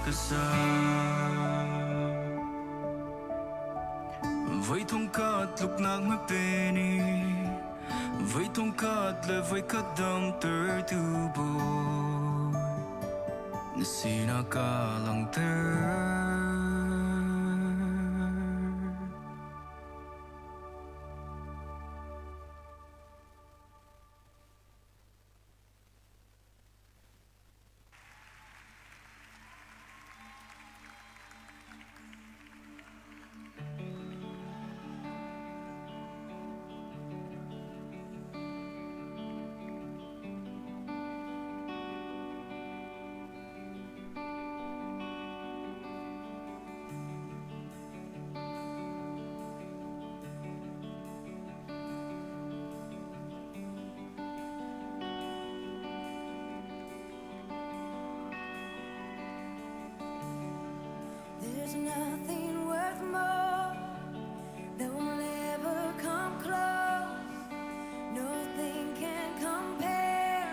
ka sa. Voi thong khat tluknak ma pe ni, voi thong khat le voi khat damter tu bawi, na sinah ka langhter. There's nothing worth more that will ever come close. Nothing can compare.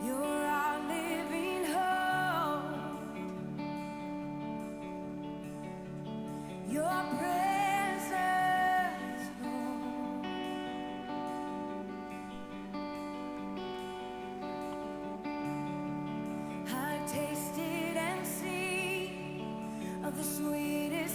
You're our living hope. Your presence, Lord. I've tasted and seen of the sweetest.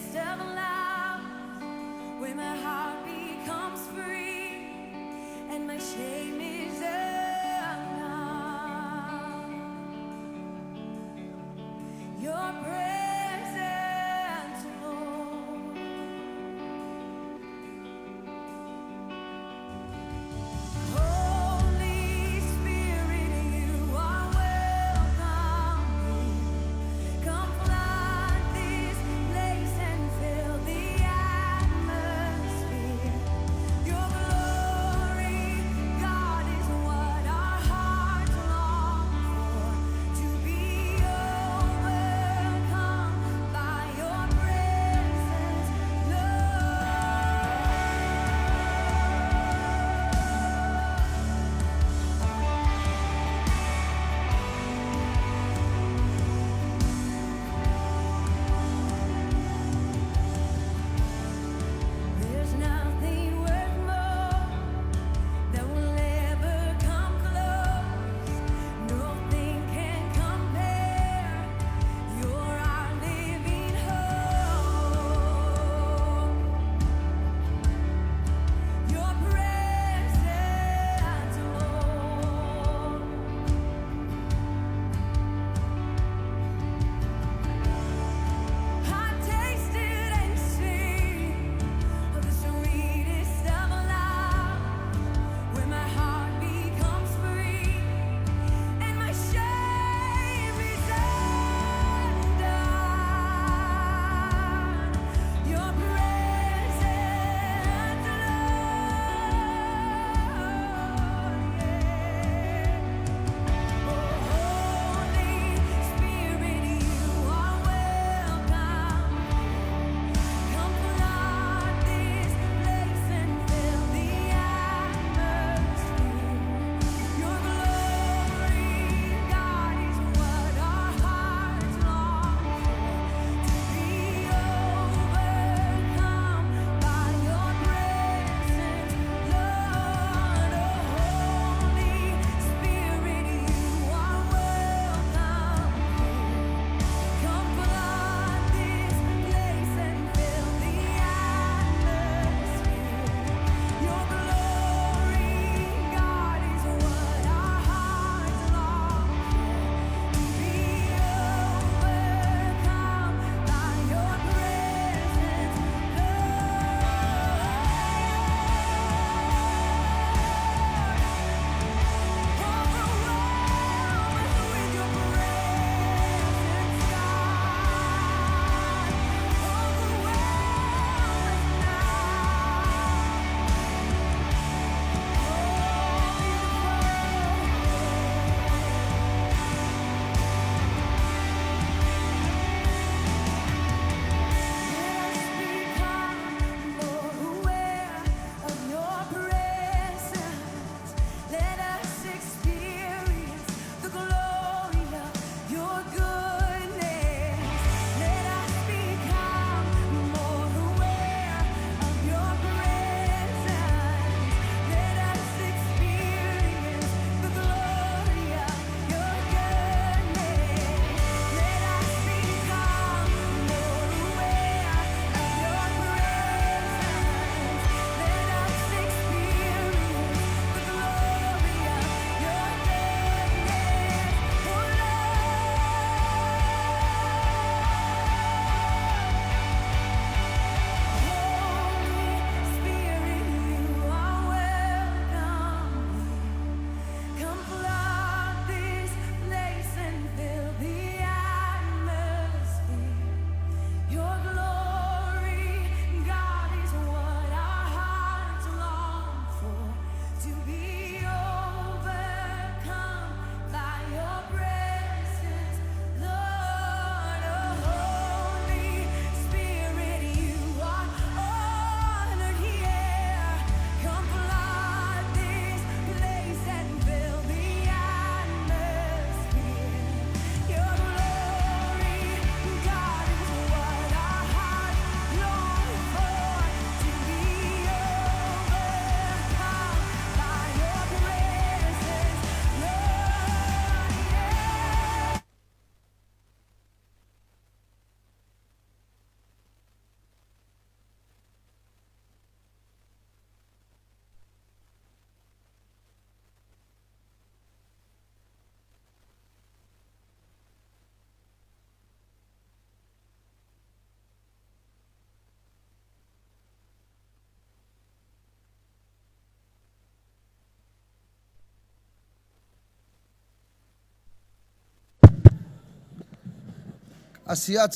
A si a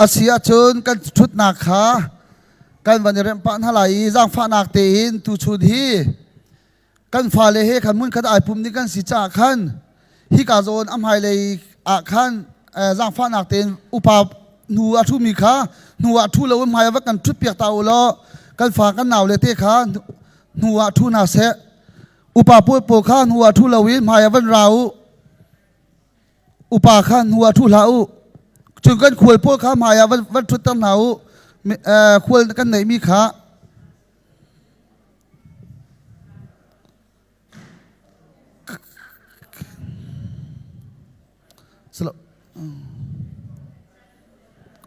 si ahcun kan ṭhutnak kha kan van i remh pah hna lai i zaangfahnak tein tuchun hi kan fale he khan hmunkhat ai pum ding kan si caah khan hika zawn a hmailei ah khan zaangfahnak tein upa hnu a ṭhumi kha hnu ah ṭhu lo in hmai ah va kan ṭhutpiak ta u law kan fa kan naule te kha hnu ah ṭhu hna seh. Upa pawl pawl kha hnu ah ṭhu loin hmai ah van ra u. Upa kha hnu ah ṭhu hlah u. Cun kan khual pawl kha hmai ah van ṭhutter hna u. Khual kan neihmi kha.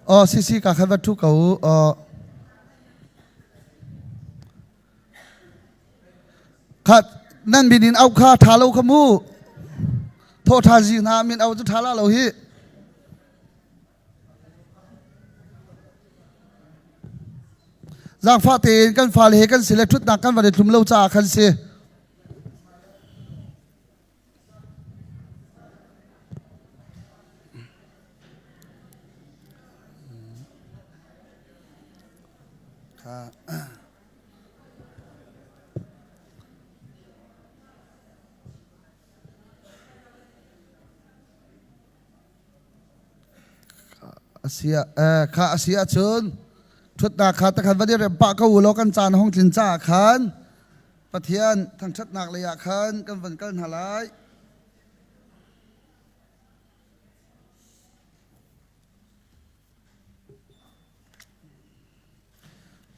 Oh, si si ka khan va ṭhu ko u. Oh. Khat nan min in auh kha ṭha lo kha mu. Thawh ṭha zi hna min auh cu ṭha la lo hi. Zaangfah tein kan fale he kan si le ṭhutnak kan van i thlum lo caah khan si. Kha a si ahcun ṭhutnak kha takhan van i rem pah ko u law kan caan hong tlin caah khan Pathian thangṭhatnak lei ah khan kan van kal hna lai.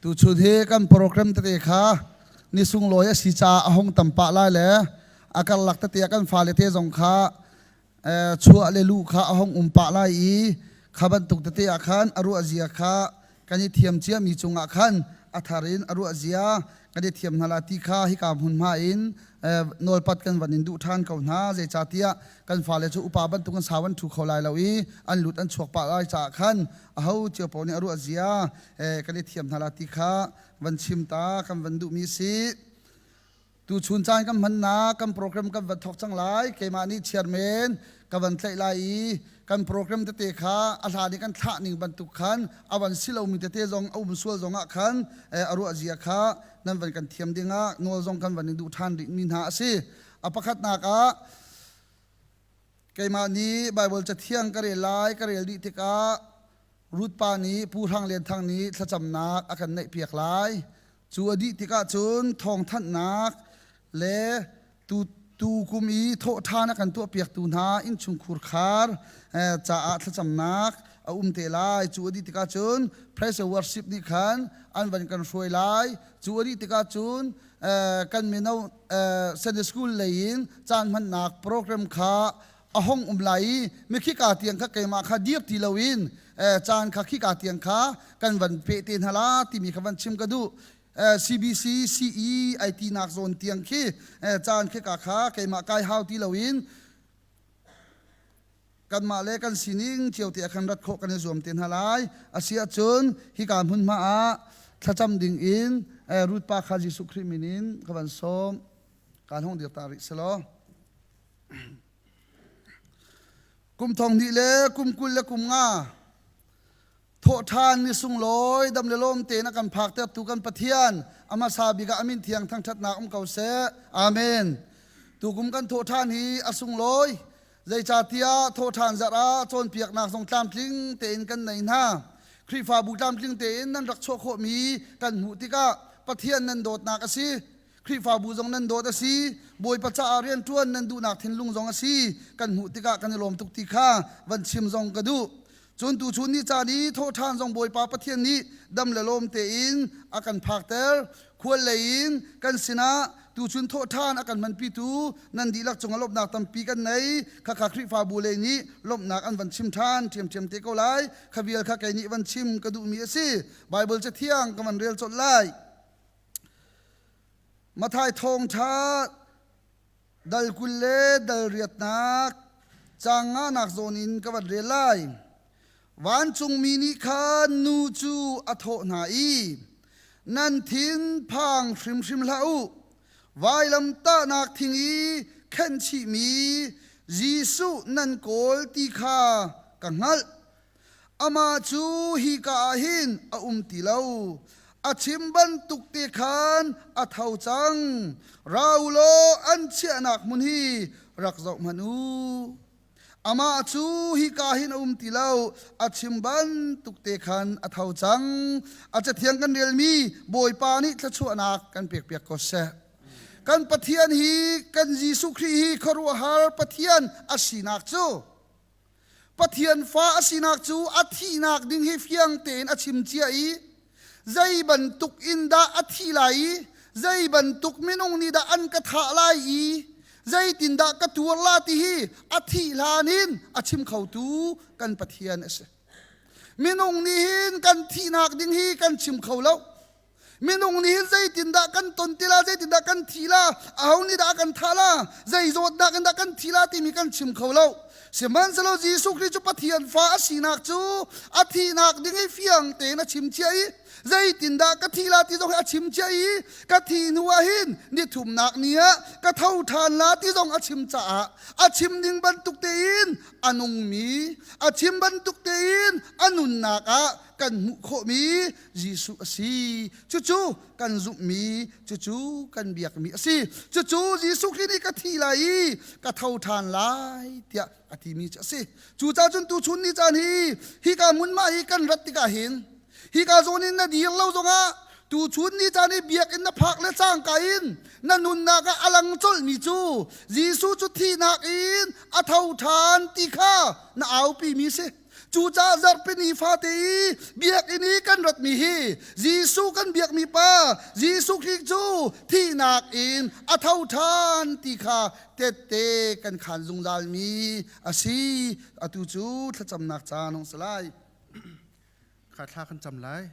Tuchun hi kan program tete kha ni sunglawi a si caah a hung tam pah lai le a karlak tete ah kan fale te zong kha chuah le luh kha a hung um pah lai i kha bantuk tete ah khan a ruah zia kha kan i thiam ciami cungah khan a thar in a ruah zia kan i thiam hna la ti kha hika hmunhma in nawlpat kan van in duh ṭhan ko hna. Zeicahtiah kan fale cu upa bantuk an sau an ṭhu kho lai lo i an lut an chuak pah lai caah khan aho cio paoh nih a ruah zia kan i thiam hna la ti kha van chim ta kan van duhmi si. Tuchun caan kan hmannak kan program kan van thawk cang lai. Keimah nih chairman ka van tlaih lai i kan program tete kha a hlan i kan thlah ning bantuk khan a van si lomi tete zong a um sual zong ah khan a ruah zia kha nan van kan thiam dingah nawl zong kan van in duh ṭhan rihmi hna a si. A pakhatnak ah keimah nih Baibal Cathiang ka rel lai. Ka rel dih tikah Ruth pa nih Pu Hrang Lian Thang nih thlacamnak a kan neihpiak lai. Cu a dih tikah cun thawngthanhnak le tu tu kum i thawhṭhan a kan tuahpiaktu hna innchungkhur khar caah thlacamnak a um te lai. Cu a dih tikah cun praise and worship nih khan an van kan hruai lai. Cu a dih tikah cun kan mino Sunday school lei in caan hmannak program kha a hong um lai i mikhika tiang kha keimah kha dir ti loin caan kha khika tiang kha kan van pe te hna la timi kha van chim ka duh. CBC CE IT nak zawn tiang khi caan khika kha keimah kai hau ti loin kanmah le kan sining cio te ah khan rat khawh kan i zuam te hna lai. Asi ahcun hika hmunhma ah thlacam ding in Ruth pa kha Jesuh Khrih min in ka van sawm. Kaan hong dir ta rih selaw. Kum thong hnih le kum 20 le kum nga thawhṭhan ni sunglawi dam le lawm tein a kan phaktertu kan Pathian a hmasa bik ah a min thiang thangṭhatnak um ko seh. Amen. Tukum kan thawhṭhan hi a sunglawi. Zeicahtiah thawhṭhan zarh ah cawnpiaknak zong tlamtling tein kan nei hna. Khrihfabu tlamtling tein nan rak chuah khawhmi kan hmuh tikah Pathian nan dawtnak a si. Khrihfabu zong nan dawt a si. Bawipa caah rianṭuan nan duhnak thinlung zong a si. Kan hmuh tikah kan i lawm tuk ti kha van chim zong ka duh. Cun tuchun ni caan i thawhṭhan zong Bawipa Pathian nih dam le lawm tein a kan phakter. Khual lei in kan sinah tuchun thawhṭhan a kan hmanpitu nan dihlak cungah lawmhnak tampi kan nei. Khakha Khrihfabu lei nih lawmhnak an van chim ṭhan ṭhiamṭhiam te ko lai. Kha vial kha kei nih van chim ka duhmi a si. Baibal Cathiang ka van rel colh lai. Matthai thawngṭha dal 20 le dal riatnak caang nganak zawn in ka van rel lai. Vancungmi nih khan nu cu a thawh hna i, Nan thin phang hrimhrim hlah u. Vailamtahnak thing i khenhchihmi Jesuh nan kawl ti kha ka hngalh. Amah cu hika ah hin a um ti lo. A chim bantuk te khan a tho cang. Ra u law an chiahnak hmun hi rak zoh hmanh u. Amah cu hika hin a um ti lo, a chim bantuk te khan a tho cang. A cathiang kan relmi Bawipa nih thluachuahnak kan pekpiak ko seh. Kan Pathian hi, kan Jesuh Khrih hi khuaruahhar Pathian a sinak cu Pathian fa a sinak cu a thihnak ding hi fiang tein a chim cia i zei bantuk in dah a thi lai i zei bantuk minung nih dah an ka thah lai i zeitindah ka tuar la ti hi a thih hlan in a chim khotu kan Pathian a si. Minung nih hin kan thihnak ding hi kan chim kho lo. Minung nih hin zeitindah kan ton ti la, zeitindah kan thi la, aho nih dah kan thah la, zei zawtnak in dah kan thi la timi kan chim kho lo. Sihmanhsehlaw Jesuh Khrih cu Pathian fa a sinak cu a thihnak ding i fiang tein a chim cia i zeitindah ka thi la ti zong hi a chim cia i ka thi hnu ah hin ni thumnak ni ah ka tho ṭhan la ti zong a chim caah a chim ning bantuk tein a nungmi a chim bantuk tein a nunnak ah kan hmuh khawhmi Jesuh a si. Cucu kan zumhmi, cucu kan biakmi a si. Cucu Jesuh Khrih nih ka thi lai i ka tho ṭhan lai tiah a timi cu a si. Cucaah cun tuchun ni caan hi hika hmunhma hi kan rat tikah hin hika zawn in na dir lo zongah tuchun ni caan i biakinn na phak le cangka in na nunnak ah a lang colhmi cu Jesuh cu thihnak in a tho ṭhan ti kha na aupimi si. Cucaah zarhpini fate i biakinn i kan ratmi hi Jesuh kan biakmi pa Jesuh Khrih cu thihnak in a tho ṭhan ti kha tette kan khaan zungzalmi a si. Atu cu thlacamnak caan hong si lai. Kha thla kan cam lai.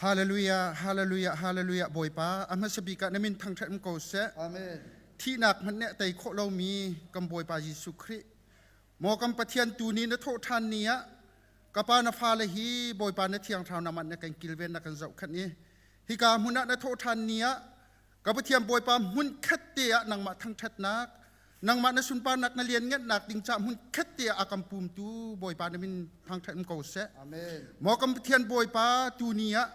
Hallelujah, hallelujah, hallelujah Bawipa a hmasa bik ah na min thangṭhat ko seh. Amen. Thihnak hmanh nih a tei khawh lomi kan Bawipa Jesuh Khrih Maw kan Pathian tu ni na thawh ṭhan ni ah ka pa na fale hi Bawipa na thiang thlarau na man na kan kilven na kan zohkhenh i hika hmun ah na thawh ṭhan ni ah ka Pathian Bawipa hmun khat te ah nangmah thangṭhatnak nangmah na sunparnak na lianngannak ding ca hmun khat te ah a kan pumtu Bawipa na min thangṭhat um ko seh. Amen. Maw kan Pathian Bawipa tu ni ah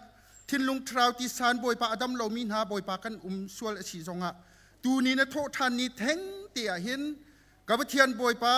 thinlung thlarau tisan Bawipa a dam lomi hna Bawipa kan um sual a si zongah tu ni na thawh ṭhan ni theng te ah hin Ka Pathian Bawipa,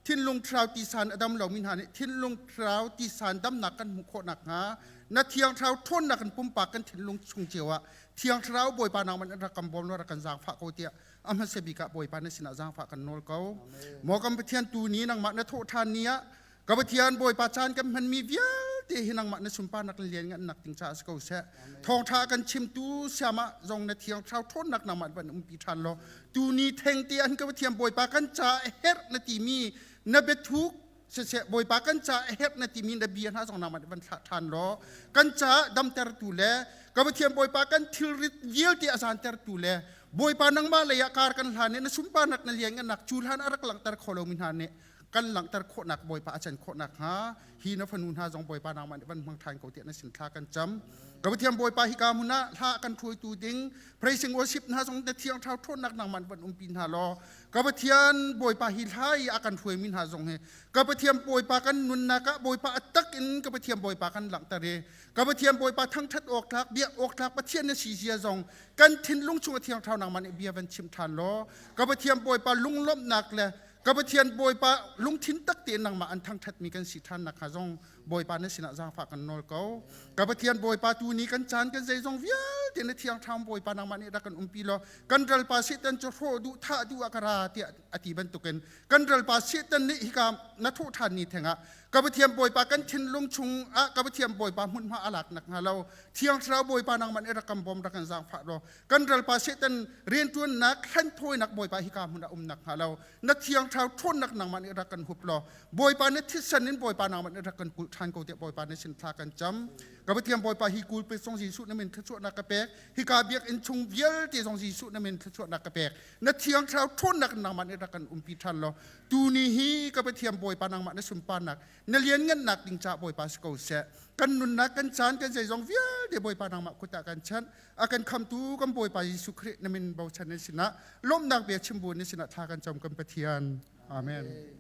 thinlung thlarau tisan a dam lomi hna nih thinlung thlarau tisan damnak kan hmuh khawh nakhnga na thiang thlarau ṭhawnnak in pumpak kan thinlung chung cio ah thiang thlarau Bawipa nangmah rak kan bawm law rak kan zaangfah ko tiah a hmasa bik ah Bawipa na sinah zaangfah kan nawl ko. Maw kan Pathian tu ni nangmah na thawh ṭhan ni ah Ka Pathian Bawipa caan kan hmanmi vialte hi nangmah na sunparnak le lianngannak ding caah si ko seh. Thawngṭha kan chimtu siamah zong na thiang thlarau ṭhawnnak nangmah van umpi ṭhan law tuni thengte an ka Pathian Bawipa kan ca a herh na timi na biathuk siseh Bawipa kan ca a herh na timi na bia hna zong nangmah van thlah ṭhan law kan ca damtertu le ka Pathian Bawipa kan thilrit vialte a zantertu le Bawipa nangmah lei ah kar kan hlan i na sunparnak na lianngannak cu hlan a rak langhter kho lomi hna nih kan langhter khawhnak Bawipa a can khawhnak hnga hi na fanu hna zong Bawipa nangmah nih van hmang ṭhan ko tiah na sin thla kan cam. Ka Pathian Bawipa hika hmun ah hla kan hruaitu ding praising worship hna zong na thiang thlarau ṭhawnnak nangmah nih van umpi hna law ka Pathian Bawipa hi hla i a kan hruaimi hna zong hi ka Pathian Bawipa kan nunnak ah Bawipa a tak in ka Pathian Bawipa kan langhter i ka Pathian Bawipa thangṭhat awk tlak biak awk tlak Pathian na si zia zong kan thinlung chung a thiang thlarau nangmah nih bia van chim ṭhan law ka Pathian Bawipa lunglawmhnak le Ka Pathian Bawipa lungthin tak tein nangmah an thangṭhatmi kan si ṭhan nakhnga zong Bawipa na sinah zaangfah kan nawl ko. Ka Pathian Bawipa tu ni kan caan kan zeizong vialte na thiang thlarau Bawipa nangmah nih rak kan umpi law kan ralpa Satan cu hrawh duh thah duh ah ka ra tiah a ti bantukin kan ralpa Satan nih hika na thawh ṭhan ni thengah ka Pathian Bawipa kan thinlung chung ah ka Pathian Bawipa hmunhma a lak nakhnga lo thiang thlarau Bawipa nangmah nih rak kan bawm rak kan zaangfah law kan ralpa Satan rianṭuannak hlenthawinak Bawipa hika hmun ah um nakhnga lo na thiang thlarau ṭhawnnak nangmah nih rak kan hup law Bawipa na thisen in Bawipa nangmah nih rak kan kulh ṭhan ko tiah Bawipa na sin thla kan cam. Ka Pathian Bawipa hi kulpit zong Jesuh na min thluachuahnak ka pek. Hika biakinn chung vialte zong Jesuh na min thluachuahnak ka pek. Na thiang thlarau ṭhawnnak in nangmah nih rak kan umpi ṭhan law tuni hi ka Pathian Bawipa nangmah na sunparnak na lianngannak ding caah Bawipa si ko seh. Kan nunnak kan caan kan zeizong vialte Bawipa nangmah kut ah kan chanh. A kan khamtu kan Bawipa Jesuh Khrih na min bochan na sinah lawmhnak bia chim bu na sinah thla kan cam kan Pathian. Amen.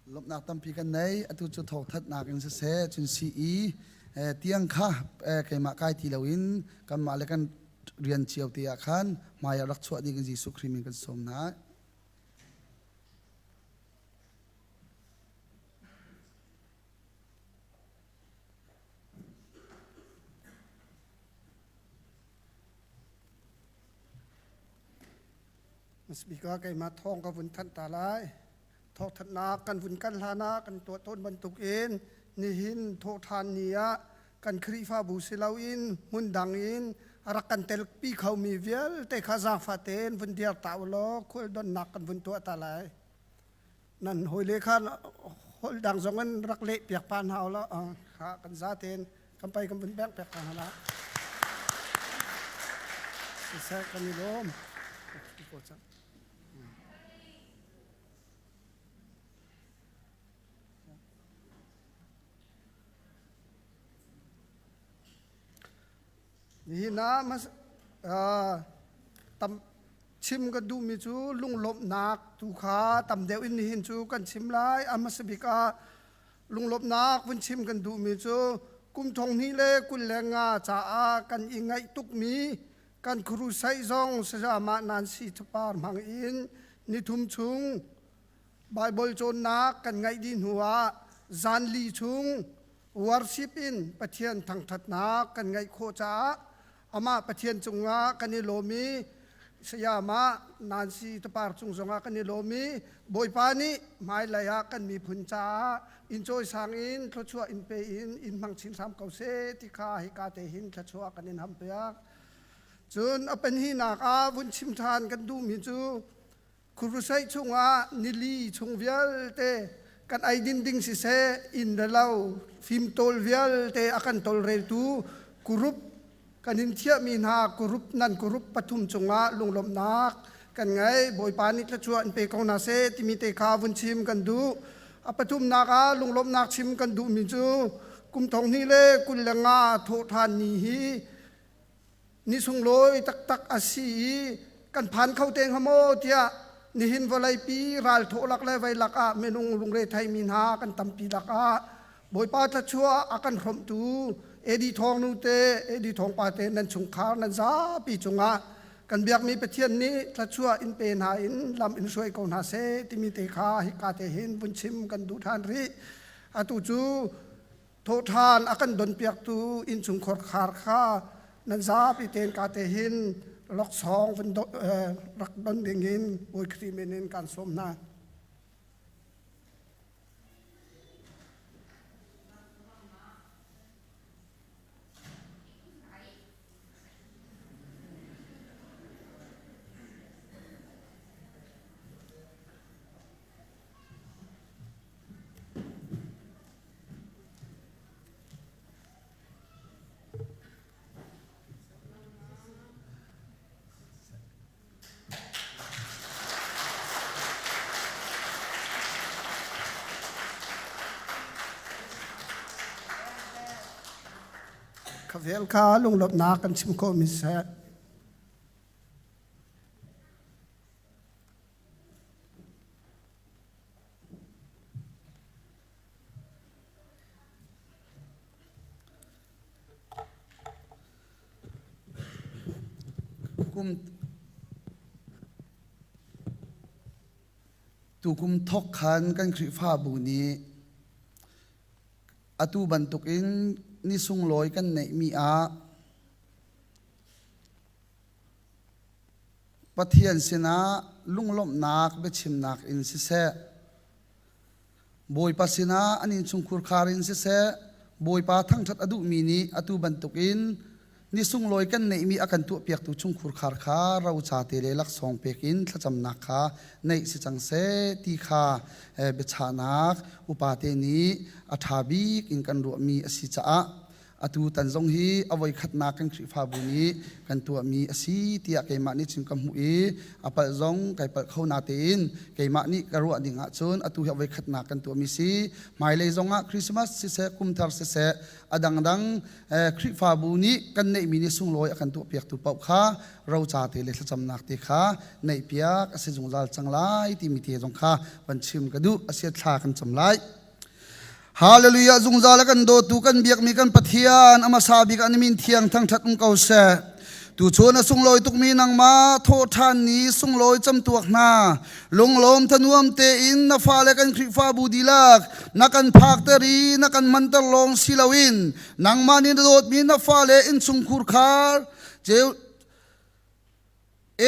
Lawmhnak tampi kan nei. Atu cu thawngthatnak in siseh, cun CE tiang kha keimah kai ti loin kanmah le kan rian cio te ah khan hmai ah rak chuah ding in Jesuh Khrih min kan sawm hna. Speaker keimah thawng ka vun thanh ta lai. Thawngthanhnak kan vun kan hlan ah kan tuah tawn bantukin nihin thawhṭhan ni ah kan Khrihfabu si loin hmun dang in a rak kan telpi khomi vialte kha zaangfah tein vun dir ta u law khual donnak kan vun tuah ta lai. Nan hawile kha holh dang zong in rak leh piak pa hna u law kha kan za tein kan pai kan vun bengh piak ta hna la. Siseh kan i lawm. Nihin ah tam chim ka duhmi cu lunglawmhnak tu kha tam deuh in nihin cu kan chim lai. A hmasa bik ah lunglawmhnak vun chim kan duhmi cu kum thong hnih le 25 caah kan i ngaih tukmi kan khurusaih zong sayamah Nancy Thapar hmang in nithum chung Baibal cawnnak kan ngaih dih hnuah zanli chung worship in Pathian thangṭhatnak kan ngaih khawh caah amah Pathian cungah kan i lawm i sayamah Nancy Tapar cung zongah kan i lawm i Bawipa nih hmailei ah kan miphun caah in cawisang in thluachuah in pe in in hmang chin hram ko seh ti kha hika te hin thluachuah kan in hampiak. Cun a pahnihnak ah vun chim ṭhan kan duhmi cu Khurusaih chungah nili chung vialte kan eidin ding siseh inn le lo fimtawl vialte a kan tawlreltu kurup kan in thiahmi hna kurup nan kurup pathum cungah lunglawmhnak kan ngei. Bawipa nih thluachuah in pe ko hna seh timi te kha vun chim kan duh. A pathumnak ah lunglawmhnak chim kan duhmi cu kum thong hnih le 25 thawhṭhan ni hi ni sunglawi taktak a si i kan phan kho te hnga maw tiah nihin vawleipi ral thawh lak le vei lak ah minung lungre theimi hna kan tampi lak ah Bawipa thluachuah a kan hrawmhtu Edi Thawng nu te Edi Thawng pa te nan chungkhar nan zapi cungah kan biakmi Pathian nih thluachuah in pe hna in lam in hruai ko hna seh timi te kha hika te hin vun chim kan duh ṭhan rih. Atu cu Thawhṭhan a kan donpiaktu innchungkhar khar kha nan zapi tein ka te hin laksawng vun rak don dingin Bawi Khrih min in kaan sawm hna. Khavel kha lunglawmhnak kan chim khawhmi seh. Kum tukum thawk khan kan Khrihfabu nih atu bantukin ni sunglawi kan neihmi ah Pathian sinah lunglawmhnak biachimnak in siseh, Bawipa sinah an innchungkhur khar in siseh, Bawipa thangṭhat a duhmi nih atu bantukin Ni sunglawi kan neihmi a kan tuahpiaktu chungkhur khar kha roca te le laksawng pek in thlacamnak kha neih si cang seh ti kha biachahnak upate nih a ṭha bik in kan ruahmi a si caah atu tan zong hi a voikhatnak kan Khrihfabu nih kan tuahmi a si tiah keimah nih cun ka hmuh i a palh zong kai palh kho natein keimah nih ka ruah ding ahcun atu hi a voikhatnak kan tuahmi si hmailei zongah Christmas siseh kumthar siseh a dangdang Khrihfabu nih kan neihmi ni sunglawi a kan tuahpiaktu paoh kha roca te le thlacamnak te kha neihpiak a si zungzal cang lai timi te zong kha van chim ka duh a sia thla kan cam lai. Hallelujah zungzal a kan dawtu kan biakmi kan Pathian a hmasa bik an min thiang thangthat um ko seh. Tu chun a sunglawi tukmi nangmah thawhṭhan ni sunglawi camtuak hna lunglawm thanuam tein na fale kan Khrihfabu dihlak na kan phakter i na kan manter lawng si loin nangmah nih na dawtmi na fale innchungkhur khar ceu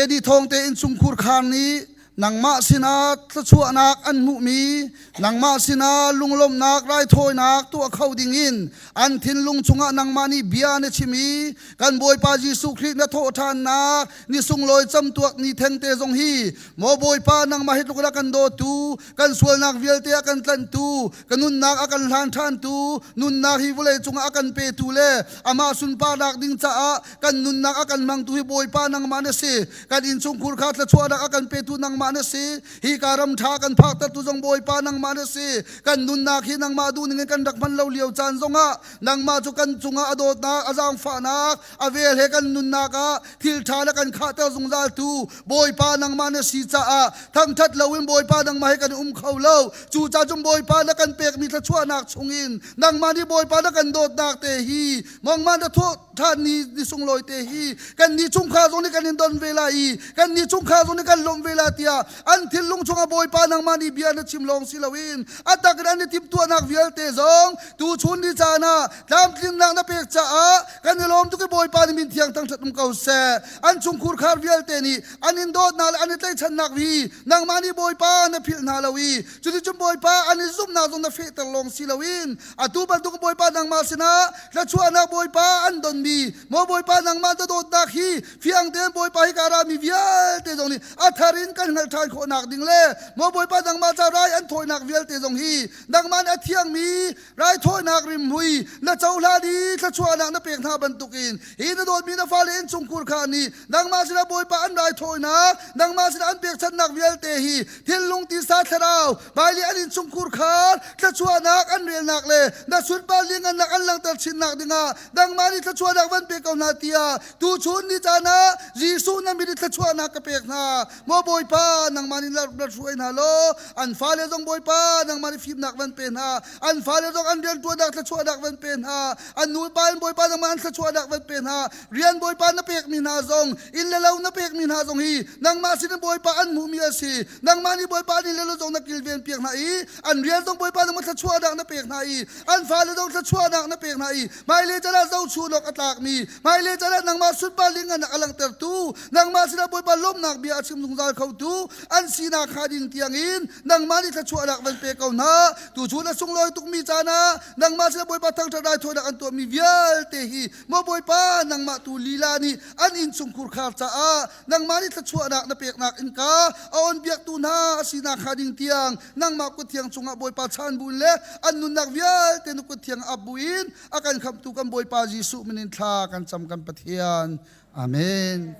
Edi thawng te innchungkhur khar nih nangmah sinah thluachuahnak an hmuhmi nangmah sinah lunglawmhnak raithawinak tuah kho dingin an thinlung chungah nangmah nih bia na chim i kan Bawipa Jesuh Khrih na thawhṭhannak ni sunglawi camtuak ni thengte zong hi maw Bawipa nangmah hi tluk in a kan dawtu kan sualnak vialte a kan tlanhtu ka nunnak a kan hlan ṭhantu nunnak hi vawlei cungah a kan petu le amah sunparnak ding caah kan nunnak a kan hmangtu hi Bawipa nangmah na si kan innchungkhur kha thluachuahnak a kan petu nangmah na si hi ka ram ṭha kan phaktertu zong Bawipa nangmah na si kan nunnak hi nangmah duhning in kan rak hman lo lio caan zongah nangmah cu kan cungah a dawtnak a zaangfahnak a vel he kan nunnak ah thil ṭha na kan khahter zungzal tu Bawipa nangmah na si caah thangṭhat loin Bawipa nangmah he kan um kho lo cucaah cun Bawipa na kan pekmi thluachuahnak chungin nangmah nih Bawipa na kan dawtnak te hi nangmah na thawh ṭhan ni ni sunglawi te hi kan ni chungkhar zong nih kan in don ve lai i kan ni chungkhar zong nih kan lawmh ve lai tiah an thinlung chungah Bawipa nangmah nih bia na chim lawng si loin a tak in an i timhtuahnak vialte zong tuchun ni caan ah tlamtlinnak na pek caah kan i lawm tuk i Bawipa nih min thiang thangṭhat um ko seh an chungkhur khar vialte nih an in dawtnak le an i tlaihchannak hi nangmah nih Bawipa na philh hna lo i cuticun Bawipa an i zumhnak zong na fehter lawng si loin atu bantuk Bawipa nangmah sinah thluachuahnak Bawipa an donmi maw Bawipa nangmah na dawtnak hi fiang tein Bawipa hi ka rami vialte zong nih a thar in kan hngalh ṭhan khawhnak ding le maw Bawipa nangmah ca rai an thawinak vialte zong hi nangmah nih a thiangmi raithawinak rimhmui na cohlan i thluachuahnak na pek hna bantukin hi na dawtmi na fale innchungkhur kha nih nangmah sinah Bawipa an raithawinak nangmah sinah an pekchanhnak vialte hi thinlung tisa thlarau hmailei an innchungkhur khar thluachuahnak an relnak le na sunpar liangngannak an langhter chinnak dingah nangmah nih thluachuahnak van pe ko hna tiah tuchun ni caan ah Jesuh na min in thluachuahnak ka pek hna maw Bawipa nangmah nih na hruai hna law an fale zong Bawipa nangmah nih fimnak van pe hna an fale zong an rianṭuannak thluachuahnak van pe hna an nupa in Bawipa nangmah an thluachuahnak van pe hna rian Bawipa na pekmi hna zong inn le lo na pekmi hna zong hi nangmah sinin Bawipa an hmuhmi a si nangmah nih Bawipa nih le lo zong na kilven piak hna i an rian zong Bawipa nangmah thluachuahnak na pek hna i an fale zong thluachuahnak na pek hna i hmailei caan ah zohchun awk a tlakmi hmailei caan ah nangmah sunpar lianngannak a langhtertu nangmah sinah Bawipa lawmhnak bia a chim zungzal khotu an sinak kha ding tiangin nangmah nih thluachuahnak van pe ko hna tuchun a sunglawi tukmi caan ah nangmah sinah Bawipa thangṭhat raithawinak an tuahmi vialte hi maw Bawipa nangmah tu lila nih an innchungkhur khar caah nangmah nih thluachuahnak na peknak innka a on biaktu hna a sinak hnga ding tiang nangmah kut thiang cungah Bawipa chan buin le an nunnak vialte na kut thiang ap buin a kan khamhtu kan Bawipa Jesuh min in thla kan cam kan Pathian. Amen.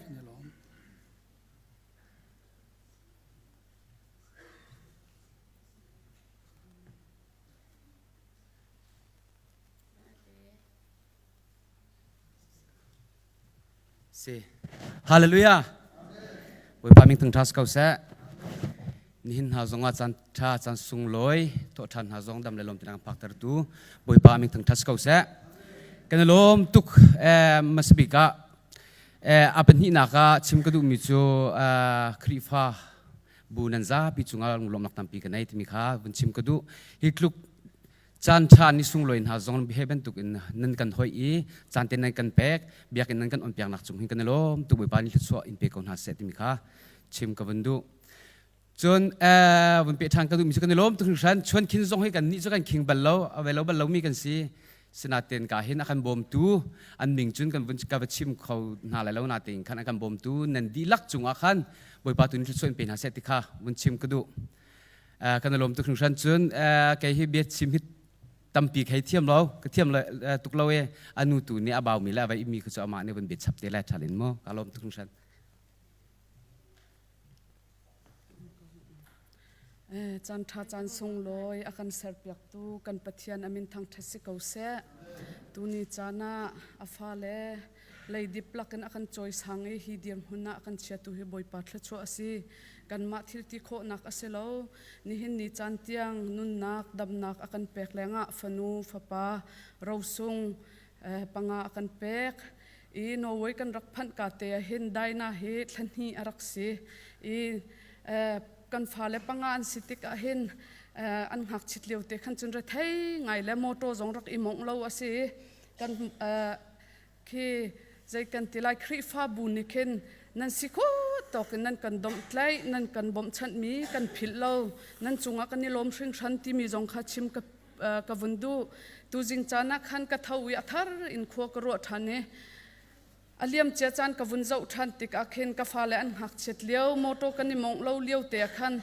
Si. Hallelujah. Bawipa ming thangṭha si ko seh. Nihin hna zongah caan ṭha caan sunglawi thawhṭhan hna zong dam le lawm tinang phaktertu Bawipa ming thangṭha si ko seh. Kan i lawm tuk eh, hmasabik ah eh, a pahnihnak ah chim ka duhmi cu eh, Khrihfa bu nan zapi cungah lunglawmnak tampi ka nei timi kha vun chim ka duh. Hi tluk Caan ṭha ni sunglawi hna zong he bantuk in nan kan hoih i caan te nan kan pek biakinn nan kan onpiaknak cung hin kan i lawm tuk Bawipa nih thluachuah in pe ko hna seh timi kha chim ka vun duh. Cun vun pe ṭhan ka duhmi cu kan i lawm tuk hringhran chuan khin zong hi kan nih cu kan khing bal lo a ve lo bal lomi kan si. Sinaten ka hin a kan bawmtu an ming cun kan vun ka va chim kho hna lai lo natein khan a kan bawmtu nan dihlak cungah khan Bawipa tu nih thluachuah in pe hna seh ti kha vun chim ka duh. Kan i lawm tuk hringhran cun kei hi bia chim hi tampi khei thiam lo ka thiam tuk lo e anu tu nih a baumi le a vai mi kha cu amah nih vun bia chap te lai ṭhal in mu ka lawm tuk hringhran. Caan ṭha caan sunglawi a kan serpiaktu kan Pathian a min thangṭhat si ko seh. Tuni caan ah a fale leidip lakin a kan cawisang i hi dirhmun ah a kan chiatu hi Bawipa thluachuah a si. Kanmah thil ti khawhnak a si lo. Nihin ni caan tiang nunnak, damnak a kan pek lengah fanu, fapa, rosung panga a kan pek. I Norway kan rak phanh ka te ah hin Daina hi thla hnih a rak si. I kan fale panga an si tik ah hin an ngakchit lio te khan cun rethei ngai le motor zong rak i mongh lo a si. Kan khi zei kan ti lai Khrihfabu nih khin nan si kho tawk in nan kan domhtlaih nan kan bawmhchanh mi kan philh lo nan cungah kan i lawm hringhran timi zong kha chim ka ka vun duh tuzing caan ah khan ka tho i a thar in khua ka ruah ṭhan i a liam cia caan ka vun zoh ṭhan tik ah khin ka fale an ngakchiat lio motor kan i mongh lo lio te ah khan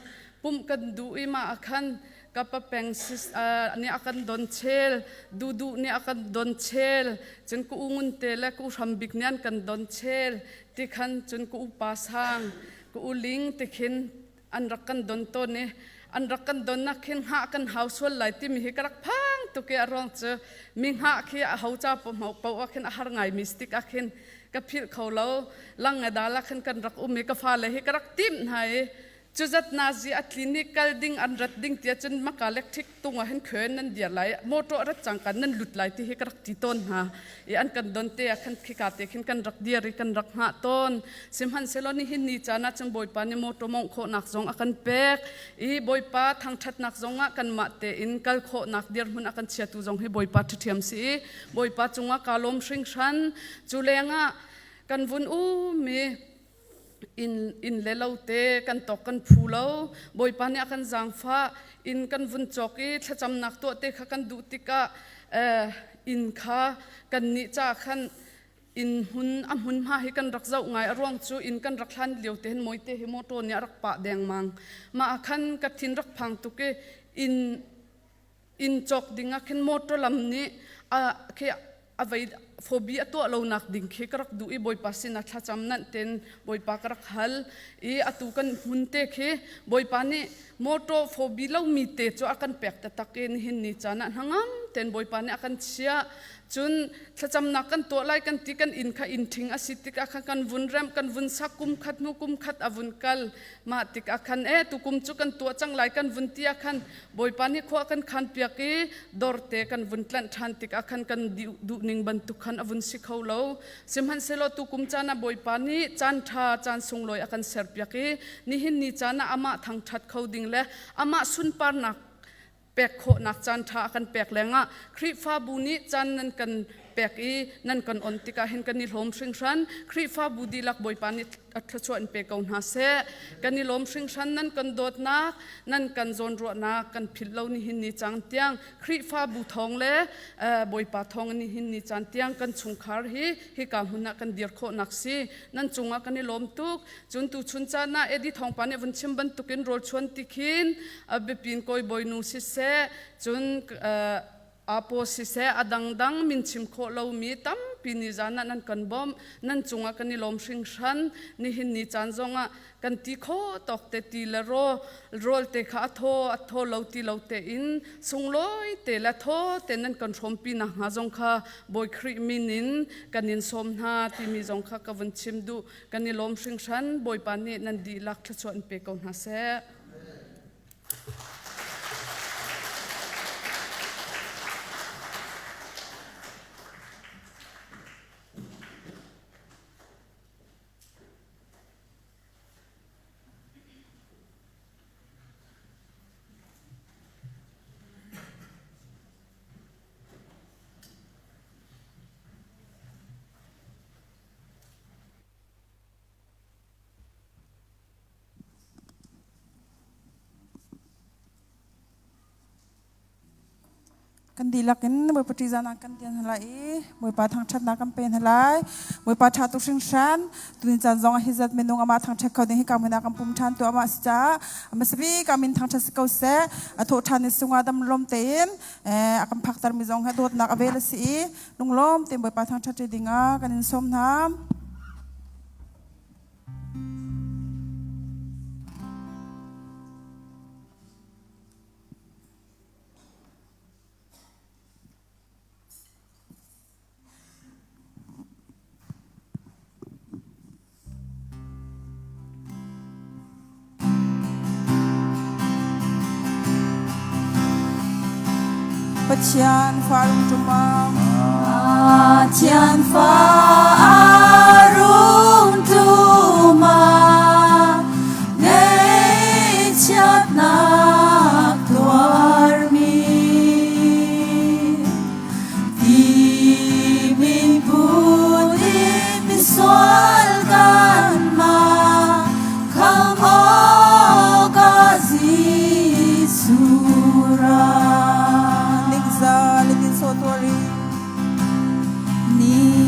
pumh kan duh i mah ah khan ka pa peng nih a kan don chel duduh nih a kan don chel cun ka u ngun te le ka u hram bik nih an kan don chel ti khan cun ka upa sang ka u ling ti khin an rak kan don tawn i an rak kan donnak khin hngah kan hau sual lai timi hi ka rak phang tuk i a ruang cu mi hngah khi a ho ca paoh ah khin a har ngai mi stik ah khin ka philh kho lo lang nge dal ah khin kan rak um i ka fale hi ka rak tim hna i cuzat nazi a tlin i kal ding an rat ding tia cun maka electric tung ah hin khen nan dir lai motor rat cang kan nan lut lai ti hi ka rak ti tawn hna i an kan don te ah khan khika te khin kan rak dir i kan rak hngah tawn sihmanhsehlaw nihin ni caan ah cun Bawipa nih motor mongh khawhnak zong a kan pek i Bawipa thangṭhatnak zong ah kanmah tein kal khawhnak dirhmun a kan chiatu zong hi Bawipa ṭhathiam si i Bawipa cungah kaa lawm hringhran cu lengah kan vun um i inn inn le lo te kan tawk kan phu lo bawipa nih a kan zaangfah inn kan vun cawk i thlacamnak tuah te kha kan duh tikah inn kha kan nih ca khan inn hmun a hmunhma hi kan rak zoh ngai a ruang cu inn kan rak hlan lio te hin mawite hi motor nih a rak pah dengmang mah ah khan ka thin rak phang tuk i inn inn cawk ding ah khin motor lam nih a khi a vei phobi a tuah lonak ding khi ka rak duh i bawipa sinah thlacam nanh ten bawipa ka rak hal i atu kan hmun te khi bawipa nih motor phobi lomi te cu a kan pek taktak i nihin ni caan ah hnangam ten bawipa nih a kan chiah cun thlacamnak kan tuah lai kan ti kan inn kha inn ṭhing a si tikah khan kan vun remh kan vun sak kum khat hnu kum khat a vun kal mah tikah khan e tukum cu kan tuah cang lai kan vun ti ah khan Bawipa nih khua kan khan piak i dorte kan vun tlanh ṭhan tikah khan kan duhning bantuk khan a vun si kho lo. Sihmanhsehlaw tukum caan ah Bawipa nih caan ṭha caan sunglawi a kan serpiak i nihin ni caan ah amah thangṭhat kho ding le amah sunparnak pek khawhnak caan ṭha a kan pek lengah Khrihfabu nih caan nan kan pek i nan kan on tikah hin kan i hlawm hringhran. Khrihfabu dihlak Bawipa nih a thluachuah in pe ko hna seh. Kan i lawm hringhran nan kan dawtnak, nan kan zawnruahnak kan philh lo nihin ni cang tiang Khrihfabu thawng le Bawipa thawng nihin ni caan tiang kan chungkhar hi hika hmun ah kan dir khawhnak si. Nan cungah kan i lawm tuk. Cun tu chun caan ah Edi thawngpa nih vun chim bantukin rawl chuan ti khin biapin kawi bawinu siseh cun Apo siseh a dangdang min chim khawh lomi tampi nizan ah nan kan bawmh nan cungah kan i lawm hringhran nihin ni caan zongah kan ti kho tawk te ti le raw rawl te kha a thaw a thaw lo ti lo tein sunglawi te le thaw te nan kan hrawmpi nakhnga zong kha Bawi Khrih min in kan in sawm hna timi zong kha ka vun chim duh kan i lawm hringhran Bawipa nih nan dihlak thluachuah in pe ko hna seh. Kan dihlak in Bawipa ṭihzahnak kan tian hna lai i Bawipa thangṭhatnak kan pe hna lai. Bawipa ṭha tuk hringhran. Tuni caan zong ah hi zat minung amah thangṭhat kho ding hi ka hmun ah kan pum ṭhan tu amah si caah hmasa bik a min thangṭhat si ko seh. A thawh ṭhan i sungah dam lawm tein a kan phakter mi zong hi dawtnak a vel a si i lunglawm tein Bawipa thangṭhat ṭi ding ah kan in sawm hna. Pathian fa rung ṭum Pathian fa rung ṭum ah Ngaihchiatnak tuarmi ti min put in misual kanmah khamh awkah Jesuh ra. Ningzal in sawtuari. Ni.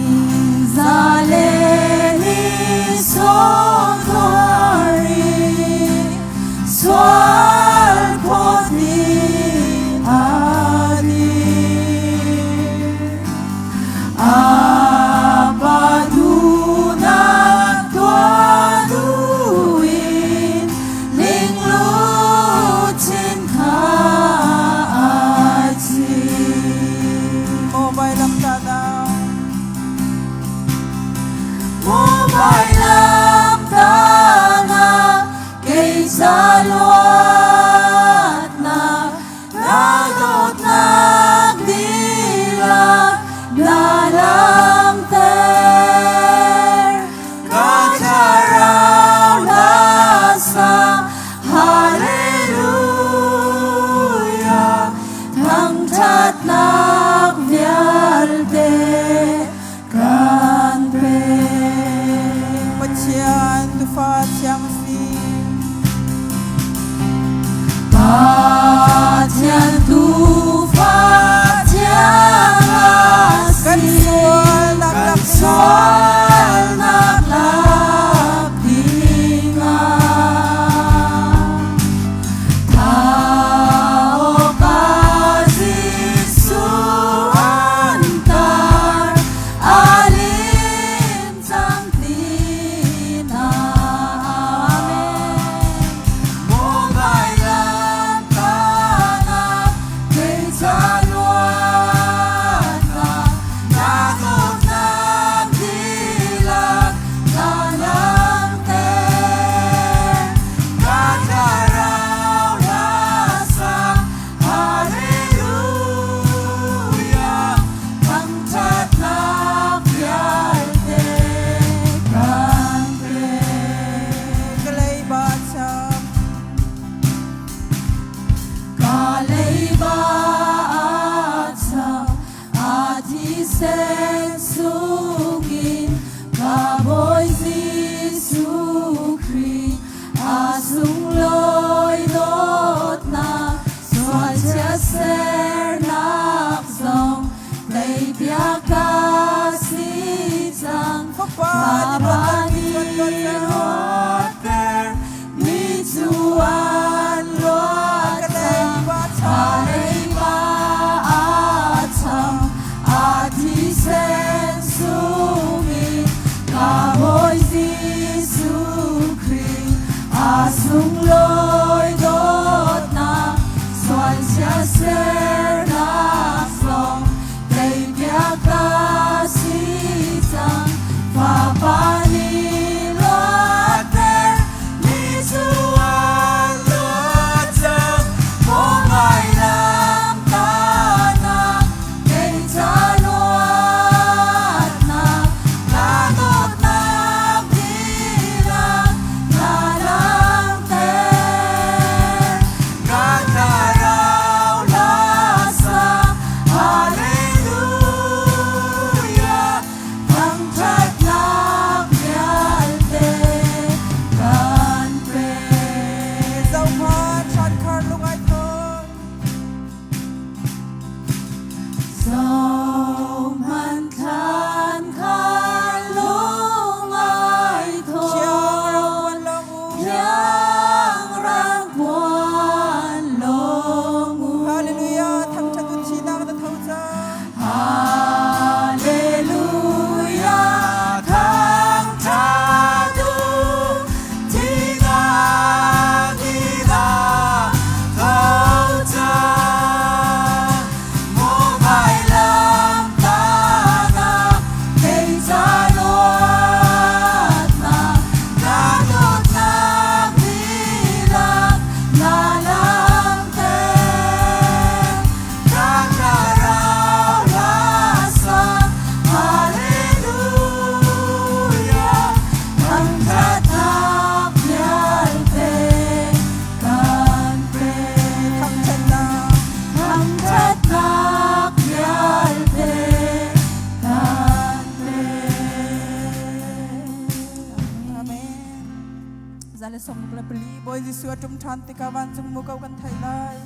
164 Bawi Jesuh a ṭum ṭhan tikah vancung muko kan theih lai.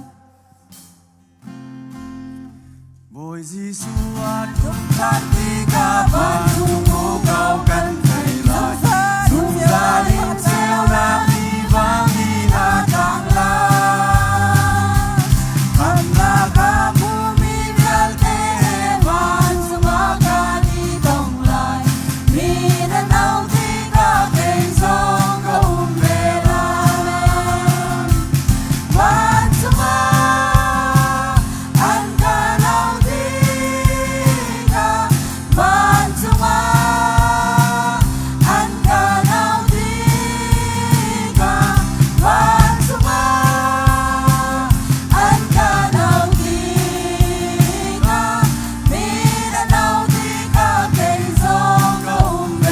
Bawi Jesuh a ṭum ṭhan tikah vancung muko kan thei lai. Zungzal in ceunak ni vang in a tlang lai. Khamhnak a hmumi vialte he vancung ah kan i tong lai. Mi nan auh tikah kei zong ka um ve lai. Vancung ah an kan auh tikah, vancung ah an kan auh tikah, vancung ah an kan auh tikah, mi nan auh tikah kei zong ka um ve.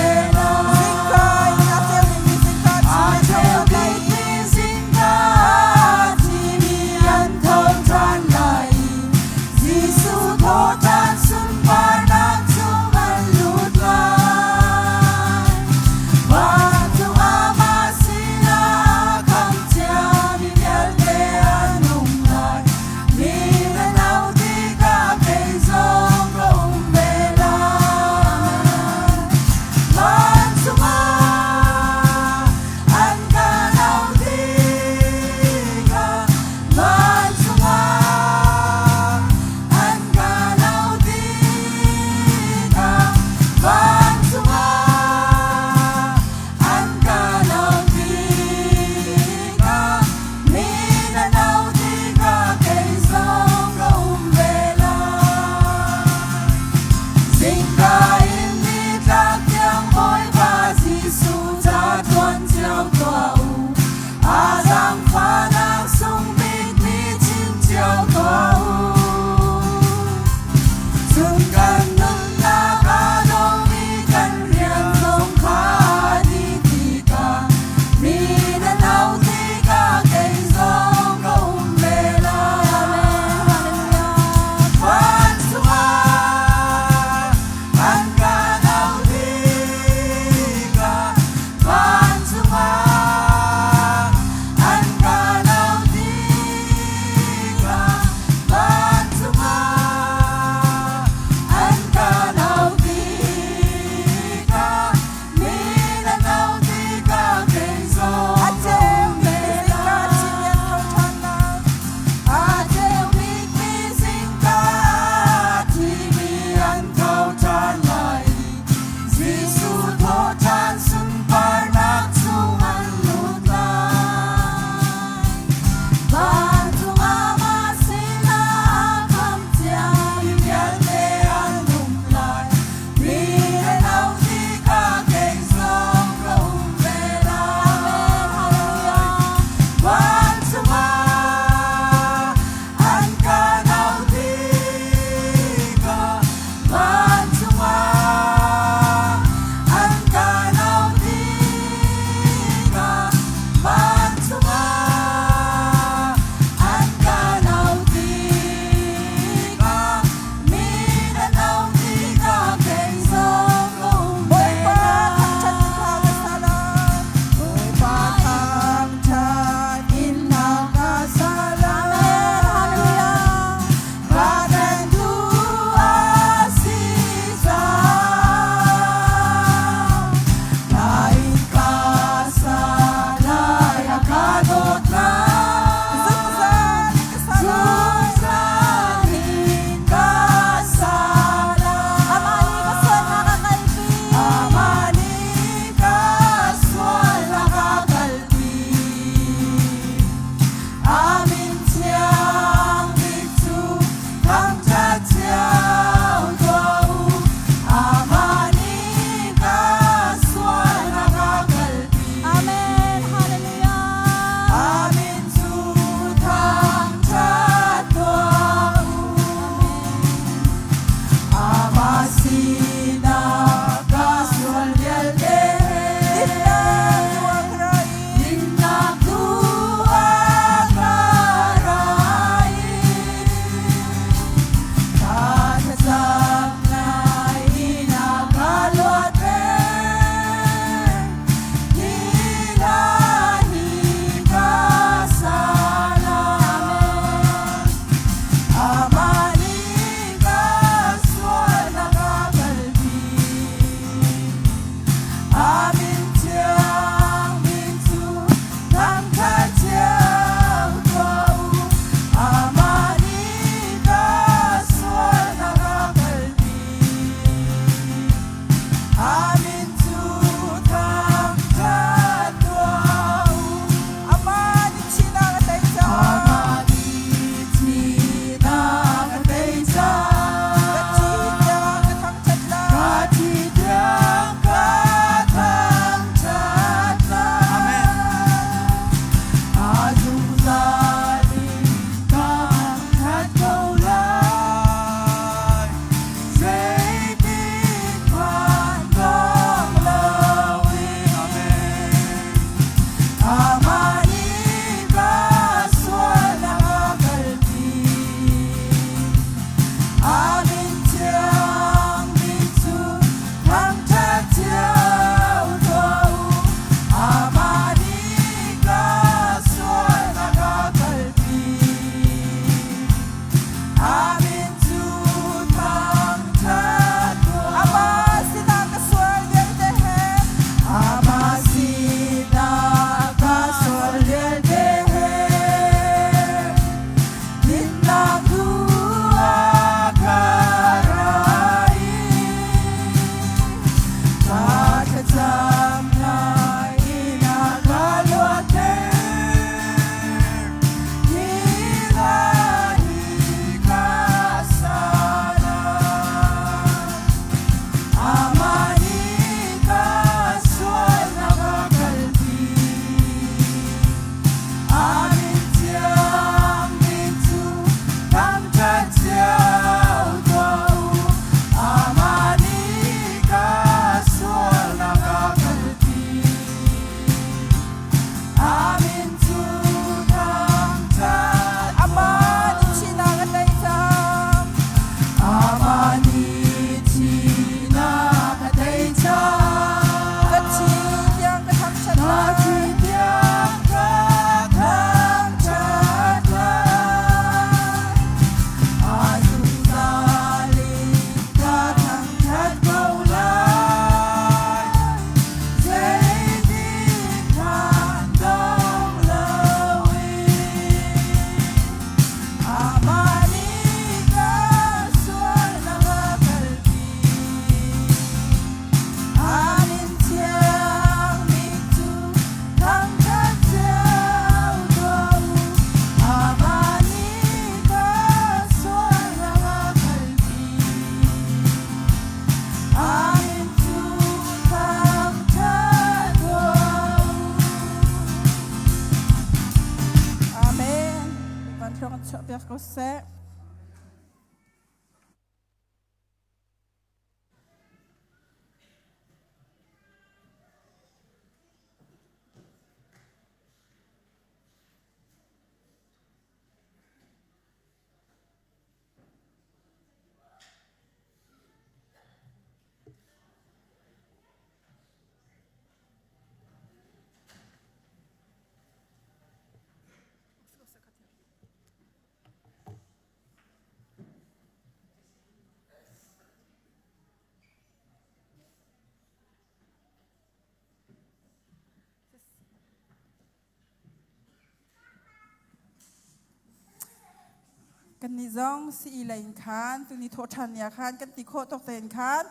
Kannih zong sii lei in khan tuni thawhṭhan ni ah khan kan ti khawh tawk tein khan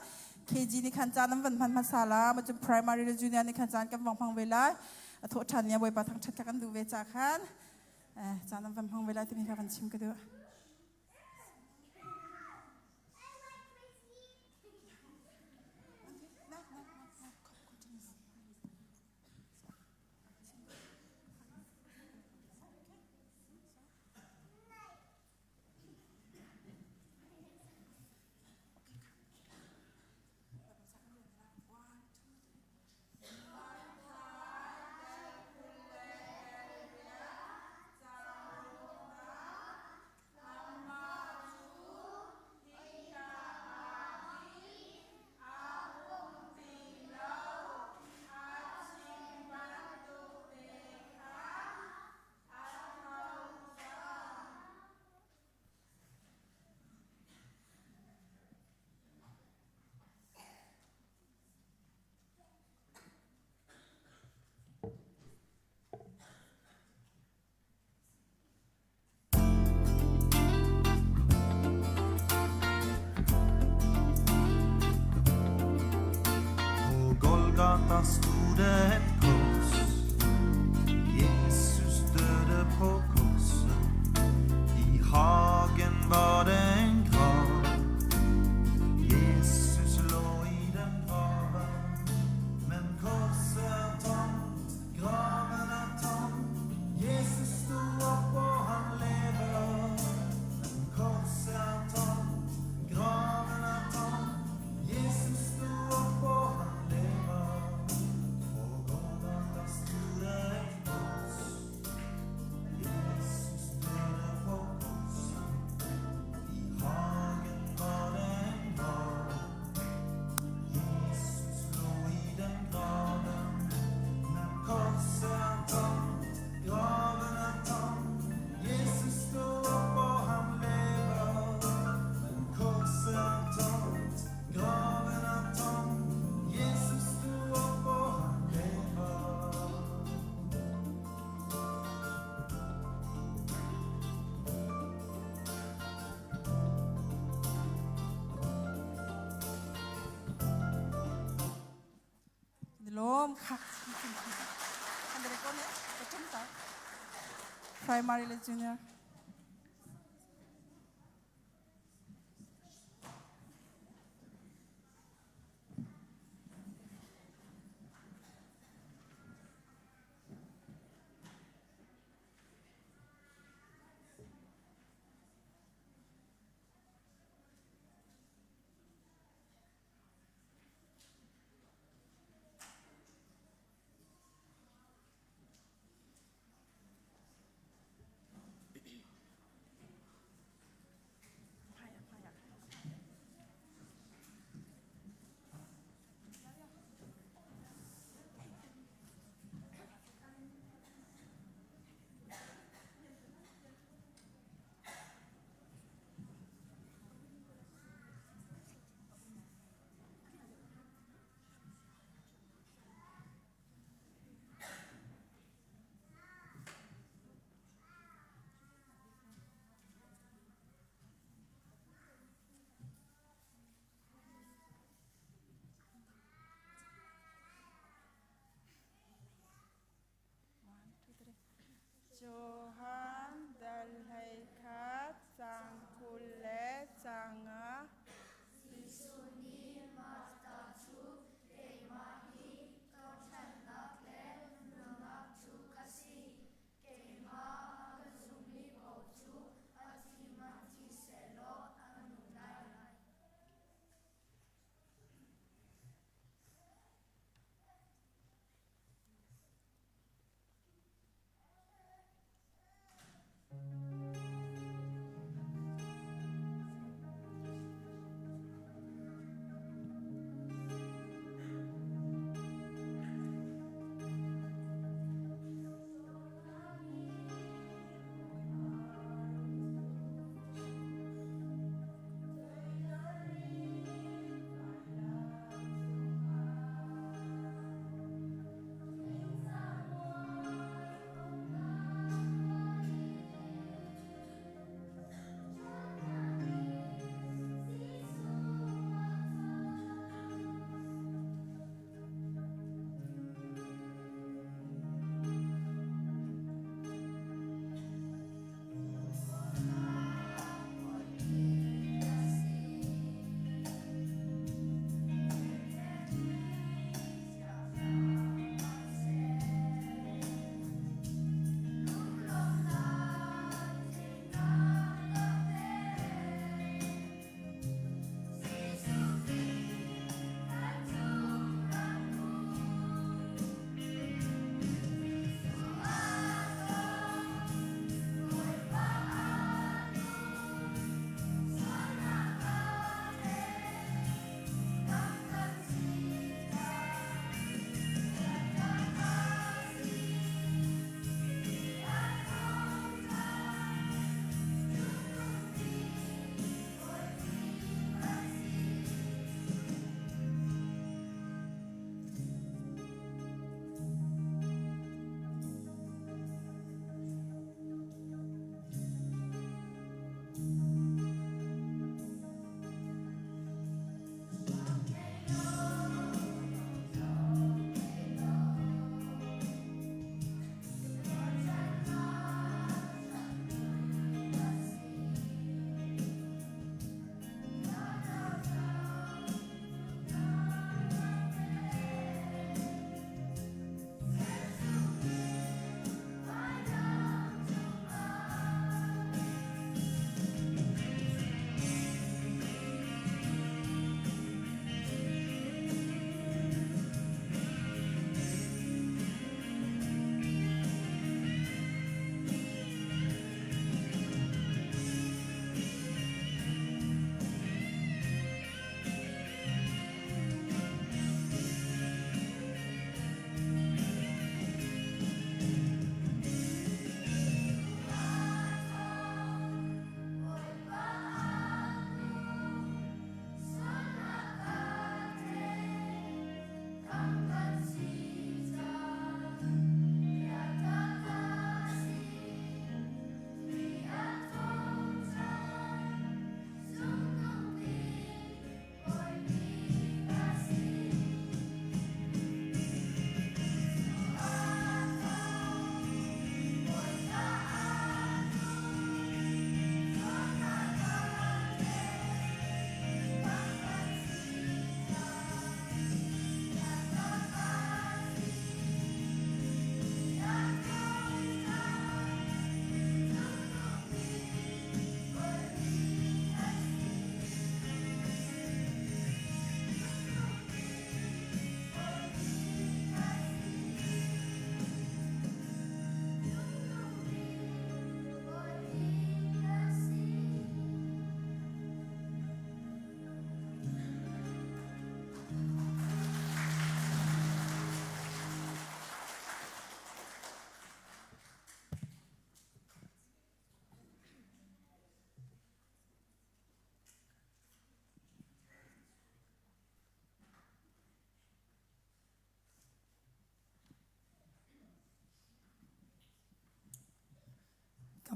KG nih khan caan an van hman hmasa la ma cun primary le junior nih khan caan kan vong hmang ve lai. A thawhṭhan ni ah Bawipa thangṭhat kha kan duh ve ca khan caan an van hmang ve lai timi kha van chim ka duh. På Golgata stod det ett kors. Jesus døde på korset. I hagen var det en grav. Jesus lå i den graven. Men korset er tomt, graven er tom. Jesus sto opp og han lever. Men korset er tomt, graven er tom. Jesus sto opp og han lever. På Golgata sto det et kors. Jesus døde på korset. I hagen var det en grav. Jesus lå i den graven. Men korset er tomt, graven er tom. Jesus sto opp og han lever. Men korset er tomt, graven er tom. Jesus sto opp og han lever. Lom kha. Primary le junior.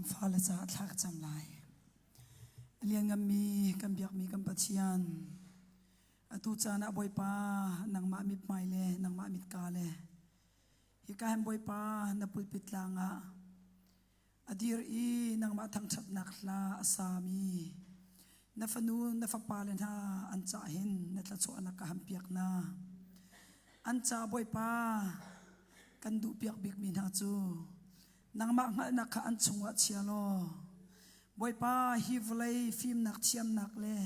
Kan fale caah thla ka cam lai. A liannganmi kan biakmi kan Pathian, atu caan ah Bawipa nangmah mithmai le nangmah mitka le hika hin Bawipa na pulpit tlang ah a dir i nangmah thangṭhatnak hla a sami na fanu na fapale hna an cah hin na thluachuahnak ka hampiak hna. An ca Bawipa kan duhpiak bikmi hna cu nangmah hngalhnak kha an chungah chia law Bawipa hi vawlei fimnak thiamnak le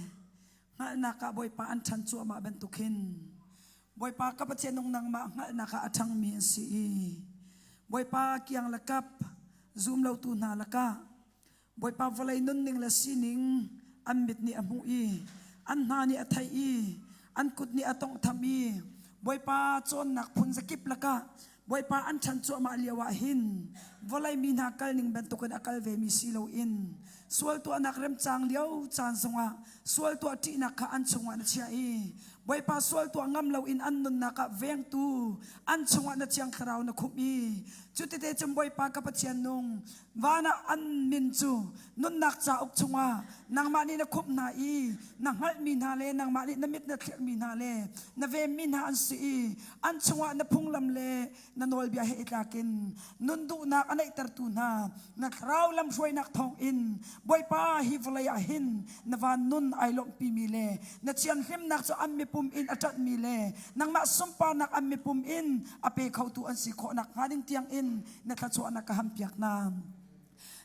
hngalhnak ah Bawipa an ṭhan cuahmah bantuk hin Bawipa ka Pathian nung nangmah hngalhnak ah a ṭhangmi an si i Bawipa kiang le kap zum lotu hna lakah Bawipa vawlei nunning le sining an mit nih a hmuh i an hna nih a theih i an kut nih a tawnghtham i Bawipa cawnnak phun zakip lakah Bawipa an ṭhan cuahmah lio ah hin vawlei mi hna kalning bantukin a kal vemi si loin sual tuahnak remcang lio caan zongah sual tuah ṭihnak kha an chungah na chiah i Bawipa sual tuah ngam loin an nunnak ah vengtu an chungah na Thiang Thlarau na khumh i cutite cun Bawipa ka Pathian nung van ah an min cu nunnak cauk chungah nangmah nih na khumh hna i na hngalhmi hna le nangmah nih na mit na thlirhmi hna le na venmi hna an si i an chungah na phunglam le na nawlbia he i tlakin nun duhnak a neihtertu hna na thlarau lamhruainak thawngin Bawipa hi vawlei ah hin na van nun ai lawmhpimi le na thianhlimnak cu an mipum in a ṭanhmi le nangmah sunparnak an mipum in a pe khotu an si khawh nakhnga ding tiangin na thluachuahnak ka hampiak hna.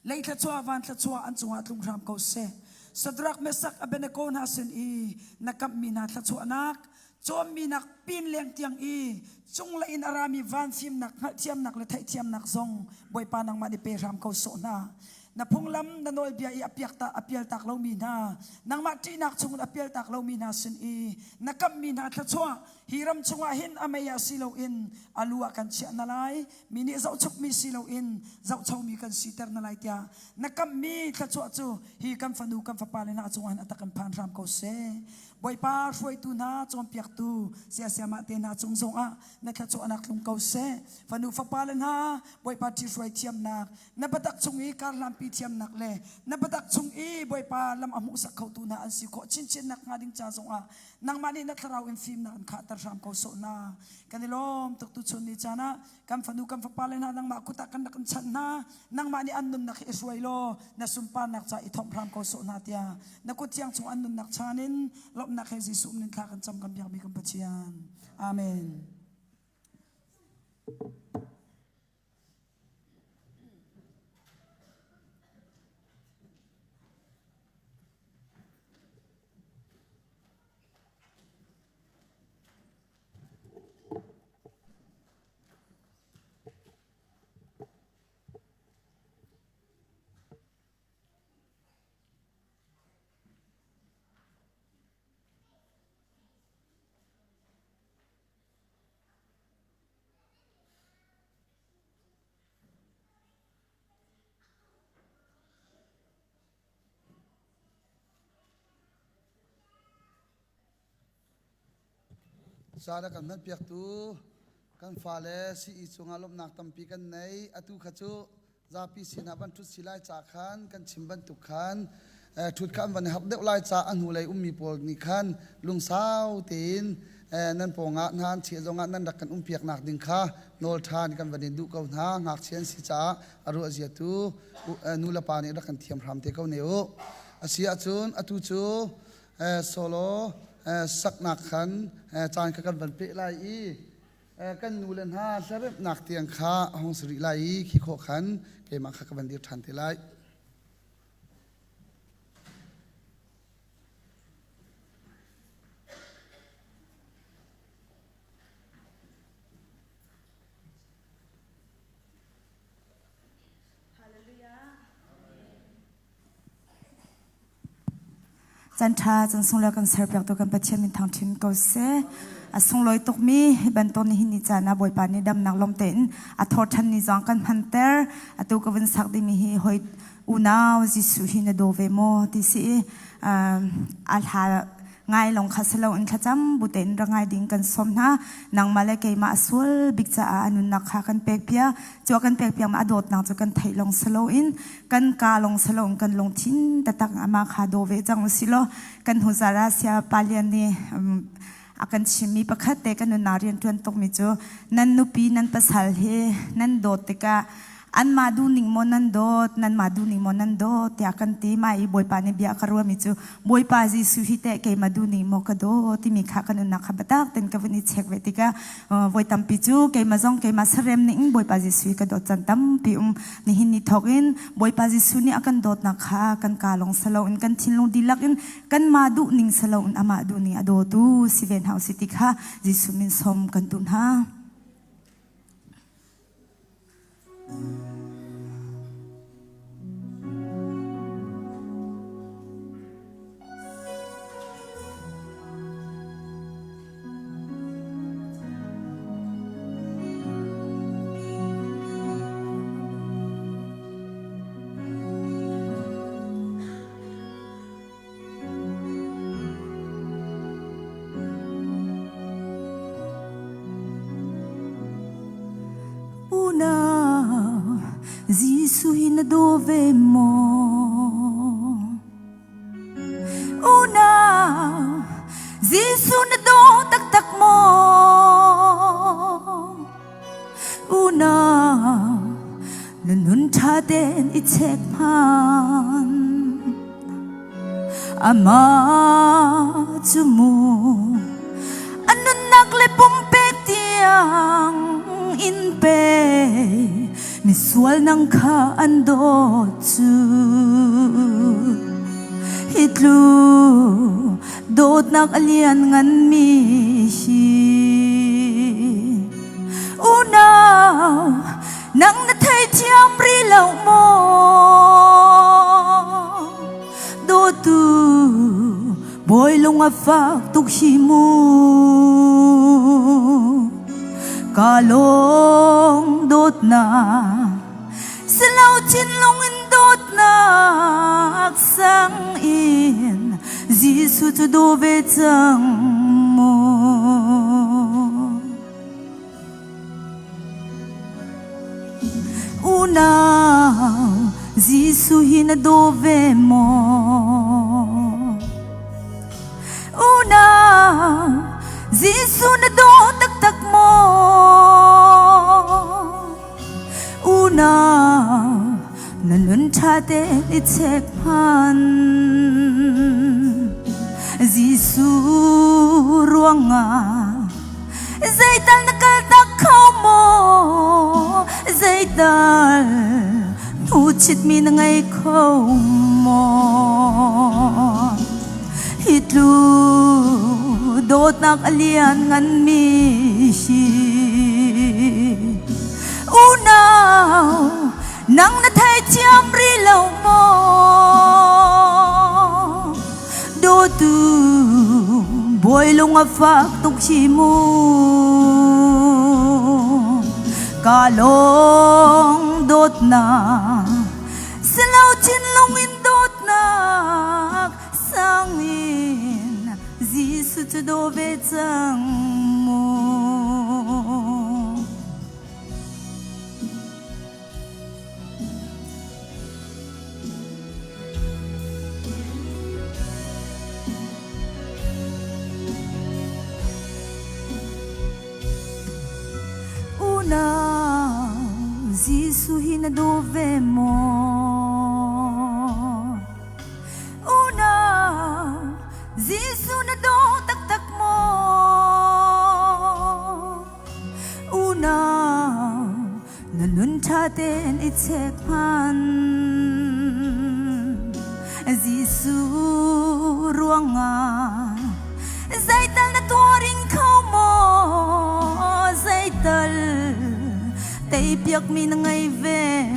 Lei thluachuah van thluachuah an cungah tlung hram ko seh. Sadrak Mesak Abednego hna sin i na kamhmi hna thluachuahnak cawmmi nak pin leng tiang i cunglei in a rami van fimnak hngalhthiamnak le theihthiamnak zong Bawipa nangmah nih pe hram ko sawh hna. Na phunglam na nawlbia i a piak ta a pial tak lomi hna nangmah ṭihnak chungin a pial tak lomi hna sin i na kamhmi hna thluachuah hi ram chungah hin a mei ah si loin a lu ah kan chiah hna lai mi nih zohchukmi si loin zohchomi kan siter hna lai tiah na kamhmi thluachuah cu hi kan fanu kan fapa le hna cungah hin a tak in phan hram ko seh. Bawipa hruaitu hna cawnpiaktu siasiamah te hna cung zongah na thluachuahnak tlung ko seh. Fanu fapa le hna Bawipa ṭhihruai thiamnak, na biatak chung i karhlanpi thiamnak le na biatak chung i Bawipa lam a hmuhsak khotu hna an si khawh chinchin nakhnga ding ca zongah nangmah nih na thlarau in fimnak in khahter hram ko sawh hna. Kan i lawm tuk tuchun ni caan ah kan fanu kan fapa le hna nangmah kut ah kan rak in chanh hna. Nangmah nih an nunnak hi i hruai law na sunparnak ca i thomh hram ko sawh hna tiah na kut thiang chung an nunnak chan in lawmhnak he Jesuh min thla kan cam kan biakmi kan Pathian. Amen. Caan a kan hmanpiaktu kan fale sii cungah lawmhnak tampi kan nei. Atu kha cu zapi sinah van ṭhut si lai ca khan kan chim bantuk khan ṭhut kha an van i harh deuh lai ca a hnulei ummi pawl nih khan lungsau tein nan pawngah hna an chiah zongah nan rak kan umpiaknak ding kha nawl ṭhan kan van in duh ko hna. Ngakchia an si caah a ruah zia tu nu le pa nih rak kan thiam hram te ko ne u. A si ahcun atu cu solo saknak khan caan kha kan van peh lai i kan nu le hna hlaremhnak tiang kha a hong si rih lai i khi khawh khan keimah kha ka van dir ṭhan te lai. Caan ṭha caan sunglawi kan serpiaktu kan Pathian min thangṭhin ko seh. A sunglawi tukmi hi bantuk nihin ni caan ah Bawipa nih damnak lawm tein a thawh ṭhan ni zong kan hmanter. Atu ka vun sak dingmi hi hawi unau Jesuh hi na daw ve maw ti si i a hla. Ngai lawng kha si loin thlacam bu tein ra ngai ding kan sawm hna. Nangmah le keimah a sual bik caah a nunnak kha kan pek piak. Cu a kan pek piak ma a dawtnak cu kan theih lawng si loin kan ka lawng si loin kan lungthin taktak amah kha daw ve cang usih law kan huzara sia palian nih a kan chimmi pakhat te kan nunnak rian ṭuan tukmi cu nan nupi nan pasal hi nan dawt tikah anmah duhning maw nan dawt nanmah duhning maw nan dawt tiah kan ti. Mah i Bawipa nih bia a ka ruahmi cu Bawipa Jesuh hi teh keimah duhning maw ka dawt timi kha kan nunnak kha biatak tein ka vun i check ve tikah voi tampi cu keimah zong keimah sarem ning in Bawipa Jesuh hi ka dawt caan tampi um. Nihin ni thawk in Bawipa Jesuh nih a kan dawtnak kha kan kaa lawng si loin kan thinlung dihlak in kanmah duhning si loin amah duhning a dawtu si ve hna usih ti kha Jesuh min sawm kan duh hna. Unau, Jesuh hi na daw ve maw? Unau, Jesuh na daw taktak maw? Unau, na nun ṭha tein i check hmanh. Amah cu mu a nunnak le pumpek tiang in pe misual nang kha an dawt cu. Hi tlu dawtnak a lian nganmi hi. Unau, nang na theithiam rih lo maw? Dawtu, bawi lung a fak tuk hi mu. Ka lawng dawtnak, silo thinlung in dawtnak sang in Jesuh cu daw ve cang mu. Unau, Jesuh hi na daw ve maw? Unau, Jesuh na daw taktak maw? Unau, na nun ṭha tein i check hmanh. Jesuh ruangah zeital na kal tak kho maw? Zeital hnuchitmi na ngei kho maw? Hi tlu dawtnak a lian nganmi hi. Unau, nang na theithiam rih lo maw? Dawtu, bawi lung a fak tuk hi mu. Ka lawng dawtnak, silo thinlung in dawtnak sang in Jesuh cu daw ve cang mu. Unau, Jesuh hi na daw ve maw? Unau, Jesuh na daw taktak maw? Unau, na nun ṭha tein i check hmanh. Jesuh ruangah zeital na tuaring kho maw? Zeital teipiakmi na ngei ve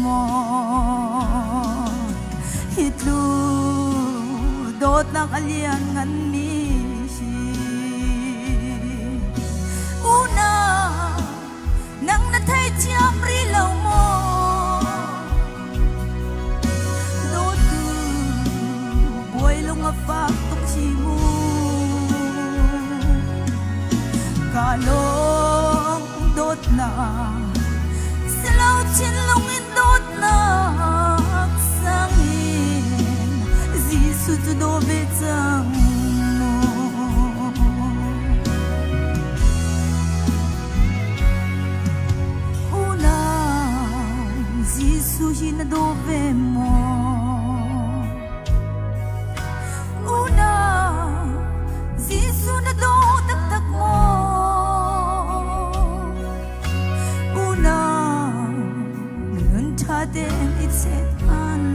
maw? Hi tlu dawtnak a lian nganmi hi. Unau, nang na theithiam rih lo maw? Dawtu, bawi lung a fak tuk hi mu. Dawtnak silo thinlung in dawtnak sang in Jesuh cu daw ve cang maw? Unau Jesuh hi na daw ve maw? Unau Jesuh na daw taktak maw? Unau na nun ṭha tein i chet hmanh.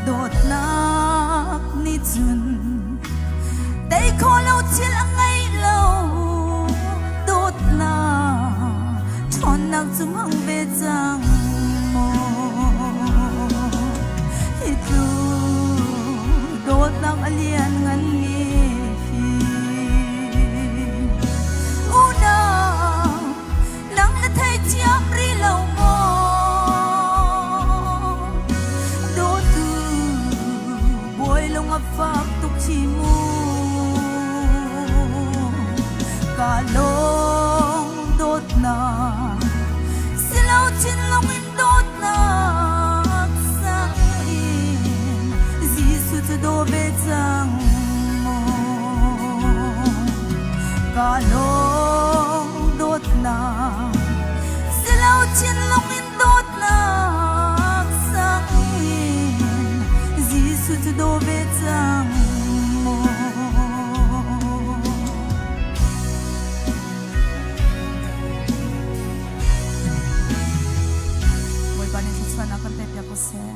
Dawtnak nih cun tei khawh lo thil a ngei lo. Dawtnak ṭhawnnak cu hmang ve cang maw? Hi tluk dawtnak a lianngan mi hi. Unau, nang na theithiam rih lo maw? Dawtu bawi lung a fak tuk hi mu. Ka lawng dawtnak silo thinlung in dawtnak sang in Jesuh cu daw ve cang maw? Ka lawng dawtnak silo thinlung in dawtnak sang in Jesuh cu daw ve cang maw? Bawipa nih thluachuahnak kan pek piak ko seh.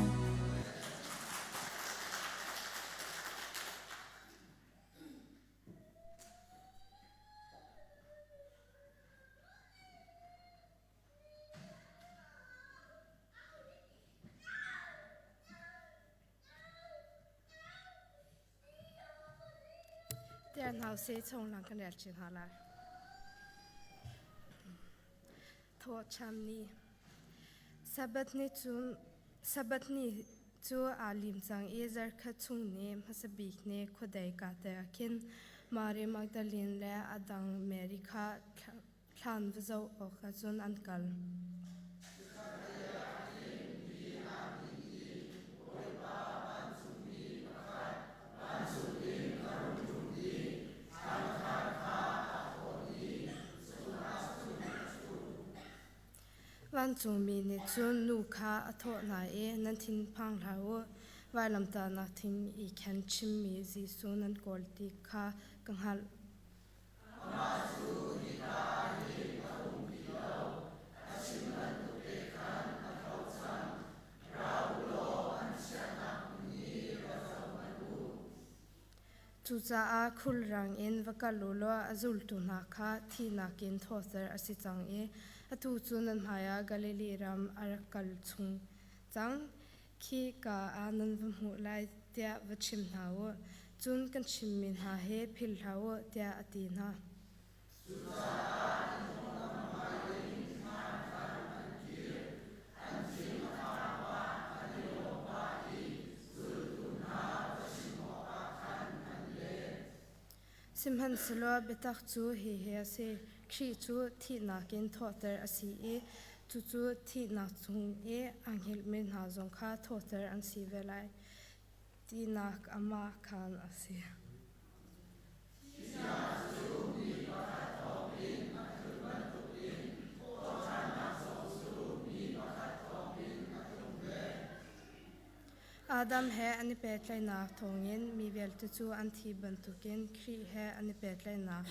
Tiah hna usih chunglang kan rel chin hna lai. Thawhṭhan ni. Sabbath ni cu Sabbath ni cu aa lim cang i zarhkhat chung ni hmasa bik ni khuadei ka te ah khin Mary Magdalene le a dang Mary kha thlan va zoh awkah cun an kal. Vancungmi nih cun nu kha a thawh hna i, Nan thinphang hlah u. Vailamtahnak thing i khen chimmi Jesuh nan kawl ti kha ka hngalh. Amah cu hika ah hin a um ti lo, a chim bantuk te khan a tho cang. Ra u law an chiahnak hmun hi va zoh hmanh u. Cucaah khulrang in va kal u law a zultu hna kha thihnak in thawhter a si cang i atu cu nan hmaiah Galilee ram a rak kal chung cang. Khika ah nan va hmuh lai tiah va chim hna u. Cun kan chimmi hna hi philh hlah u tiah a ti hna. Cucaah an thawhnak hmai in hmaan khan an kir. An thin a phang pah, an i lawm pah i zultu hna va chim awkah khan an leng. Sihmanhsehlaw biatak cu hihi a si: Khrih cu thihnak in thawhter a si i cucu thihnak chung i aa hngilhmi hna zong kha thawhter an si ve lai tinak amah khan a si. Thihnak cu mi pakhat thawngin a tlun bantukin thawhṭhannak zong cu mi pakhat thawngin a tlung ve. Adam he an i pehtlaihnak thawngin mi vialte cu an thi bantukin Khrih he an i pehtlaihnak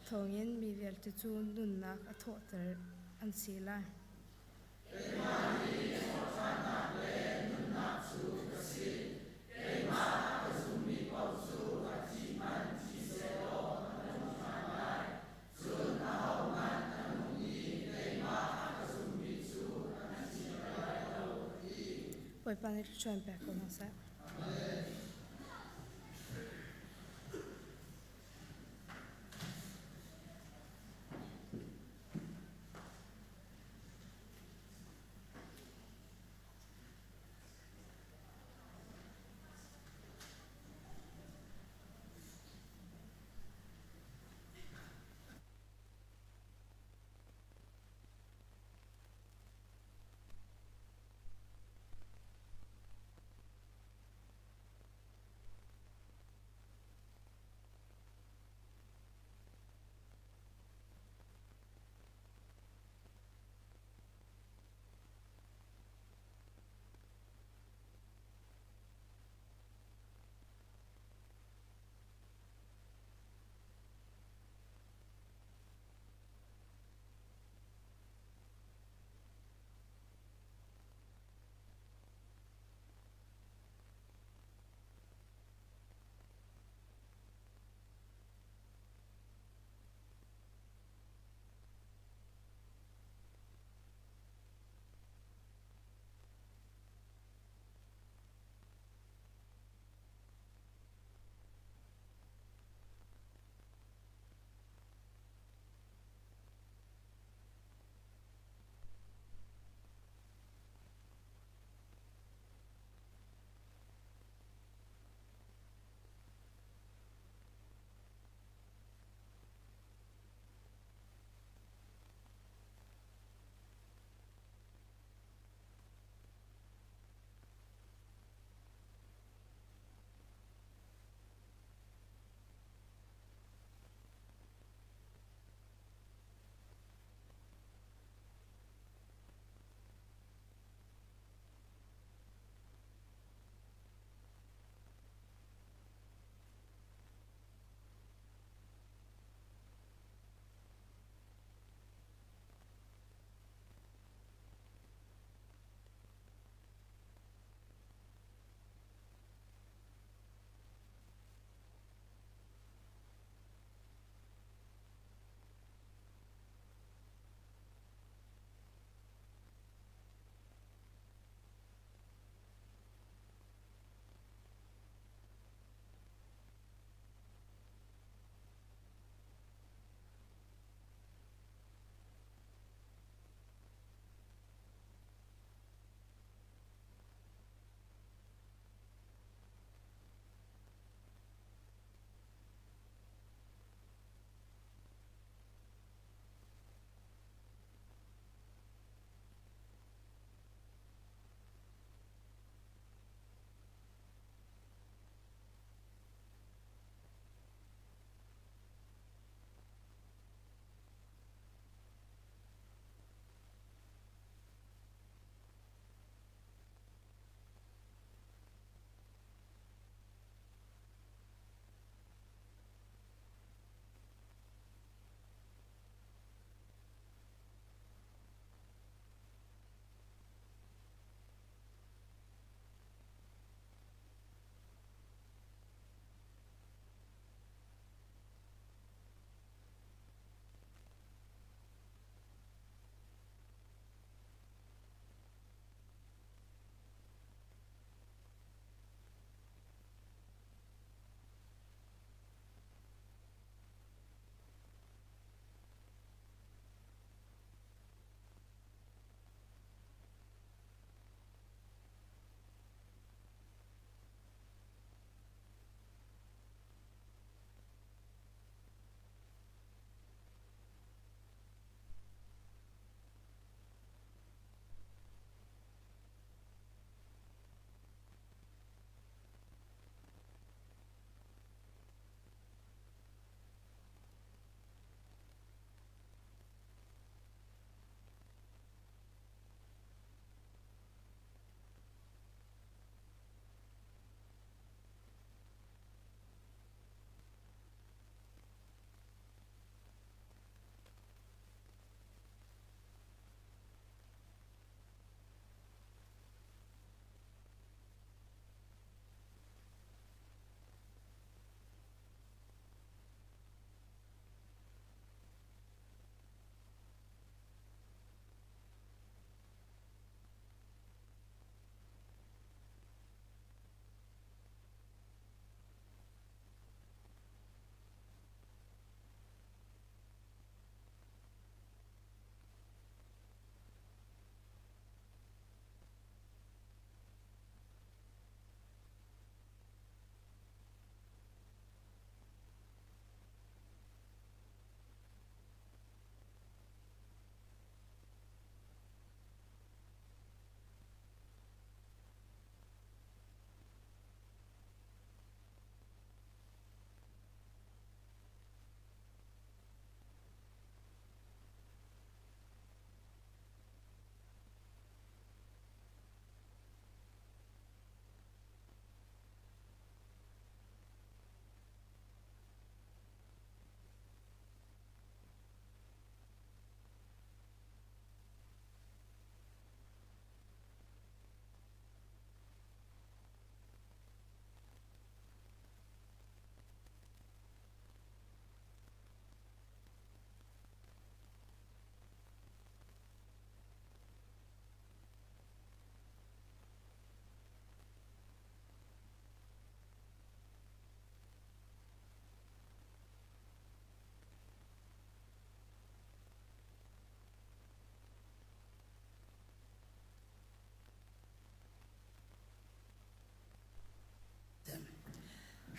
thawngin mi vialte cu nunnak a thawhter an si lai. Keimah hi thawhṭhannak le nunnak cu ka si. Keimah a ka zummi paoh cu a thi hmanh thi sehlaw a nung ṭhan lai. Cun ahohmanh a nung i keimah a ka zummi cu a thi bal lai lo, a ti. Bawipa nih thluachuah in pek ko hna seh.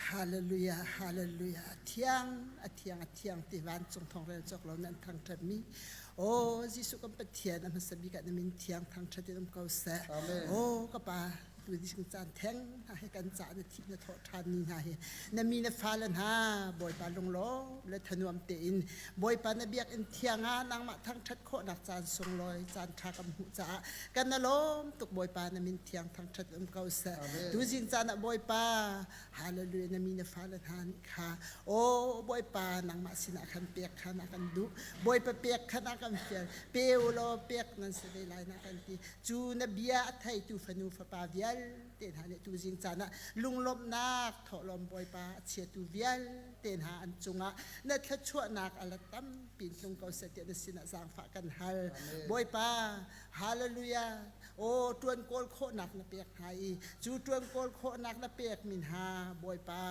Hallelujah, hallelujah. A thiang, a thiang, a thiang ti vancung thong rel cawk lo nan thangṭhat mi. O Jesuh kan Pathian a hmasa bik ah na min thiang thangṭhat in um ko seh. O ka pa tu ding caan theng hna he kan ca na thih na thawh ṭhan ni hna hi na mi na fale hna Bawipa lunglawm le thanuam tein Bawipa na biakinn thiang ah nangmah thangṭhat khawhnak caan sunglawi caan ṭha kan hmuh caah kan na lawm tuk Bawipa na min thiang thangṭhat um ko seh. Tuzing caan ah Bawipa hallelujah na mi na fale hna nih kha aw Bawipa nangmah sinah khan pek kha na kan duh Bawipa pek kha na kan fial pe u law pek nan si ve lai na kan ti cu na bia a theitu fanu fapa vialte hna nih tuzing caan ah lunglawmhnak thawhlawm Bawipa a chiatu vialte hna an cungah na thluachuahnak a la tampi tlung ko seh tiah na sinah zaangfah kan hal Bawipa hallelujah aw ṭuan kawl khawhnak na pek hna i cu ṭuan kawl khawhnak na pek mi hna Bawipa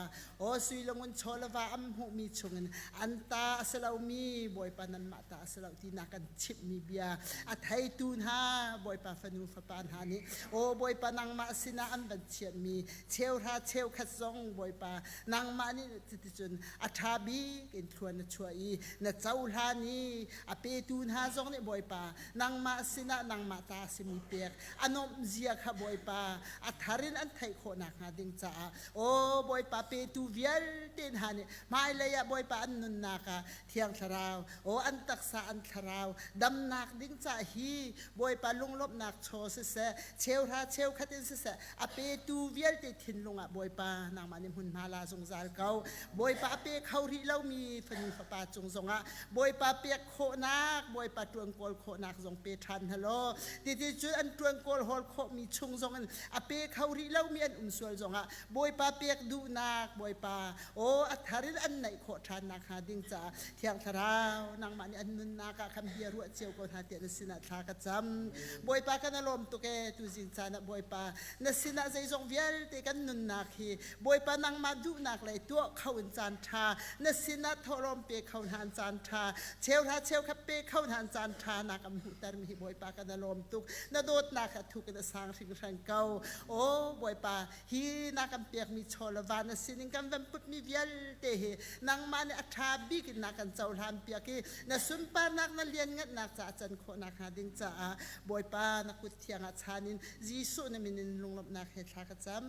aw sui le ngun chaw le va an hmuhmi chungin an ta a si lomi Bawipa nanmah ta a si lo ti na kan chimhmi bia a theitu hna Bawipa fanu fapa hna nih aw Bawipa nangmah sinah an van chiahmi cheuhra cheukhat zong Bawipa nangmah nih cuticun a ṭha bik in thluan na chuah i na cohlan i a petu hna zong nih Bawipa nangmah sinah nangmah ta simi pek a nuamh zia kha Bawipa a thar in an theih khawh nakhnga ding caah aw Bawipa petu vialte hna nih hmailei ah Bawipa an nunnak ah Thiang Thlarau aw an taksa an thlarau damnak ding caah hi Bawipa lunglawmhnak chaw siseh cheuhra cheukhat in siseh a petu vialte thinlung ah Bawipa nangmah nih hmunhma la zungzal ko Bawipa a pe kho rih lomi fanu fapa cung zongah Bawipa pek khawhnak Bawipa ṭuan kawl khawhnak zong pe ṭhan hna law titi cu an ṭuan kawl hawl khawhmi chung zong in a pe kho rih lomi an um sual zongah Bawipa pek duhnak Bawipa aw a thar in an neih khawh ṭhan nakhnga ding caah Thiang Thlarau nangmah nih an nunnak ah khan bia ruah cio ko hna tiah na sinah thla ka cam Bawipa kan lawm tuk ee tuzing caan ah Bawipa na sinah zeizong vialte kan nunnak hi Bawipa nangmah duhnak lei tuah kho in caan ṭha na sinah thawhlawm pe kho hna caan ṭha cheuhra cheukhat pe kho hna caan ṭha na kan hmuhtermi hi Bawipa kan lawm tuk na dawtnak a thuk in a sang hringhran ko aw Bawipa hi na kan pekmi chaw le va na sinin kan van putmi vialte hi nangmah nih a ṭha bik in na kan cohlan piak i na sunparnak na lianngannak caah can khawhnak hnga ding caah Bawipa na kut thiang ah chan in Jesuh na min in lunglawmhnak he thla ka cam.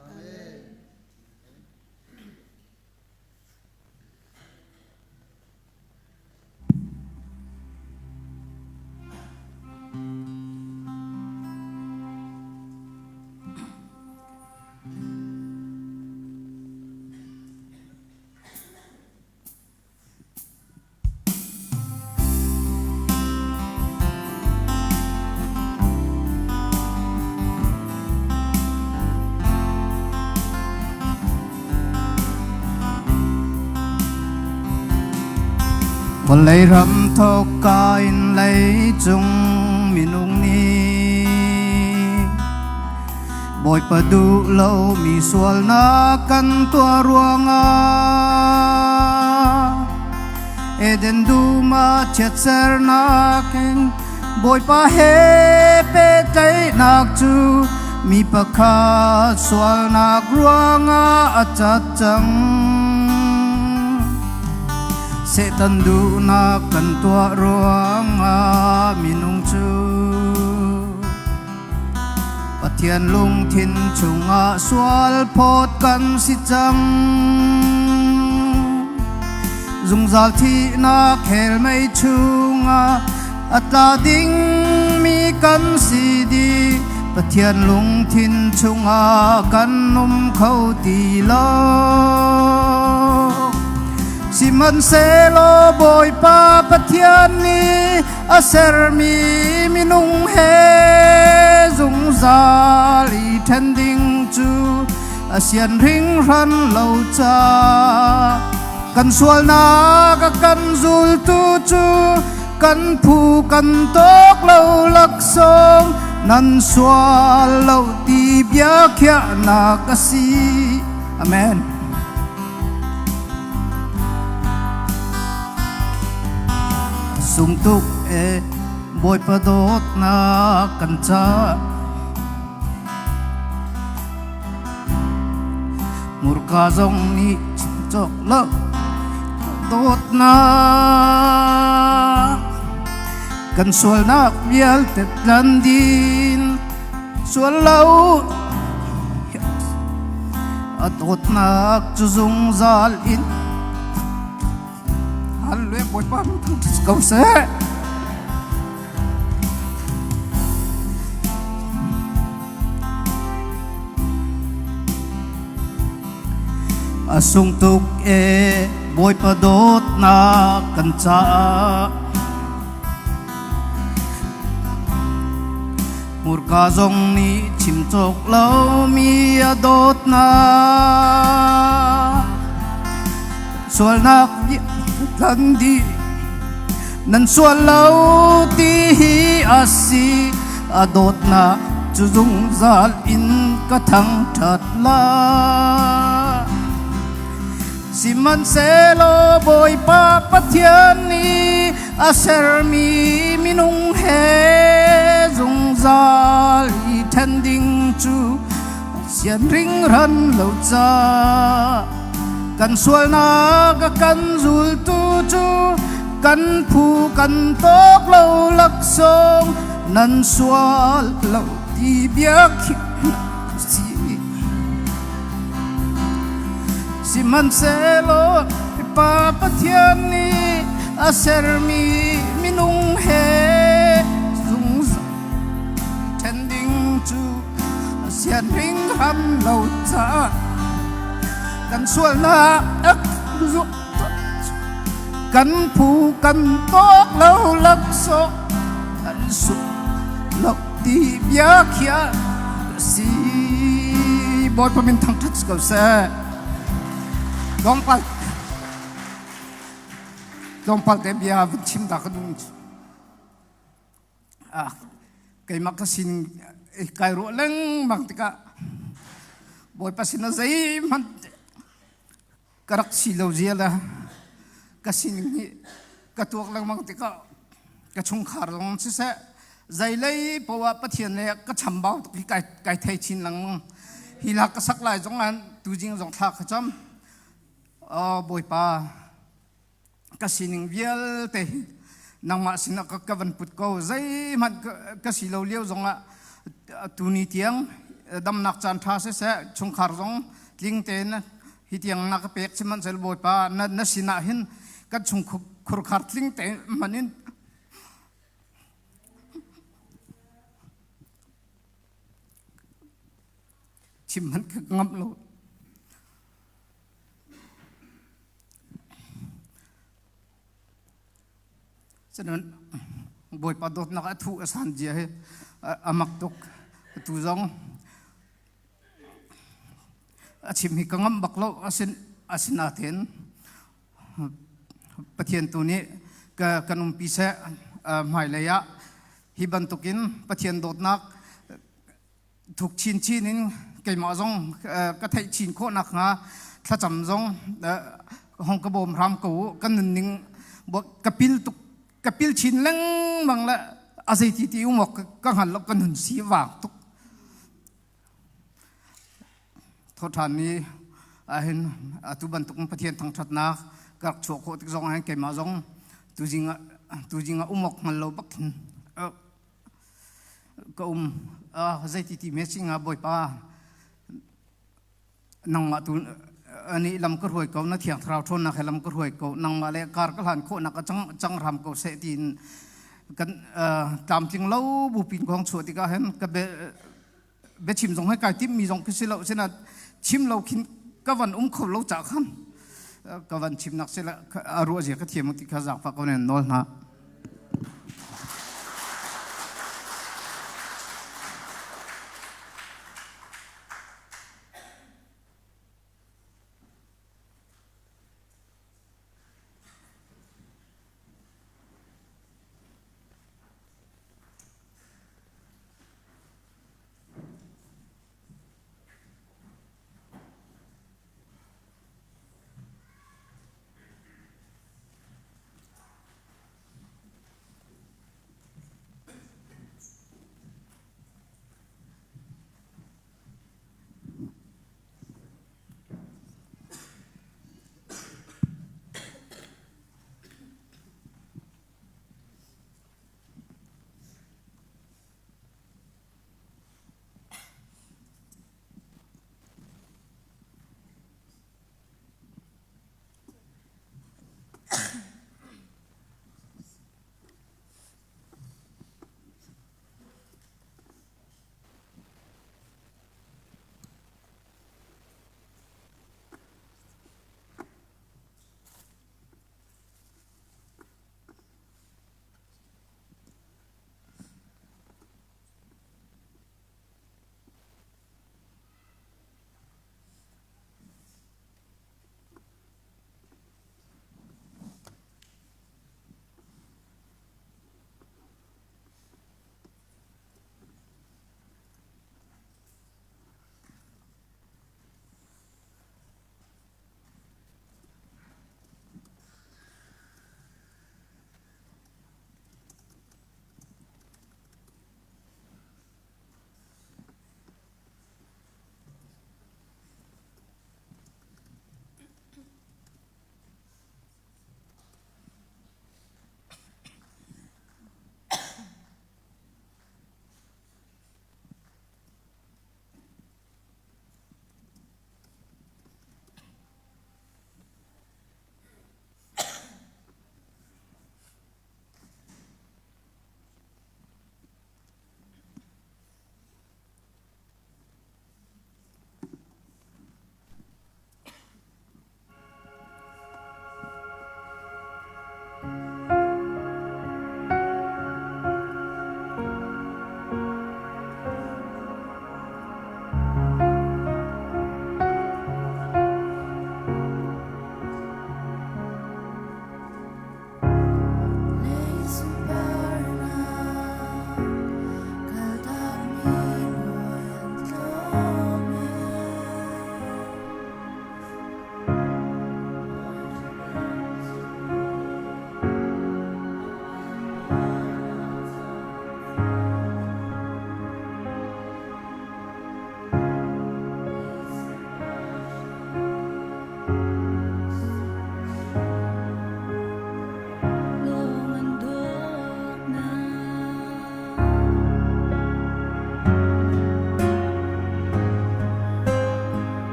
Amen. Vawlei ram thawkka in leicung minung nih Bawipa duh lomi sualnak kan tuah ruangah Eden dum ah chiatsernak in Bawipa he pehtlaihnak cu mi pakhat sualnak ruangah a cat cang. Satan duhnak kan tuah ruangah minung cu Pathian lungthin chungah sual phawt kan si cang. Zungzal thihnak helmei chungah a tla dingmi kan si dih. Pathian lungthin chungah kan um kho ti lo. Sihmanhsehlaw Bawipa Pathian nih a sermi minung he zungzal i ṭhen ding cu a sian hringhran lo ca kan sualnak a kan zultu cu kan phu kan tawk lo laksawng nan sual lo ti bia khiahnak a si amen Sungtuk e Bawipa dawtnak kan ca. Murka zong nih chim cawk lo dawtnak kan sualnak vialte tlan din sual lo a dawtnak cu zungzal in Hallelujah Bawipa thangṭhat ko seh. A sung tuk e Bawipa dawtnak kan caah Hmurka zong nih chim cawk lomi a dawtnak sualnak tlan dih nan sual lo ti hi a si a dawtnak cu zungzal in ka thangṭhat lai. Sihmanhsehlaw Bawipa Pathian nih a sermi minung he zungzal i ṭhen ding cu sian ringran lo ca kan sualnak a kan zultu cu kan phu kan tawk lo laksawng nan sual lo ti bia khi si. Sihmanhsehlaw Pa Pathian nih a sermi minung he zungzal ṭhen ding cu a sian hringhran lo caah kan sualnak a kan phu kan tawk lo laksawng kan su lo ti bia khiah si Bawipa min thangṭhat si ko seh. Tlawmpal tlawmpal te bia vun chim ta ka duh. Ah, keimah ka sin kai ruah lengmang tikah Bawipa sin ah zeihmanh ka rak si lo zia le ka sining hi ka tuak lengmang tikah ka chungkhar zong siseh zeilei poah Pathian le ka chambau tuk hi kai kai thei chin lengmang hi lak ka sak lai zong ah tuzing zong thla ka cam oh Bawipa ka sining vialte hi nangmah sinah ka, ka van put ko zeihmanh ka, ka si lo lio zongah tuni tiang damnak caan ṭha siseh chungkhar zong tling tein hi tiang na ka pek sihmanhsehlaw Bawipa na, na sinah hin kan chung khurkhar tling tein hman in chim hmanh ka ngamh lo. Cun Bawipa dawtnak a thuh a san zia hi a mak tuk. Atu zong a chim hi ka ngamh bak lo asin asinain Pathian tu nih ka kan umpi seh hmailei ah hi bantukin Pathian dawtnak thuk chinchin in keimah zong ka theih chin khawh nakhnga thlacam zong hong ka bawm hram ko u kan nunning ka pil tuk ka pil chin lengmang le a zeiti ti um awk ka hngal lo ka nun si vang tuk thawṭhan ni ahhin atu bantuk Pathian thangṭhatnak ka rak chuah khawh tik zong ahhin keimah zong tuzing ah tuzing ah um awk hngal lo bak hin ka um zeiti ti me si nga bawipa nangmah tu ani lam ka hruai ko na thiang thlarau ṭhawnnak he lam ka hruai ko nangmah le kar ka hlan khawhnak a cang cang ram ko seh tiin kan tlamtling lo bu pin kong chuah tikah hin ka be biachim zong he kai timh mi zong khi si lo sina chim lo khin ka van um kho lo ca khan ka van chimnak si la a ruah zia ka thiam ti kha zaangfah ko nen nawl hna.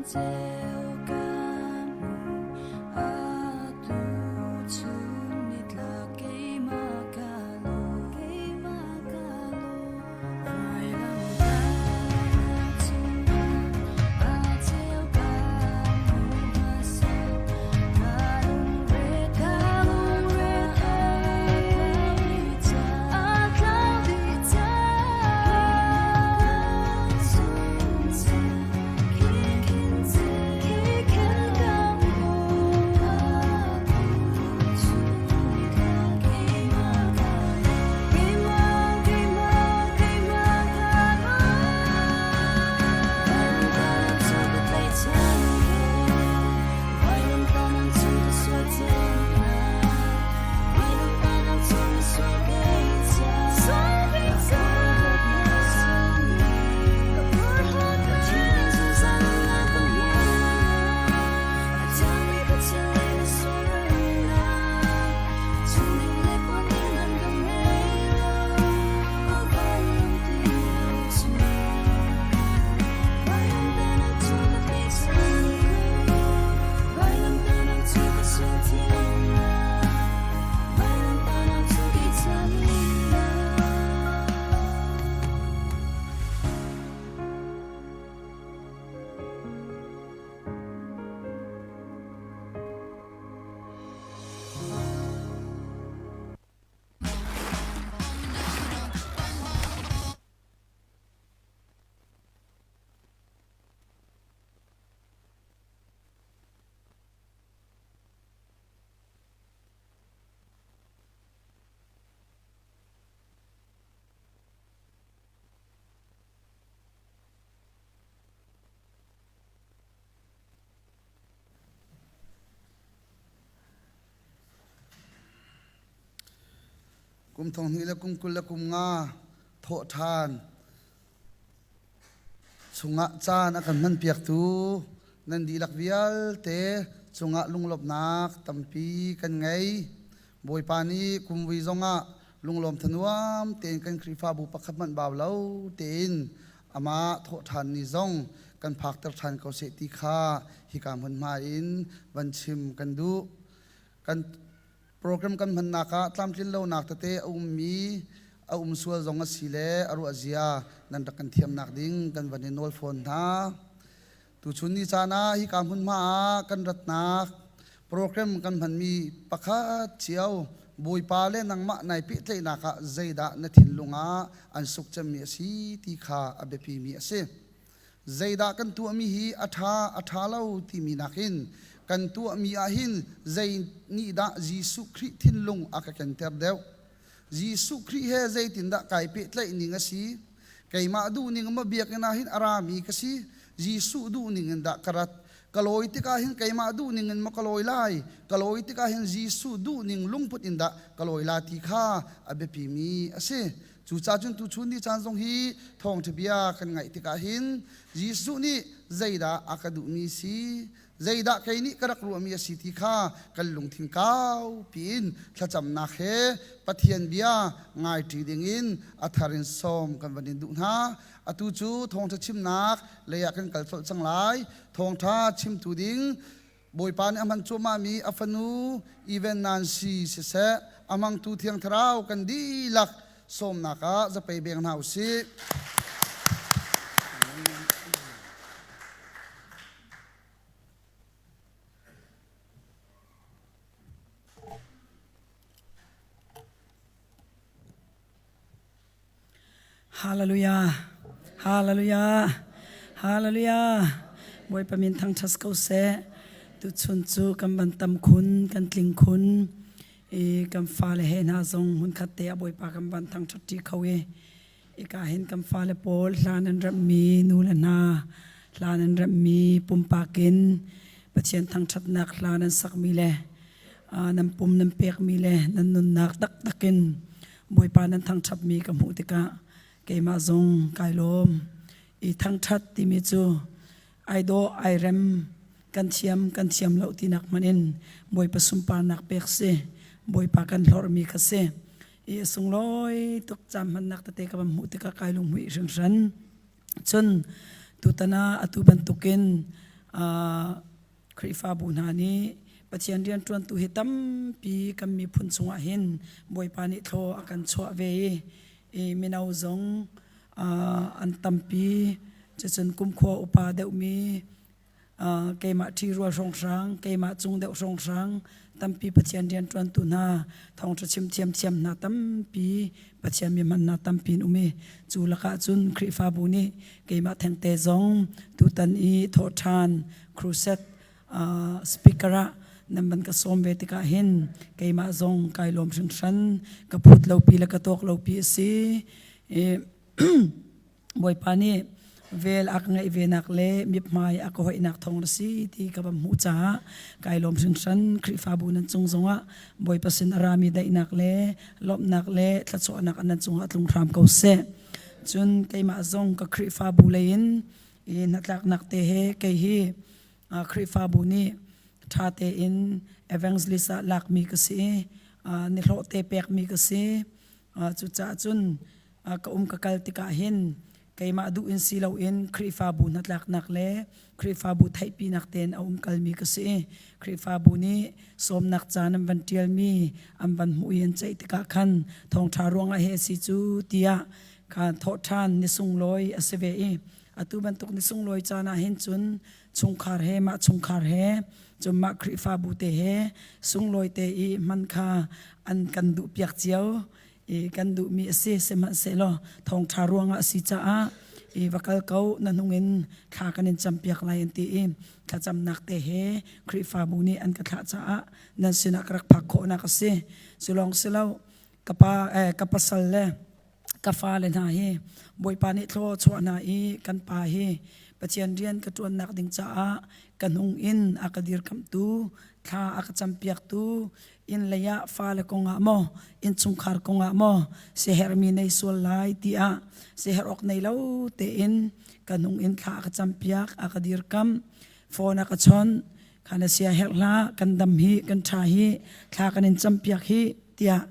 ceu kan hmu atu chun nitlak keimah ka lawm keimah ka lawm vailamtahnak cungah a ceu kan hmu hmasa ka lungre ka lungre thei a tlau dih cang Kum thong hnih le kum 20 le kum nga thawh ṭhan chungah caan a kan hmanpiaktu nan dihlak vialte cungah lunglawmhnak tampi kan ngei. Bawipa nih kumvui zongah lunglawm thanuam tein kan Khrihfabu pakhat hmanh bau lo tein amah thawhṭhan ni zong kan phakter ṭhan ko seh ti kha hika hmunhma in van chim kan duh. Kan program kan hmannak ah tlamtlin lonak tete a ummi a um sual zong a si le a ruah zia nan rak kan thiamnak ding kan van i nawl fawn hna. Tuchun ni caan ah hika hmunhma ah kan ratnak program kan hmanmi pakhat cio Bawipa le nangmah nai pehtlaihnak ah zeidah na thinlung ah an suk cemmi a si ti kha a biapimi a si. Zeidah kan tuahmi hi a ṭha a ṭha lo timi nakin kan tuahmi ah hin zei nih dah Jesuh Khrih thinlung a ka kenter deuh? Jesuh Khrih he zeitindah kai pehtlaih ning a si? Keimah duhning ma biakinn ah hin a rami ka si? Jesuh duhning in dah ka rat? Ka lawi tikah hin keimah duhning in maw ka lawi lai? Ka lawi tikah hin Jesuh duhning lungput in dah ka lawi la ti kha a biapimi a si. Cucaah cun tuchun ni caan zong hi thawngṭha bia kan ngaih tikah hin Jesuh nih zeidah a ka duhmi si? Zeidah kei nih ka rak ruahmi a si ti kha kan lungthin kau piin thlacamnak he Pathian bia ngaiṭi dingin a thar in sawm kan van in duh hna. Atu cu thawngṭha chimnak lei ah kan kal colh cang lai. Thawngṭha chimtu ding Bawipa nih a hman cuahmahmi a fanu Even Nancy siseh a hmangtu Thiang Thlarau kan dihlak sawmnak ah zapei beng hna u sih. Hallelujah. Hallelujah. Hallelujah. Bawipa min thangṭhat ko seh. Tuchun cu kan van tam khun, kan tling khun. I kan fale he hna zong hmunkhat te ah Bawipa kan van thangṭhat ṭi kho i Ika hin kan fale pawl hlan an remhmi nu le hna hlan an remhmi pumpak in Pathian thangṭhatnak hlan an sakmi le nan pum nan pekmi le nan nunnak taktak in Bawipa nan thangṭhatmi ka hmuh tikah keimah zong kai lawm. I thangṭhat timi cu ai dawh ai rem kan thiam kan thiam lo tinak hmanh in Bawipa sunparnak pek si Bawipa kan hlorhmi kha si. I a sunglawi tuk caan hmannak tete ka van hmuh tikah kai lunghmuih hringhran. Cun tutan ah atu bantukin Khrihfabu hna nih Pathian rianṭuantu hi tampi kan miphun chungah hin Bawipa nih thlaw a kan chuah ve i mino zong an tampi. Cucun kumkhua upa deuhmi keimah ṭhirual hrawnghrang, keimah cung deuh hrawnghrang tampi Pathian rianṭuantu hna, thawngṭha chim thiamthiam hna tampi Pathian mi hman hna tampi an um i cu lakah cun Khrihfabu nih keimah thengte zong tutan i thawhṭhan crusade speaker ah nan van ka sawm ve tikah hin keimah zong kai lawm hringhran ka phut lopi le ka tawk lopi a si. I Bawipa nih vel a ka ngeih venak le mithmai a ka hoihnak thawng na si ti ka van hmuh caah kai lawm hringhran. Khrihfabu nan cung zongah Bawipa sin a rami daihnak le lawmhnak le thluachuahnak nan cungah tlung hram ko seh. Cun keimah zong ka Khrihfabu lei in i hnatlaknak te he kei hi Khrihfabu nih ṭha tein evangelist ah lakmi ka si i nihlawh te pekmi ka si. Cucaah cun ka um ka kal tikah hin keimah duh in si loin Khrihfabu hnatlaknak le Khrihfabu theihpinak tein a um kalmi ka si. Khrihfabu nih sawmnak ca an van ṭialmi an van hmuh i an ceih tikah khan thawngṭha ruangah he si cu tiah kha thawhṭhan ni sunglawi a si ve i atu bantuk ni sunglawi caan ah hin cun chungkhar he mah chungkhar he cun mah Khrihfabu te he sunglawi te i hman kha an kan duh piak cio i kan duhmi a si. Sihmanhsehlaw thawngṭha ruangah a si caah i va kal ko na hnung in thla kan in campiak lai an ti i thlacamnak te he Khrihfabu nih an ka thlah caah nan sinah ka rak phak khawhnak a si. Cu lawng si lo ka pa eh, ka pasal le ka fale hna hi Bawipa nih thlaw chuah hna i kan pa hi Pathian rian ka ṭuannak ding caah ka hnung in a ka dirkamhtu thla a ka campiaktu inn lei ah fale kongah maw innchungkhar kongah maw siaherhmi nei sual lai tiah siaherh awk nei lo tein ka hnung in thla a ka campiak a ka dirkamh phone a ka chawnh kha na sia herh hlah kan dam hi kan ṭha hi thla kan in campiak hi tiah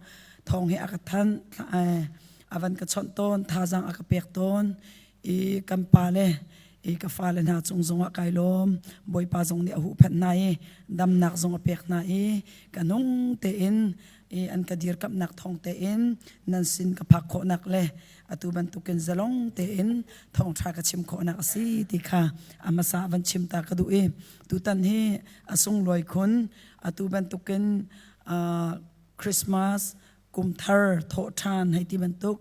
thawng hi a ka thanh a van ka chawnh tawn thazaang a ka pek tawn i kan pa le i ka fale hna cung zongah kai lawm. Bawipa zong nih a huhphenh hna i damnak zong a pek hna i ka nung tein i an ka dirkamhnak thawng tein nan sin ka phak khawhnak le atu bantukin zalong tein thawngṭha ka chim khawhnak a si ti kha a hmasa van chim ta ka duh i tutan hi a sunglawi khun. Atu bantukin Christmas kum thar thawhṭhan hei ti bantuk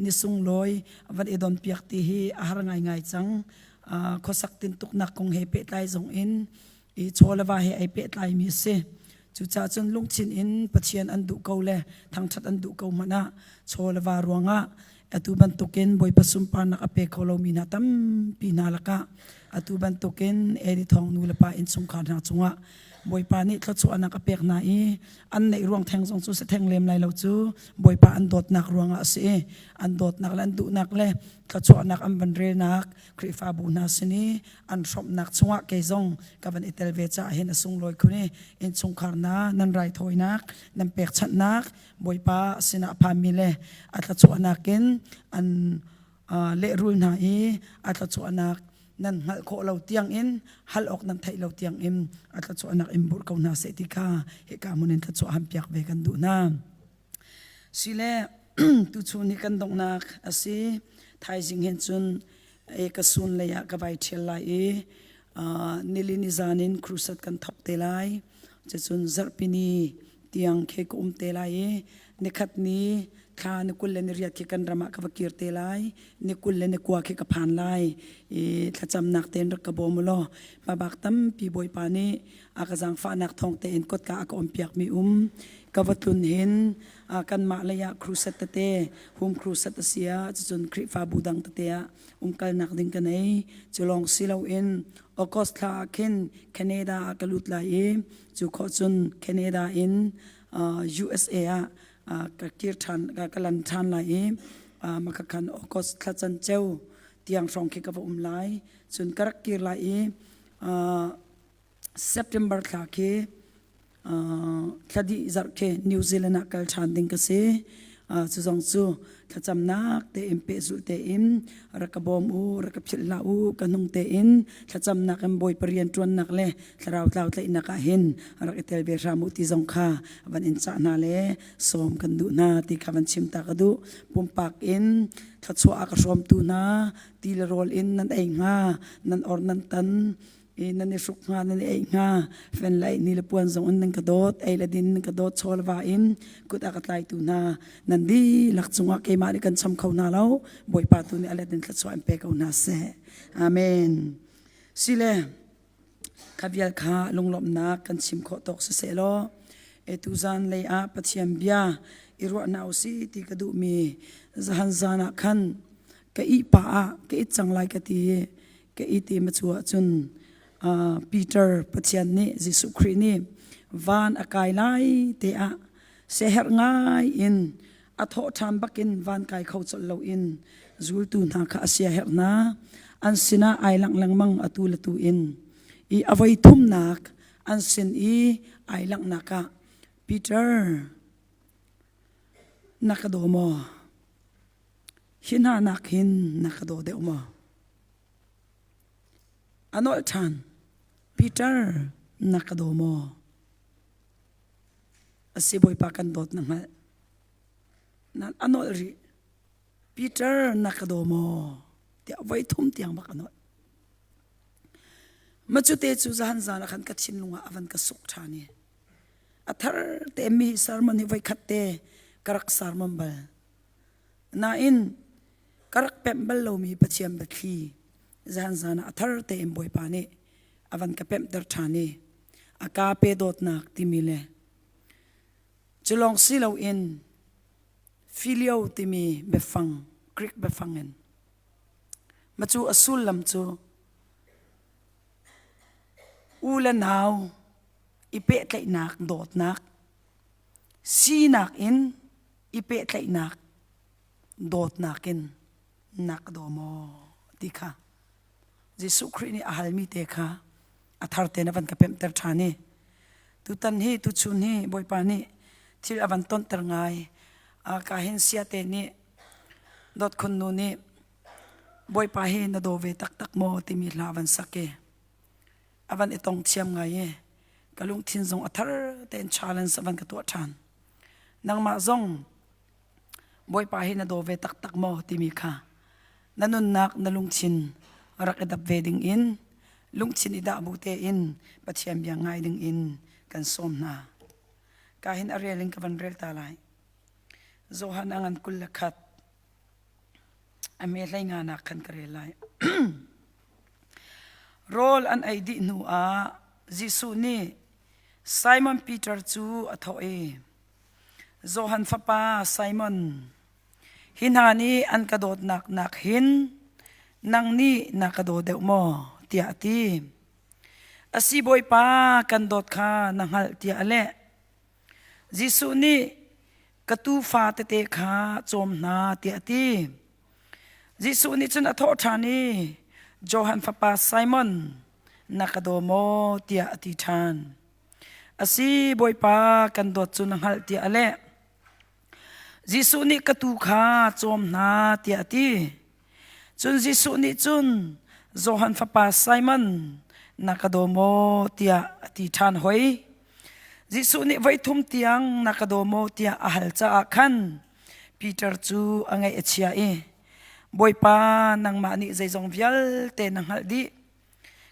ni sunglawi van i donpiak ti hi a har ngaingai cang. Khuasak tintuknak kong he pehtlai zong in i chaw le va he ai pehtlaimi a si. Cucaah cun lungthin in Pathian an duh ko le thangṭhat an duh ko hmanh ah chaw le va ruangah atu bantukin Bawipa sunparnak a pe kho lomi hna tampi hna lakah atu bantukin Edi Thawng nu le pa innchungkhar hna cungah Bawipa nih thluachuahnak a pek hna i an neih ruang theng zong cu si theng lem lai lo cu Bawipa an dawtnak ruangah a si i an dawtnak le an duhnak le thluachuahnak an van relnak Khrihfabu hna sin i an hrawmhnak chungah kei zong ka van i tel ve caah hin a sunglawi khun i innchungkhar hna nan raithawinak nan pekchanhnak Bawipa sinah phanmi le a thluachuahnak in an lehrul hna i a thluachuahnak nan hngalh khawh lo tiangin hal awk nan theih lo tiangin a thluachuahnak in burh ko hna seh ti kha hika hmun in thluachuah hampiak ve kan duh hna. Sile tuchun hi kan donghnak a si. Thaizing hin cun e ka sun lei ah ka vai ṭhial lai i nili ni zan in crusade kan thawk te lai. Cucun zarhpini tiang khi ka um te lai i nikhat ni thla ni 28 khi kan ram ah ka va kir te lai. Ni 29 khi ka phan lai i thlacamnak tein rak ka bawm u law hmabak tampi Bawipa nih a ka zaangfahnak thawng tein kotka a ka umpiakmi um ka va tlun hin kanmah lei ah crusade tete home crusade a si ah cucun Khrihfabu dang tete ah umkalnak ding ka nei. Cu lawng si loin August thla ah khin Canada ah ka lut lai i cu khawh cun Canada in USA ah ka kir ṭhan ka lan ṭhan lai i maka khan August thla canceo tiang hrawng khi ka va um lai. Cun ka rak kir lai i September thla khi thla dih zarh khi New Zealand ah kal ṭhan ding ka si. Cu zong cu thlacamnak tein pehzulh tein rak ka bawm u, rak ka philh hlah u, ka hnung tein thlacamnak in Bawipa rianṭuannak le thlarau tlau tlaihnak ah hin rak i tel ve hram u ti zong kha van in cah hna le sawm kan duh hna ti kha van chim ta ka duh. Pumpak in thluachuah a ka hrawmtu hna ti le rawl in nan ei hnga, nan or nan tan, i nan i hruk hnga nan i eih hnga fen le ni le puan zong in nan ka dawt ei le din nan ka dawt chaw le va in kut a ka tlaitu hna nan dihlak cungah keimah nih kan cham kho hna lo bawipa tu nih a let in thluachuah in pe ko hna seh amen sile kha vial kha lunglawmhnak kan chim khawh tawk siseh law e tuzan lei ah Pathian bia i ruah hna usih ti ka duhmi zahan zan ah khan ka ih pa ah ka it cang lai ka ti ka i ti ma cu ahcun Peter Pathian nih Jesuh Khrih nih van a kai lai te ah seherh ngai in a thawh ṭhan bakin van kai kho colh loin zultu hna kha a siaherh hna an sinah ai langh lengmang atu le tu in i a voi thumnak an sin i ai langhnak ah Peter na ka daw maw Hi hna nak hin na ka daw deuh maw? A nolh ṭhan. Peter, na ka daw maw? A si Bawipa kan dawt na hngalh. Nan a nolh rih. Peter, na ka daw maw? Tiah voi thum tiang bak a nolh. Macute cu zahan zan ah khan ka thinlung ah a van ka suk ṭhan i a thar te mi sermon hi voi khat te ka rak sermon bal. Nain ka rak pemh bal lomi Pathian biathli zanzan ah a thar tein Bawipa nih a van ka pemhter ṭhan i a ka pe dawtnak timi le cu lawng si loin filio timi biafang Greek biafang in macu a sullam cu u le nau i pehtlaihnak dawtnak sinak in i pehtlaihnak dawtnak in na ka daw maw ti kha Jesuh Khrih nih a halmi te kha a thar tein a van ka pemhter ṭhan i tutan hi tuchun hi Bawipa nih thil a van tonter ngai ka hin siate nih dawt khun nu nih Bawipa hi na daw ve taktak maw timi hla van sak i a van i tong thiam ngai i ka lungthin zong a thar tein challenge a van ka tuah ṭhan Nangmah zong Bawipa hi na daw ve taktak maw timi kha na nunnak na lungthin rak i dap ve ding in lungthin i dah bu tein Pathian bia ngai ding in kan sawm hna. Ka hin a rel in ka van rel ta lai. Johan a ngan 21 a me hlei nga nak khan ka rel lai. Rawl an ei dih hnu ah Jesuh nih Simon Peter cu a thawh i, Johan fapa Simon, hi hna nih an ka dawtnak nak hin nang nih na ka daw deuh maw? tiah a ti. A si Bawipa, kan dawt kha na hngalh tiah a leh. Jesuh nih ka tuufa tete kha cawm hna tiah a ti. Jesuh nih cun a thawh ṭhan i, Johan fapa Simon, na ka daw maw? tiah a ti ṭhan. A si, Bawipa, kan dawt cu na hngalh tiah a leh. Jesuh nih ka tuu kha cawm hna tiah a ti. Cun Jesuh nih cun Johan fapa Simon, na ka daw maw? tiah a ti ṭhan hoi. Jesuh nih voi thum tiang na ka daw maw tiah a hal caah khan Peter cu a ngaih a chia i Bawipa nangmah nih zeizong vialte na hngalh dih.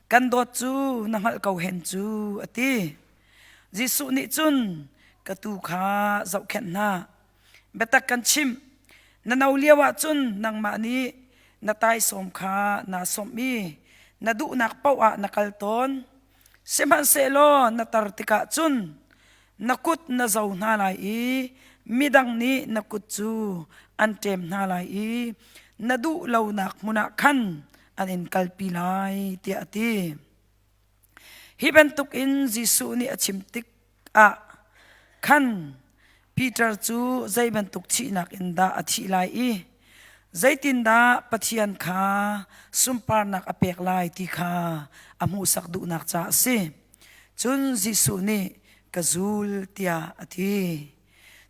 Kan dawt cu na hngalh ko hen cu a ti. Jesuh nih cun ka tuu kha zohkhenh hna. Biatak kan chimh, na no lio ah cun nangmah nih na taisawm kha naa sawmh i na duhnak paoh ah na kal tawn. Sihmanhsehlaw na tar tikah cun na kut na zo hna lai i midang nih na kut cu an ṭem hna lai i na duh lonak hmun ah khan an in kalpi lai tiah a ti. Hi bantukin Jesuh nih a chim tikah khan Peter cu zei bantuk thihnak in dah a thih lai i zeitindah Pathian kha sunparnak a pek lai ti kha a hmuhsak duhnak caah a si. Cun Jesuh nih ka zul tiah a ti.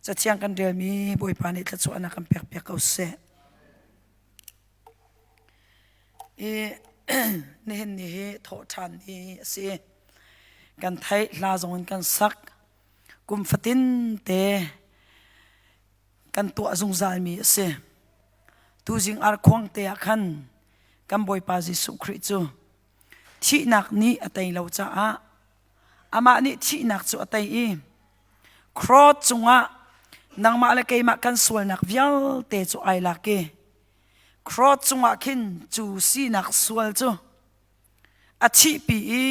Cathiang kan relmi Bawipa nih thluachuahnak kan pekpiak ko seh. I nihin ni hi thawhṭhan ni a si. Kan theih hla zong in kan sak. Kum fatin te kan tuah zungzalmi a si. Tuzing arkhuang te ah khan kan Bawipa Jesuh Khrih cu thihnak nih a tei lo caah amah nih thihnak cu a tei i cross cungah nangmah le keimah kan sualnak vialte cu ai lak i cross cungah khin cu sinak sual cu a thihpi i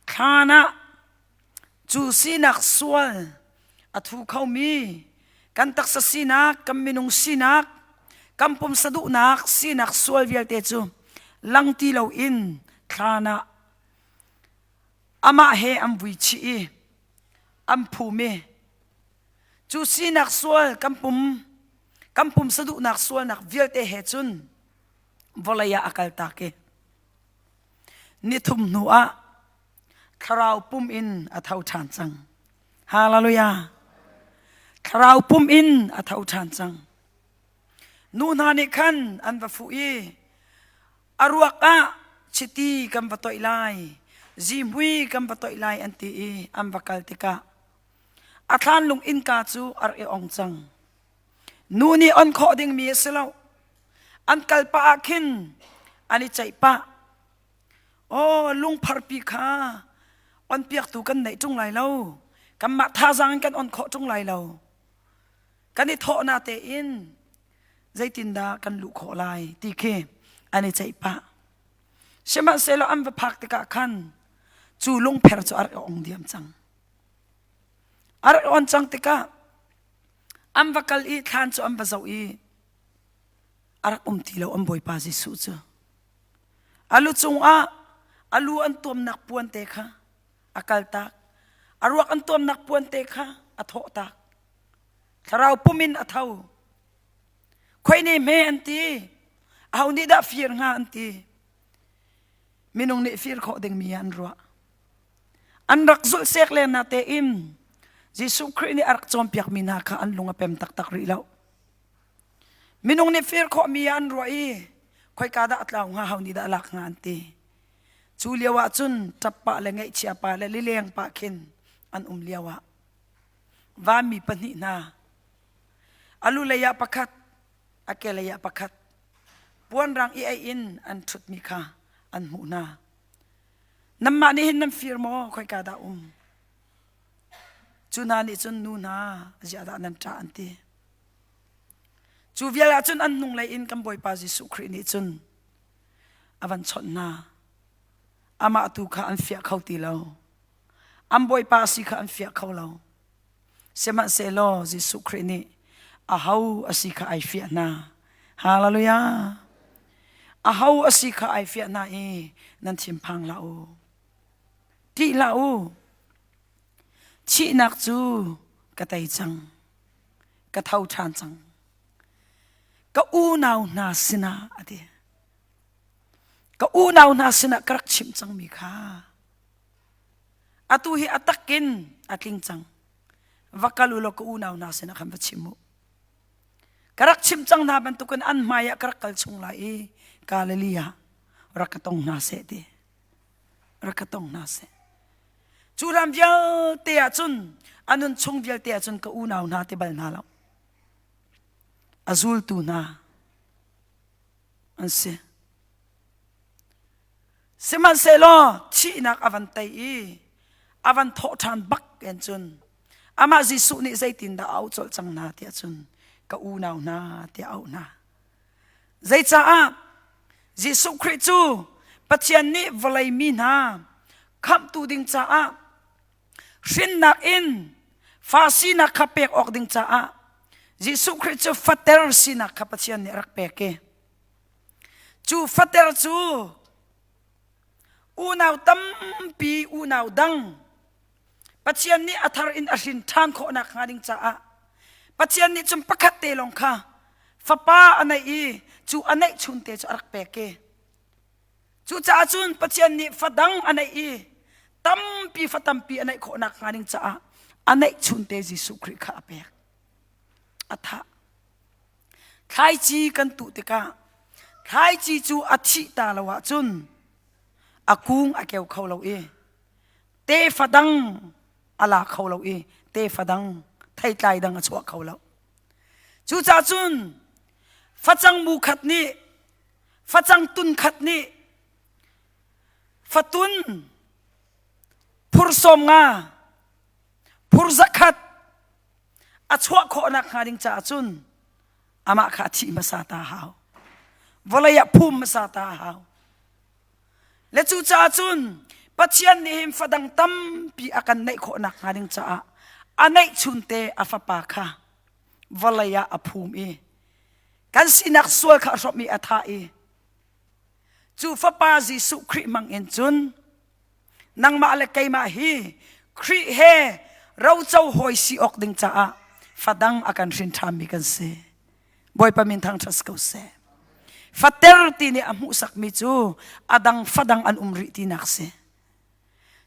thlan ah cu sinak sual a thu khomi kan taksa sinak kan minung sinak kan pumsa duhnak sinak sual vialte cu lang ti loin thlan ah amah he an vui chih i an phum i cu sinak sual kan pum kan pumsa duhnak sualnak vialte he cun vawlei ah a kaltak i nithum hnu ah thlarau pum in a tho ṭhan cang. Hallelujah. Thlarau pum in a tho ṭhan cang. Nu hna nih khan an va fuh i a ruak ah chiti kan va toih lai, zihmui kan va toih lai an ti i an va kal tikah a thlanlung innka cu a rak i ong cang. Nu nih on khawh dingmi a si lo. An kal pah ah khin an i ceih pah. Aw lungpharpi kha on piaktu kan neih ṭung lai lo. Kanmah thazaang in kan on khawh ṭung lai lo. Kan i thawh na tein zeitindah kan luh khawh lai ti khi an i ceih pah. Sihmanhsehlaw an va phak tikah khan cu lungpher cu a rak i ong diam cang. A rak i on cang tikah an va kal i thlan cu an va zoh i a rak um ti lo an Bawipa Jesuh cu. A lu cungah a lu an tuamnak puan te kha a kaltak. A ruak an tuamnak puan te kha a thawhtak. Thlarau pum in a tho. Khoi ne hme an ti. Aho nih dah fir hnga an ti. Minung nih fir khawh dingmi an ruah. An rak zulh sek len na tein Jesuh Khrih nih a rak cawnpiakmi hna kha an lung a pem taktak rih lo. Minung nih fir khawhmi ah an ruah i khoika dah a tlau hnga, ho nih dah a lak hnga an ti. Cu lio ah cun ṭap pah le ngaihchia pah le lileng pah khin an um lio ah vanmi pahnih hna a lu lei ah pakhat a ke lei ah pakhat puanrang i aih in an ṭhutmi kha an hmuh hna. Nanmah nih hin nan fir maw? Khoika dah um? Cu hna nih cun nu hna ziah dah nan ṭah an ti. Cu vial ah cun an hnunglei in kan Bawipa Jesuh Khrih nih cun a van chawnh hna. Amah tu kha an fiah kho ti lo. An Bawipa a si kha an fiah kho lo. Sihmanhsehlaw Jesuh Khrih nih aho a si kha ai fiah hna. Hallelujah. Aho a si kha ai fiah hna i nan thinphang hlah u. Ṭih hlah u. Thihnak cu ka tei cang. Ka tho ṭhan cang. Ka unau hna sinah a ti. Ka unau hna sinah ka rak chimh cangmi kha atu hi a takin a tling cang. Va kal u law ka unau hna sinah khan va chim u. Ka rak chimh cang hna bantukin an hmai ah ka rak kal chung lai i Galilee ah rak ka tong hna seh ti. Rak ka tong hna seh. Cu ram vialte ah cun a nun chung vialte ah cun ka unau hna ti bal hna lo. A zultu hna an si. Sihmanhsehlaw thihnak a van tei i a van thawh ṭhan bak en cun amah Jesuh nih zeitindah a auh colh cang hna tiah cun ka unau hna tiah a auh hna. Zeicaah Jesuh Khrih cu Pathian nih vawlei mi hna khamhtu ding caah hrinnak in fa sinak kha pek awk ding caah Jesuh Khrih cu fater sinak kha Pathian nih a rak pek i cu fater cu unau tampi unau dang Pathian nih a thar in a hrin ṭhan khawhnak hnga ding caah Pathian nih cun pakhat te lawng kha fapa a neih i cu a neih chun te cu a rak pek i cucaah cun Pathian nih fa dang a neih i tampi fa tampi a neih khawhnak hnga ding caah A neihchunte Jesuh Khrih kha a pek. A thah. Thlaici kan tuh tikah thlaici cu a thih ta lo ahcun a kung a keu kho lo i tefa dang a la kho lo i tefa dang theitlai dang a chuah kho lo. Cucaah cun facang mu khat nih facang tun khat nih fatun phur sawm nga phur zakhat a chuah khawhnak hnga ding caah cun amah kha a thih hmasa ta hau vawlei ah phum hmasa ta hau le cucaah cun Pathian nih hin fadang tampi a kan neih khawhnak hnga ding caah a neih chunte a fapa kha vawlei ah a phum i kan sinak sual kha a hrawmh i a thah i cu fapa Jesuh Khrih hmang in cun nangmah le keimah hi Khrih he roco hawi si awk ding caah fadang a kan hrin ṭhanmi kan si. Bawipa min thangṭhat ko seh. Fater ti nih a hmuhsakmi cu a dang fadang an um rih tinak si.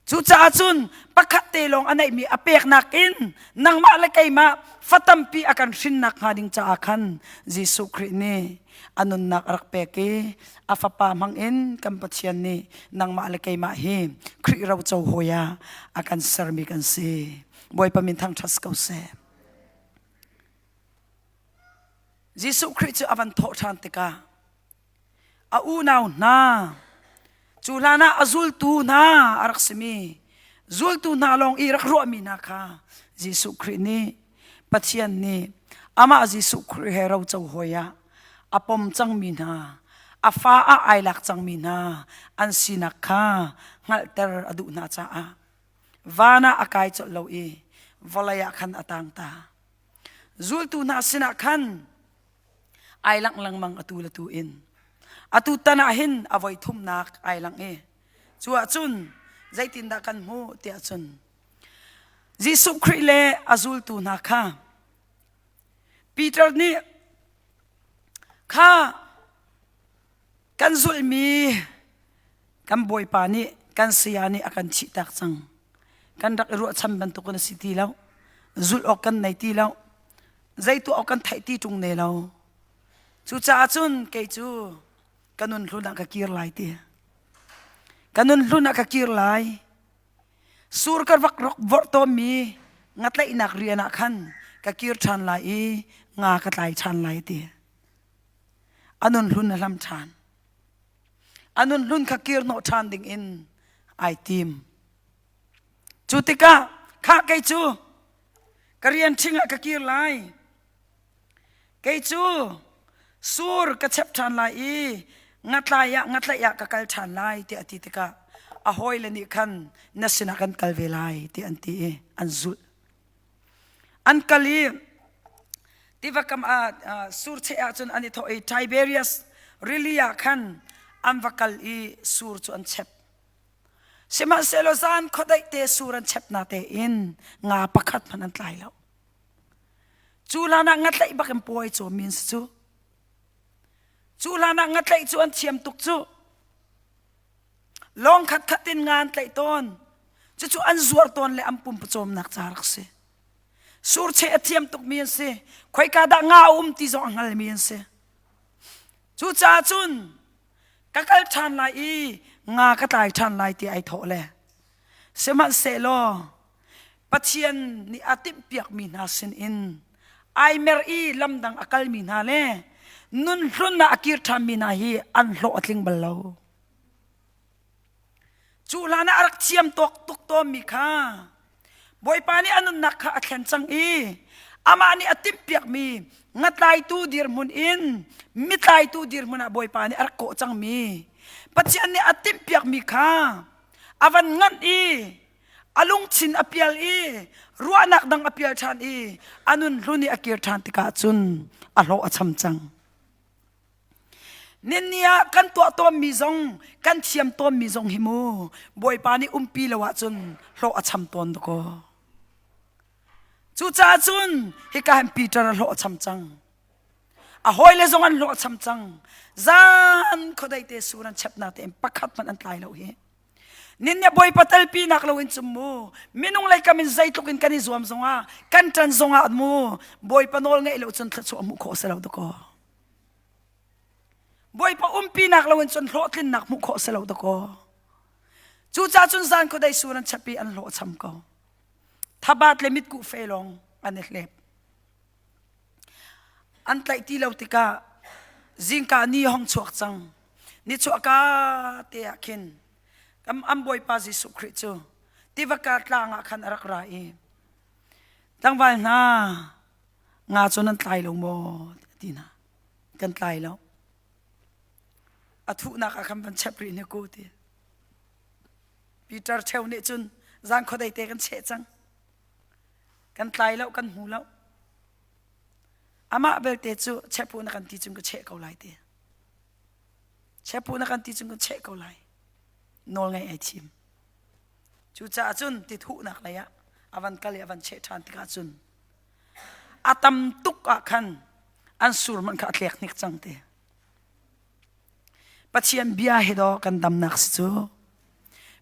Cucaah cun pakhat te lawng a neihmi a peknak in nangmah le keimah fa tampi a kan hrinnak hnga ding caah khan Jesuh Khrih nih a nunnak a rak pek i a fapa hmang in kan Pathian nih nangmah le keimah hi Khrih roco hawi ah a kan sermi kan si. Bawipa min thangṭhat ko seh. Jesuh Khrih cu a van thawh ṭhan tikah a unau hna cu hlan ah a zultu hna a rak simi zultu hna lawng i rak ruahmi hna kha Jesuh Khrih nih Pathian nih amah Jesuh Khrih he roco hawi ah a pom cangmi hna a fa ah ai lak cangmi hna an sinak kha hngalhter a duh hna caah van ah a kai colh lo i vawlei ah khan a tang ta zultu hna sinah khan ai langh lengmang atu le tu in atu tan ah hin a voi thumnak ai langh i cu ahcun zeitindah kan hmuh tiah cun Jesuh Khrih le a zultu hna kha Peter nih kha kan zulhmi kan Bawipa nih kan saya nih a kan thihtak cang kan rak i ruahchan bantukin a si ti lo zulh awk kan nei ti lo zei tuah awk kan theih ti ṭung ne lo cucaah cun kei cu ka nun hlun ah ka kir lai ti ka nun hlun ah ka kir lai sur ka rak rak vorh tawnmi ngatlaihnak rian ah khan ka kir ṭhan lai i nga ka tlai ṭhan lai ti a nun hlun a hlam ṭhan a nun hlun kha kir hnawh ṭhan ding in ai tim cu tikah khah kei cu Ka rian ṭhing ah ka kir lai. Kei cu sur ka chep ṭhan lai i ngatlai ah ngatlaih ah ka kal ṭhan lai tiah a ti tikah a hawile nih khan na sinah kan kal ve lai tiah an ti i an zulh. An kal i tiva kam ah surcheh ah cun an i thawh i Tiberias rili ah khan an va kal i sur cu an chep. Sihmanhsehlaw zan khuadei te sur an chep na tein nga pakhat hmanh an tlai lo. Cu hlan ah ngatlaih bak in pawi cawm mi an si cu. Cu hlan ah ngatlaih cu an thiam tuk cu. Lawng khat khat in nga an tlaih tawn. Cucu an zuar tawn le an pumpawcawmnak ca rak si. Surcheh a thiam tukmi an si. Khoika dah nga a um ti zong a hngalmi an si. Cucaah cun ka kal ṭhan lai i nga ka tlai ṭhan lai ti ai thawh le sihmanhsehlaw Pathian nih a timhpiakmi hna sinin ai mer i lamdang a kalmi hna le nun hlun ah a kir ṭhanmi hna hi an hlawh a tling bal lo. Cu hlan ah a rak thiam tawk tuk tawnmi kha Bawipa nih a nunnak kha a thlen cang i amah nih a timhpiakmi ngatlaitu dirhmun in mitlaitu dirhmun ah Bawipa nih a rak kawh cangmi Pathian nih a timhpiakmi kha a van nganh i a lungthin a pial i ruahnak dang a pial ṭhan i a nun hlun i a kir ṭhan tikah cun a hlawh a cham cang. Ninni ah kan tuah tawnmi zong kan thiam tawnmi zong hi mu Bawipa nih umpi lo ahcun hlawh a cham tawn dakaw. Cucaah cun hika hin Peter a hlawh a cham cang. A hawile zong an hlawh a cham cang. Zan khuadei te sur an chepnak tein pakhat hmanh an tlai lo hi. Nin nih Bawipa telpi nak loin cum mu. Minung lei kam in zeitluk in kan i zuam zongah, kan ṭan zongah mu, Bawipa nawl ngeih lo cun thluachuah hmuh khawh si lo dakaw. Bawipa umpi nak loin cun hlawhtlinnak hmuh khawh si lo dakaw. Cucaah cun zan khuadei sur an chap i an hlawhcham ko. Thabat le mitkuh fe lawng an i hlep. An tlaih ti lo tikah zingka ni hong chuak cang. Ni chuahka te ah khin an Bawipa Jesuh Khrih cu tivaka tlang ah khan a rak ra i tlangval hna nga cu nan tlai lo maw ti hna kan tlai lo a thuhnak ah khan van chep rih ne ku ti Peter cheu nih cun zan khuadei te kan cheh cang kan tlai lo kan hmu lo amah belte cu chepu na kan ti cun ka cheh ko lai ti Chepu na kan ti cun kan cheh ko lai. Nawl ngaih ai thim. Cucaah cun ti thuhnak lei ah a van kal i a van cheh ṭhan tikah cun a tam tuk ah khan an sur hmanh kha a tlek hnik cang ti. Pathian bia hi daw kan damnak si cu.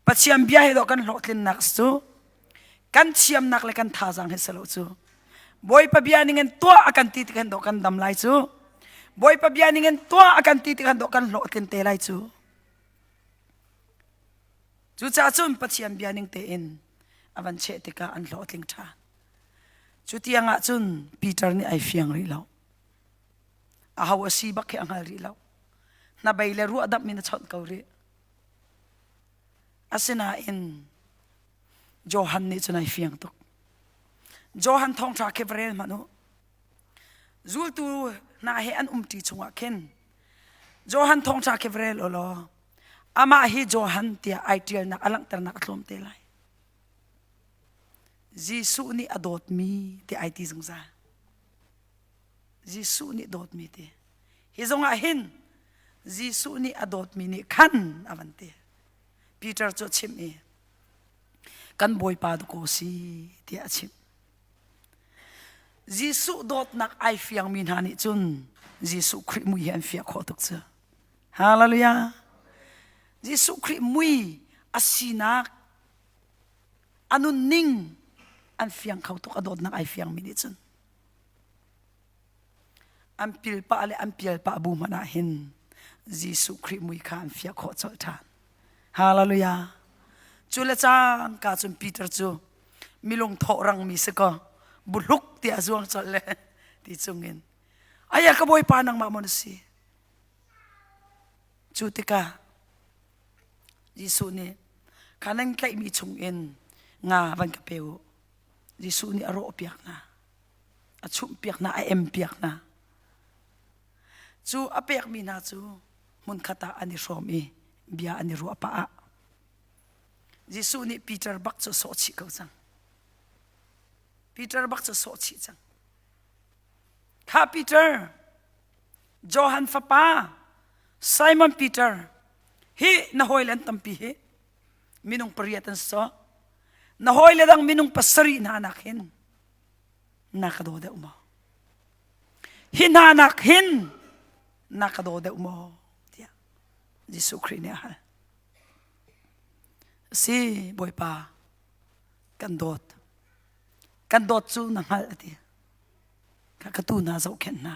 Pathian bia hi daw kan hlawhtlinnak si cu. Kan thiamnak le kan thazaang hi si lo cu. Bawipa bia ning in tuah a kan ti tik hin dawh kan dam lai cu. Bawipa bia ning in tuah a kan ti tik hin dawh kan hlawhtlin te lai cu. Cucaah cun Pathian bia ning tein a van cheh tikah an hlawhtling ṭhan. Cu tiang ah cun Peter nih ai fiang rih lo. Aho a si bak khi a hngal rih lo. Hnabei le ruahdamh in a chawnh ko rih. Asinain Johan nih cun ai fiang tuk. Johan thawngṭha khi va rel hmanh u. Zultu hna he an umṭi chungah khin Johan thawngṭha khi va rel u law amah hi Johan tiah ai ṭialnak a langhternak a tlawm te lai. Jesuh nih a dawtmi ti ai ti zungzal. Jesuh nih dawtmi ti. Hi zongah hin Jesuh nih a dawtmi nih khan a van ti. Peter cu a chimh i kan Bawipa dakaw si tiah a chimh. Jesuh dawtnak ai fiangmi hna nih cun Jesuh Khrih mui hi an fiah khawh tuk cu. Hallelujah. Jesuh Khrih mui a sinak a nunning an fiang kho tuk a dawtnak ai fiangmi nih cun. An pil pah le an pial pah bu hmanh ah hin Jesuh Khrih mui kha an fiah khawh colh ṭhan. Hallelujah. Cu le cangka cun Peter cu milung thawh rangmi si kaw buhluk tiah zuang colh le ti cungin aya ka bawipa nangmah maw na si cu tikah Jesuh nih kha nan tlaihmi chungin nga van ka pe u Jesuh nih a rawhpiak hna a chumhpiak hna a empiak hna cu a pekmi hna cu hmunkhat ah an i hrawm i bia an i ruah pah ah Jesuh nih Peter bak cu sawh chih ko cang Peter bak cu sawh chih cang kha Peter Johan fapa Simon Peter hi na hawile an tampi hi minung pariat an so na hawile dang minung pasarih hna nak hin na ka daw deuh maw hi hna nak hin na ka daw deuh maw tiah Jesuh Khrih nih a hal si Bawipa kan dawt kan dawt cu na hngalh a ti ka ka tu hna zohkhenh hna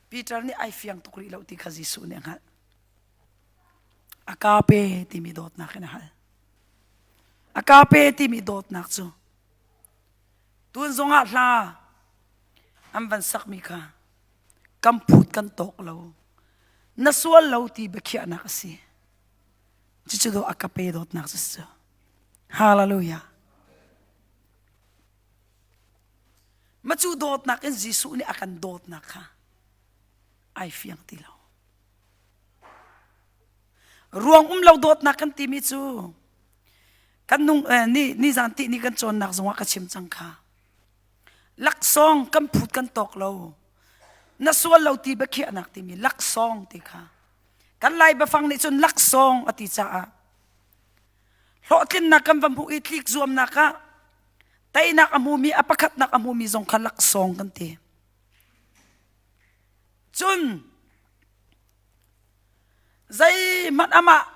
Peter nih ai fiang tuk rih lo ti kha Jesuh nih a hngalh a ka pe timi dawtnak in a hal A ka pe timi dawtnak cu tun zongah hla an van sakmi kha kan phut kan tawk lo na sual lo ti biakhiahnak a si cucu do a ka pe dawtnak cu si hallelujah ma cu dawtnak in Jesuh nih a kan dawtnak kha ai fiang ti lo Ruang um lo dawtnak kan timi cu kan nung eh, ni nizan ti ni kan cawnnak zongah ka chim cang kha. Laksawng kan phut kan tawk lo. Na sual lo ti biakhiahnak timi laksawng ti kha. Kan Lai biafang nih cun laksawng a ti caah hlawhtlinnak kan va hmuh i tlik zuamnak ah teinak a hmumi a pakhatnak a hmumi zong kha laksawng kan ti. Cun. Zeihmanh amah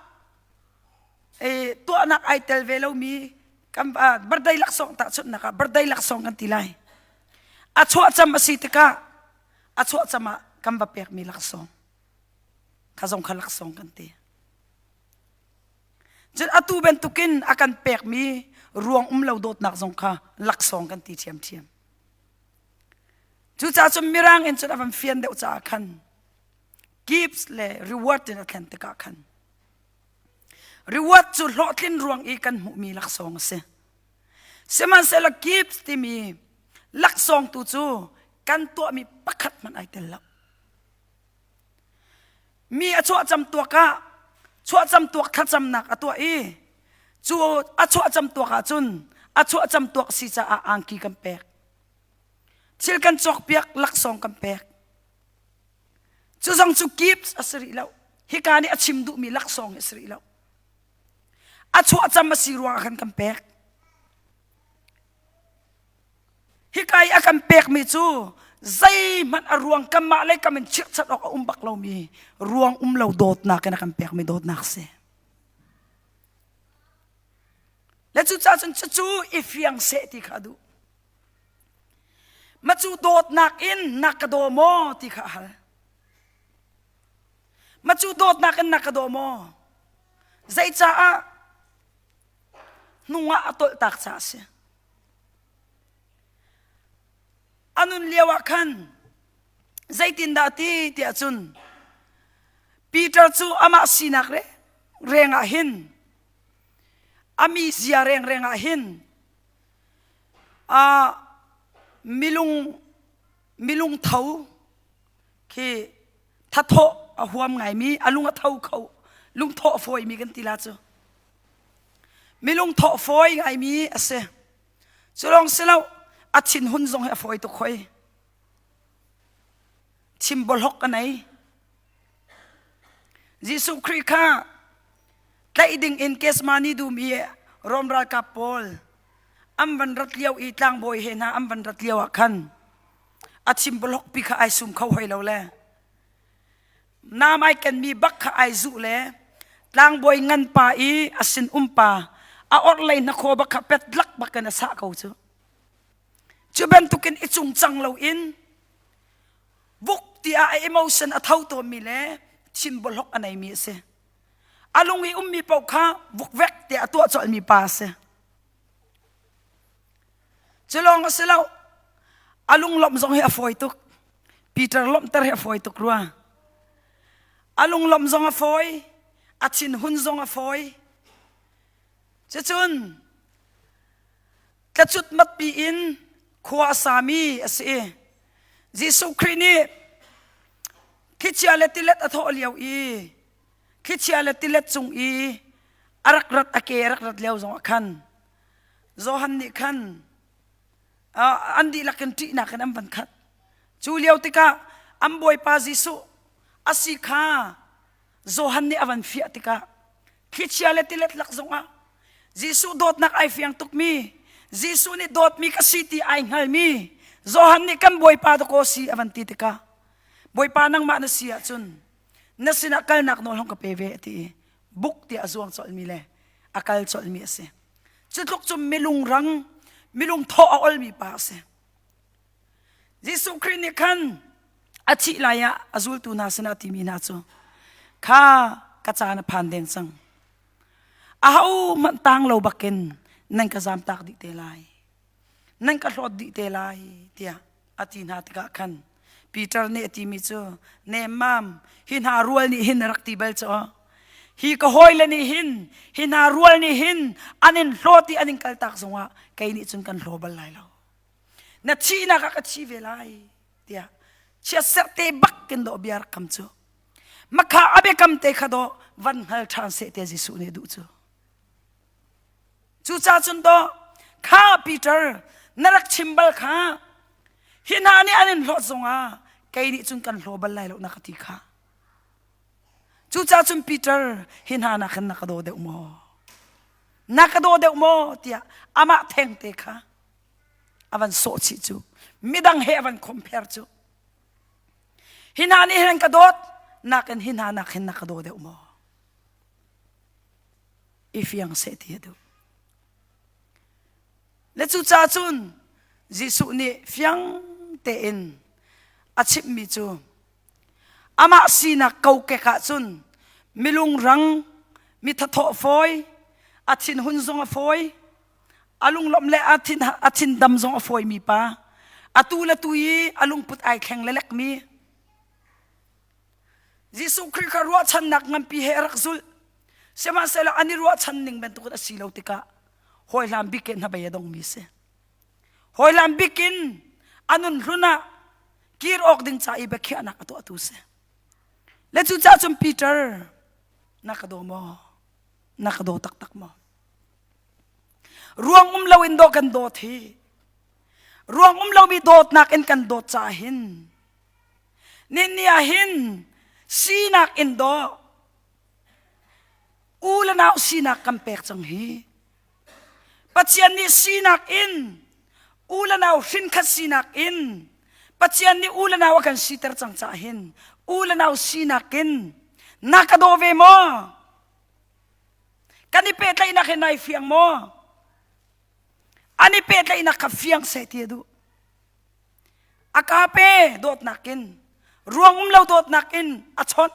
e, tuahnak ai tel ve lomi kan birthday laksawng tahchunhnak ah birthday laksawng kan ti lai. A chuahcam a si tikah a chuahcam ah kan va pekmi laksawng kha zong kha laksawng kan ti. Cun atu bantukin a kan pekmi ruang um lo dawtnak zong kha laksawng kan ti ṭhiamṭhiam. Cucaah cun Mirang in cun a van fian deuh caah khan gifts le reward in a thlen tikah khan reward cu hlawhtlin ruang i kan hmuhmi laksawng a si. Sihmanhsehlaw gifts timi laksawng tu cu kan tuahmi pakhat hmanh ai tel lo. Mi a chuahcam tuak ah chuahcam tuak thlacamnak a tuah i cu a chuahcam tuak ahcun a chuahcam tuak si caah angki kan pek. Thil kan cawkpiak laksawng kan pek. Cu zong cu gifts a si rih lo. Hika nih a chim duhmi laksawng hi a si rih lo. A chuahcam a si ruangah khan kan pek. Hika i a kan pekmi cu zeihmanh a ruang kanmah lei kam in chirhchat awk a um bak lomi ruang um lo dawtnak in a kan pekmi dawtnak si. Le cucaah cun cucu i fiang seh ti kha a duh. Ma cu dawtnak in na ka daw maw ti kha a hal. Ma cu dawtnak in na ka daw maw? Zeicaah hnung ah a tolhtak caah a si. A nun lio ah khan zeitindah ti tiah cun Peter cu amah sinak re reng ah hin a mizia rengreng ah hin a milung milung tho khi thathawh a huam ngaimi a lung a tho kho lungthawh a fawimi kan ti la cu Milung thawh fawi ngaimi a si. Cu lawng si lo, a thinhun zong hi a fawi tuk hoi. Chim bawlhok a nei. Jesuh Khrih kha tlaih ding in Kesmani dum i Rom ralkap pawl an van rat lio i tlangbawi he hna an van rat lio ah khan a chim bawlhok pi kha ai sum kho hoi lo le Nam ai kenmi bak kha ai zuh le tlangbawi ngan pa i a sin um pa a orhlei hnakhaw bak kha pet lak bak in a sah ko cu. Cu bantukin i cungcang loin vuk tiah a emotion a tho tawnmi le thin bawlhok a neimi a si. A lung i ummi paoh kha vukvek tiah a tuah colhmi pa a si. Cu lawng a si lo. A lunglawmh zong hi a fawi tuk. Peter lawmhter hi a fawi tuk rua. A lunglawmh zong a fawi. A thinhun zong a fawi. Cucun tlacut matpi in khua a sami a si i Jesuh Khrih nih thlichia le tilet a thawh lio i thlichia le tilet cung i a rak rat a ke a rak rat lio zongah khan Johan nih khan an dihlak in ṭihnak in an van khat. Cu lio tikah an Bawipa Jesuh a si kha Johan nih a van fiah tikah thlichia le tilet lak zongah Jesuh dawtnak ai fiang tukmi Jesuh nih dawtmi ka si ti ai hngalmi Johan nih kan Bawipa dakaw si a van ti tikah Bawipa nangmah na si ahcun na sinah kalnak nawl hong ka pe ve a ti i buk tiah a zuang colhmi le a kal colhmi a si. Cu tluk cu milung rang, milung thawh a olmi pa a si. Jesuh Khrih nih khan a thih lai ah a zultu hna sinah a timi hna cu kha ka caan a phan deng cang. Ahohmanh tang lo bakin nan ka zamtak dih te lai. Nan ka hlawt dih te lai tiah a ti hna tikah khan Peter nih a timi cu nemmam hi hna rual nih hin a rak ti bal cu hi ka hawile nih hin hi hna rual nih hin an in hlawt i an in kaltak zongah kei nih cun kan hlaw bal lai lo na thihnak ah ka thi ve lai tiah chiatserh te bak in dawh bia rak kam cu makha a biakam te kha dawh van hngal ṭhan seh te Jesuh nih duh cu Cucaah cun dawh kha Peter na rak chim bal kha hi hna nih an in hlawt zongah kei nih cun kan hlaw bal lai lo na ka ti kha. Cucaah cun Peter hi hna nak hin na ka daw deuh maw? Na ka daw deuh maw tiah amah thengte kha a van sawh chih cu midang he a van compare cu hi hna nih hin an ka dawt nakin hi hna nak hin na ka daw deuh maw? I fiang seh ti a duh. Le cucaah cun Jesuh nih fiang tein a chimhmi cu amah sinak kokek ah cun milungrang mi thathawh fawi a thinhun zong a fawi a lunglawmh le a thin a thin dam zong a fawimi pa atu le tu i a lungput ai thleng lelekmi Jesuh Khrih kha ruahchannak nganpi he a rak zulh. Sihmanhsehlaw an i ruahchan ning bantukin a si lo tikah hawihlan bik in hnabei a dongmi si. Hawihlan bik in a nun hlun ah kir awk ding ca i biakhiahnak a tuahtu si. Le cucaah cun Peter, na ka daw maw? Na ka daw taktak maw? Ruang um loin dawh kan dawt hi. Ruang um lomi dawtnak in kan dawt caah hin Ninni ah hin sinak in dawh u le nau sinak kan pek cang hi. Pathian nih sinak in u le nau hrinkhat sinak in Pathian nih u le nau a kan siter cang caah hin u le nau sinak in na ka daw ve maw? Kan i pehtlaihnak hi nai fiang maw? An i pehtlaihnak kha fiang seh ti a duh. A ka pe dawtnak in ruang um lo dawtnak in a chawnh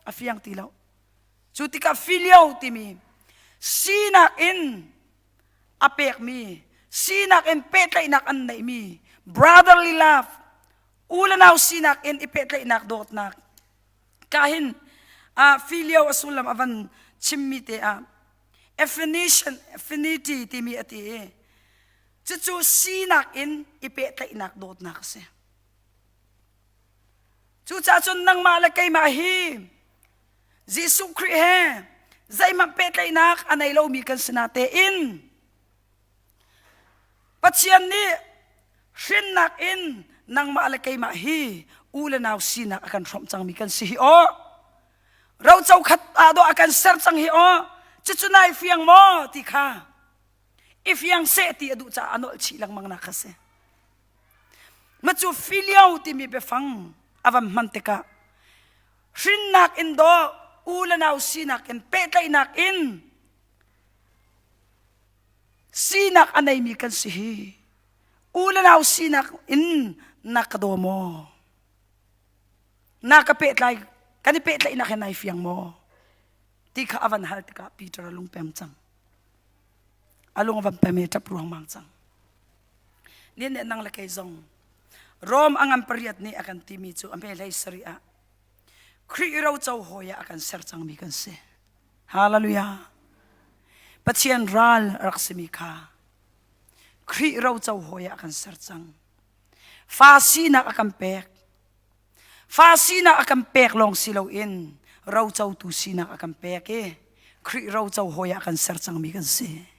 a fiang ti lo. Cu tikah filio timi sinak in a pekmi sinak in pehtlaihnak an neihmi brotherly love u le nau sinak in i pehtlaihnak dawtnak ka hin uh, filio a sullam a van chimmi te ah affination affinity timi a ti i Cucu sinak in i pehtlaihnak dawtnak a si. Cucaah cun nangmah le keimah hi Jesuh Khrih he zeihmanh pehtlaihnak a nei lomi kan si natein Pathian nih hrinnak in nangmah le keimah hi u le nau sinak a kan hrawmh cangmi kan si hi aw. Roco khat ah dawh a kan ser cang hi aw. Cucu nai fiang maw ti kha i fiang seh ti a duh caah a nolh chih lengmang nak kha si. Ma cu filio timi biafang a van hman tikah hrinnak in dawh u le nau sinak in pehtlaihnak in sinak a neimi kan si hi u le nau sinak in na ka daw maw na ka pehtlai kan i pehtlaihnak he nai fiang maw ti kha a van hal tikah Peter a lungpem cang A lung a van pem i ṭap ruangmang cang. Ni nih nang le kei zong Rom a ngan pariat nih a kan timi cu a hme hlei sarih ah Khrih roco hawi ah a kan ser cangmi kan si. Hallelujah. Pathian ral a rak simi kha Khrih roco hawi ah a kan ser cang. Fa sinak a kan pek. Fa sinak a kan pek lawng si loin rocotu sinak a kan pek i Khrih roco hawi ah kan ser cangmi kan si.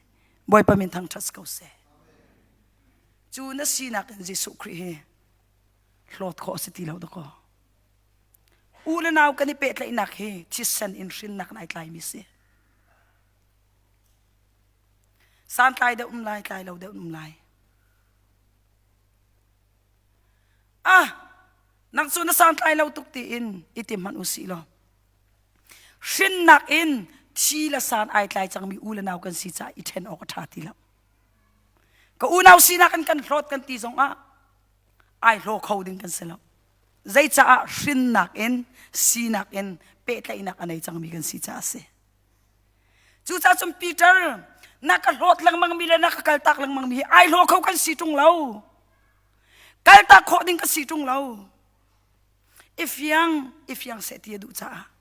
Bawipa min thangṭhat ko seh. Cu na sinak in Jesuh Khrih hi hlawt khawh a si ti lo dakaw. U le nau kan i pehtlaihnak hi thisen in hrinnak in ai tlaimi si. Santlai deuh um lai, tlai lo deuh um lai. Ah, nang cu na santlai lo tuk tiin i tim hmanh u sih law hrinnak in thi le san ai tlai cangmi u le nau kan si caah i ṭhen awk a ṭha ti lo. Ka unau sinak in kan hlawt kan ti zongah ai hlaw kho ding kan si lo. Zeicaah hrinnak in sinak in pehtlaihnak a nei cangmi kan si caah a si. Cucaah cun Peter na ka hlawt lengmangmi le na ka kaltak lengmangmi hi ai hlaw kho kan si ṭung lo. Kaltak khawh ding ka si ṭung lo. I fiang, i fiang seh ti a duh caah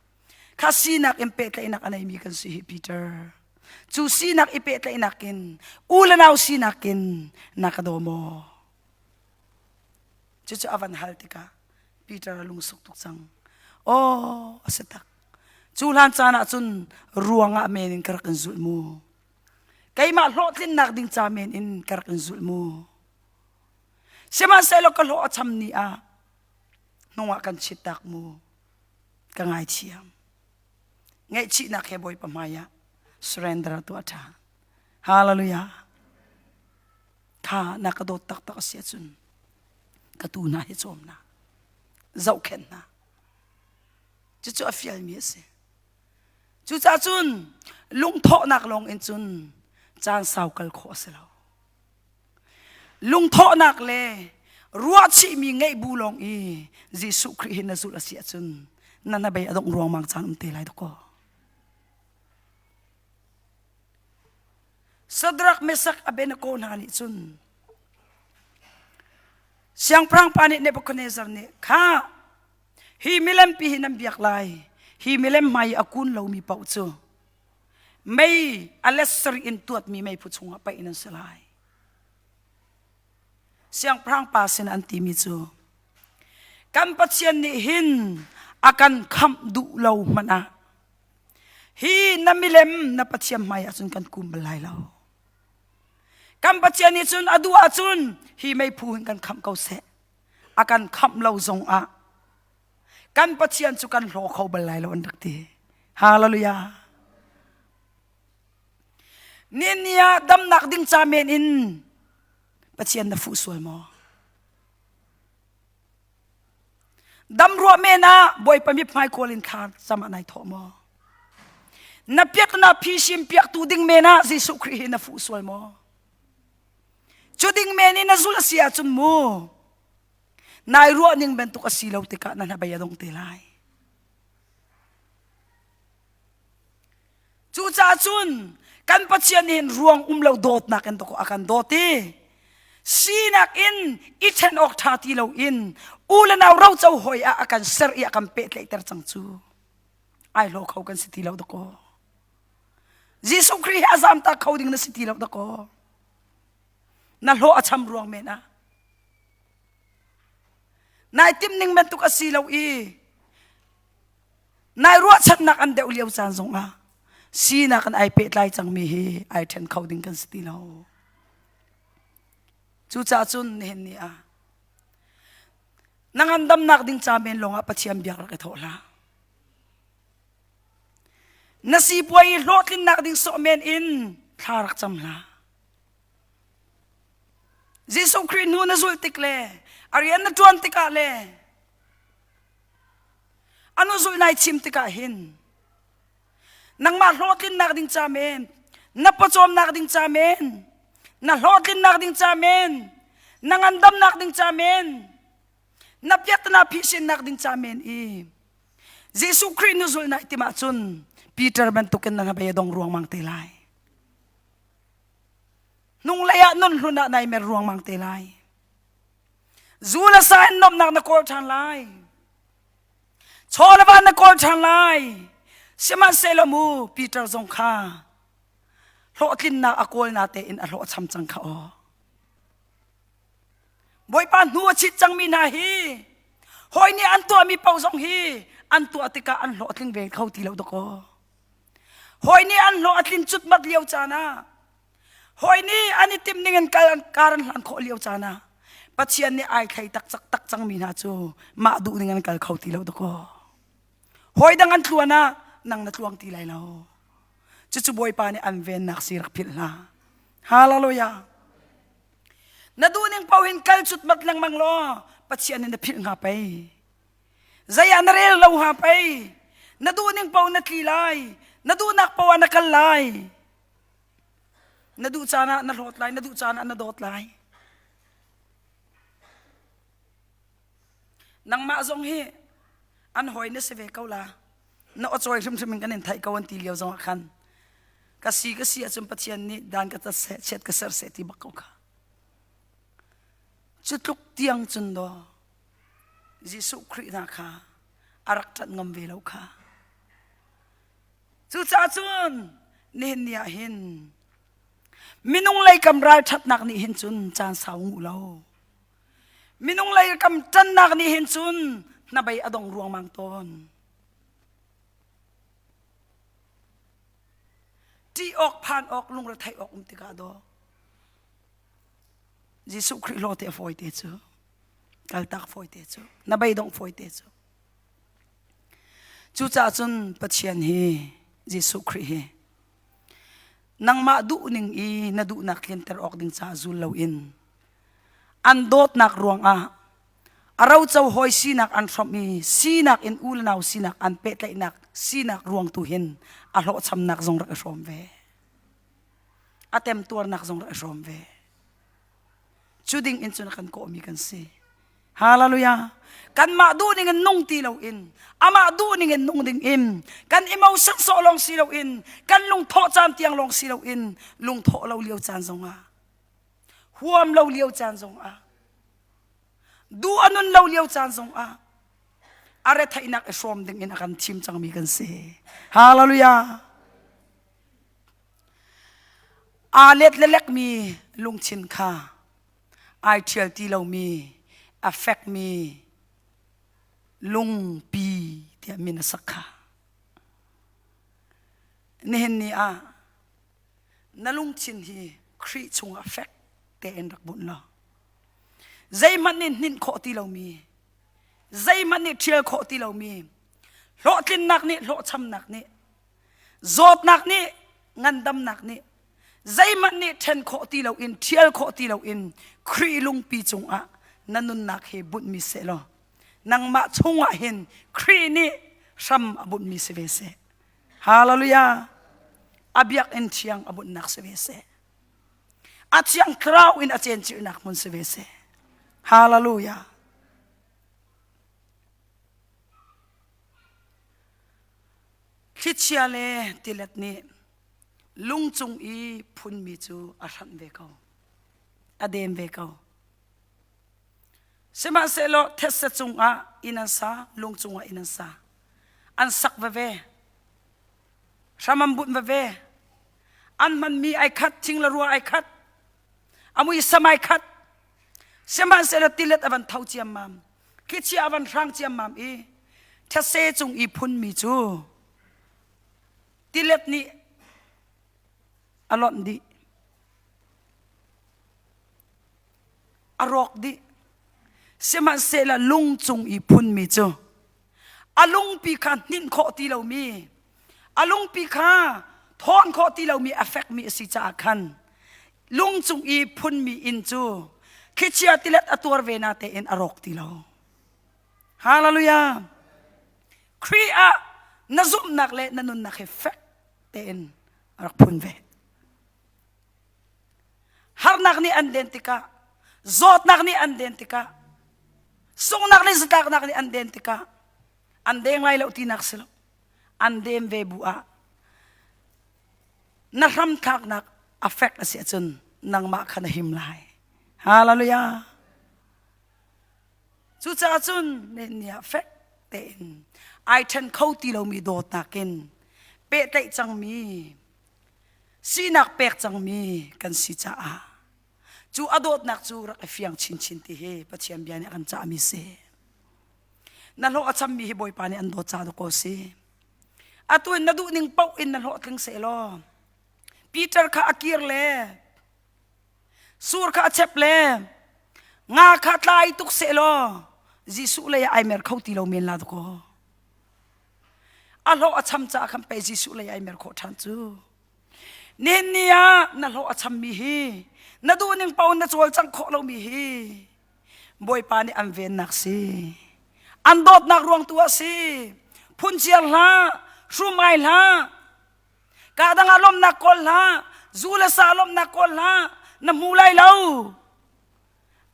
kha sinak in pehtlaihnak a neimi kan si hi Peter. Cu sinak i pehtlaihnak in u le nau sinak in na ka daw maw? Cucu a van hal tikah Peter a lungsuk tuk cang. Aw, a si tak. Cu hlan caan ah cun ruangah men in ka rak in zulh mu. Keimah hlawhtlinnak ding ca men in ka rak in zulh mu. Sihmanhsehlaw ka hlawh a cham ni ah hnungah kan chittak mu. Ka ngaithiam. Ngaihchihnak he Bawipa hmai ah surrender tuah ṭhan. Hallelujah. Kha na ka dawt taktak a si ahcun ka tu hna hi cawm hna. Zohkhenh hna. Cucu a fialmi a si. Cucaah cun lungthawhnak lawng in cun caan sau kal khawh a si lo. Lungthawhnak le ruahchihmi ngeih bu lawng i Jesuh Khrih hi na zulh a si ahcun na hnabei a dongh ruangmang caan um te lai dakaw. Sadrak Mesak Abednego hna nih cun Siangpahrang pa nih Nebuchadnezzar nih kha hi milem pi hi nan biak lai hi milem hmai i a kun lomi paoh cu mei a let sarih in tuatmi meiphu chungah paih nan si lai. Siangpahrang pa sin an timi cu kan Pathian nih hin a kan khamh duh lo hmanh ah hi na milem na Pathian hmai ah cun kan kum bal lai lo. Kan Pathian nih cun a duh ahcun hi meiphu hin kan khamh ko seh. A kan khamh lo zong ah kan Pathian cu kan hlaw kho bal lai lo an rak ti. Hallelujah. Ni ni ah damnak ding ca men in Pathian na fuh sual maw? Dam ruah men ah Bawipa mithmai kawl in thla cam ah nai thawh maw? Na piak na phisim piaktu ding men ah Jesuh Khrih hi na fuh sual maw? Cu ding men in na zul a si ahcun mu nai ruah ning bantuk a si lo tikah na hnabei a dong te lai. Cucaah cun kan Pathian nih hin ruang um lo dawtnak in a kan dawt i sinak in i ṭhen awk ṭha ti loin u le nau roco hawi ah a kan ser i a kan pehtlaihter cang cu ai hlaw kho kan si ti lo dakaw. Jesuh Khrih hi a zamtak kho ding na si ti lo dakaw. Na hlawh a cham ruang men ah nai timh ning bantuk a si lo i Nai ruahchannak an deuh lio caan zongah sinak in ai pehtlai cangmi hi ai ṭhen kho ding kan si ti lo. Cucaah cun nihin ni ah na ngandamnak ding ca men lawngah Pathian biak rak i thawh hlah. Na sipuai i hlawhtlinnak ding sawh men in thla rak cam hlah. Jesuh Khrih hnu na zulh tik le a rian na ṭuan tikah le Anu zulh nai chim tikah hin nangmah hlawhtlinnak ding ca men, na pawcawmnak ding ca men, na hlawhtlinnak ding ca men, na ngandamnak ding ca men, na piatana phisinnak ding ca men i Jesuh Khrih nu zulh nai tim ahcun Peter bantukin na hnabei a dong ruangmang te lai. Hnunglei ah nun hlun ah nai mer ruangmang te lai. Zu le sa in nuamhnak na kawl ṭhan lai. Chaw le va na kawl ṭhan lai. Sihmanhsehlaw mu Peter zong kha hlawhtlinnak a kawl na tein a hlawhcham cang kha aw. Bawipa hnu a chit cangmi hna hi hawi nih an tuahmi paoh zong hi an tuah tikah an hlawhtling ve kho ti lo dakaw. Hawi nih an hlawh a tlin cutmat lio caan ah Hawi nih an i timh ning in kal kar an hlan khawh lio caan ah Pathian nih ai thlei tak tak cangmi hna cu mah duh ning an kal kho ti lo dakaw. Hawi dang an tluan ah nang na tluang ti lai lo. Cucu Bawipa nih an vennak si rak philh hna. Hallelujah. Na duh ning paoh in kal cutmat lengmang law Pathian nih na philh hnga pei. Zei ah na rel lo hnga pei. Na duh ning paoh na tli lai. Na duhnak paoh ah na kal lai. Na duh caan ah na hlawt lai, na duh caan ah na dawt lai. Nangmah zong hi an hawi na si ve ko la. Na aw cawi hrimhrim in kan in theih ko an ti lio zong ah khan ka si ka si ahcun Pathian nih dan ka tat seh, chiat ka ser seh ti bak ko kha. Cu tluk tiang cun daw Jesuh Khrih hna kha a rak ṭanh ngam ve lo kha. Cucaah cun nihin ni ah hin minung lei kam ralṭhatnak nih hin cun caan sau nguh lo. Minung lei kam ṭannak nih hin cun hnabei a dong ruangmang tawn. Ṭih awk phan awk lungretheih awk um tikah daw Jesuh Khrih hlaw te a fawi te cu kaltak fawi te cu na beidongh fawi te cu Cucaah cun Pathian hi Jesuh Khrih hi nangmah duhning i na duhnak tlinter awk ding caah zul loin an dawtnak ruangah A roco hawi sinak an hrawmh i sinak in u le nau sinak an pehtlaihnak sinak ruang tu hin a hlawhchamnak zong rak i hrawm ve. A temtuarnak zong rak i hrawm ve. Cu ding in cun a kan kawhmi kan si. Hallelujah. Kanmah duh ning in nung ti loin amah duh ning in nung ding in kan emotion sawh lawng si loin kan lungthawh caan tiang lawng si loin lungthawh lo lio caan zongah huam lo lio caan zongah duh a nun lo lio caan zongah a retheihnak i hrawm ding in a kan thim cangmi kan si. Hallelujah. Aa let lelekmi lungthin kha ai ṭhial ti lomi a fekmi lungpi tiah min a sak kha. Nihin ni ah na lungthin hi Khrih chungah fek tein rak bunh law zeihmanh nih hninh khawh ti lomi zeihmanh nih ṭhial khawh ti lomi hlawhtlinnak nih hlawhchamnak nih Zawtnak nih ngandamnak nih zeihmanh nih ṭhen khawh ti loin ṭhial khawh ti loin Khrih lungpi cungah na nunnak hi bunhmi seh law nangmah chungah hin Khrih nih hram a bunhmi si ve seh. Hallelujah! A biakinn thiang a bunhnak si ve seh. A thiang thlarau in a cencirhnak hmun si ve seh. Hallelujah! Thlichia le tilet nih lung cung i phunmi cu a hranh ve ko, a dem ve ko. Sihmanhsehlaw thetse cungah inn an sa, lung cungah inn an sa. An sak veve, hram an bunh veve, an hmanmi ai khat, thing le rua ai khat, a muisam ai khat. Sihmanhsehlaw tilet a van tho ciammam. Thlichia a van hrang ciammam i thetse cung i phunmi cu tilet nih a lonh dih. A rawk dih. Sihmanhsehlaw lung cung i phunmi cu a lungpi kha hninh khawh ti lomi a lungpi kha thawn khawh ti lomi a fekmi a si caah khan lung cung i phunmi inn cu thlichia tilet a tuar ve na tein a rawk ti lo. Hallelujah! Khrih ah na zumhnak le na nunnak hi fek tein a rak phun ve. Harnak nih an den tikah, zawtnak nih an den tikah, sunghnak le zatlaknak nih an den tikah, an deng lai lo tinak si lo. An dem ve bu ah na hramthlaknak a fek a si ahcun nangmah kha na him lai. Hallelujah. Cucaah cun ni ah fek tein ai ṭhen kho ti lomi dawtnak in pehtlaih cangmi sinak pek cangmi kan si caah cu a dawtnak cu rak i fiang chinchin ti hi Pathian bia nih a kan cahmi si. Na hlawh a chammi hi Bawipa nih an dawt ca dawkaw si. Atu in na duh ning paoh in na hlawhtling sehlaw Peter kha a kir le sur kha a chep le nga kha tlai tuk sehlaw Jesuh lei ah ai mer kho ti lo men la dawkaw. A hlawh a cham caah khan pei Jesuh lei ai mer khawh ṭhan cu. Nihin ni ah na hlawh a chammi hi na duh ning paoh na cawlcangh khawh lomi hi Bawipa nih an vennak si. An dawtnak ruang tu ah si. Phunciar hlah, hrum ai hlah, ka dang ah lawmhnak kawl hlah, zu le sa lawmhnak kawl hlah, na hmu lai lo.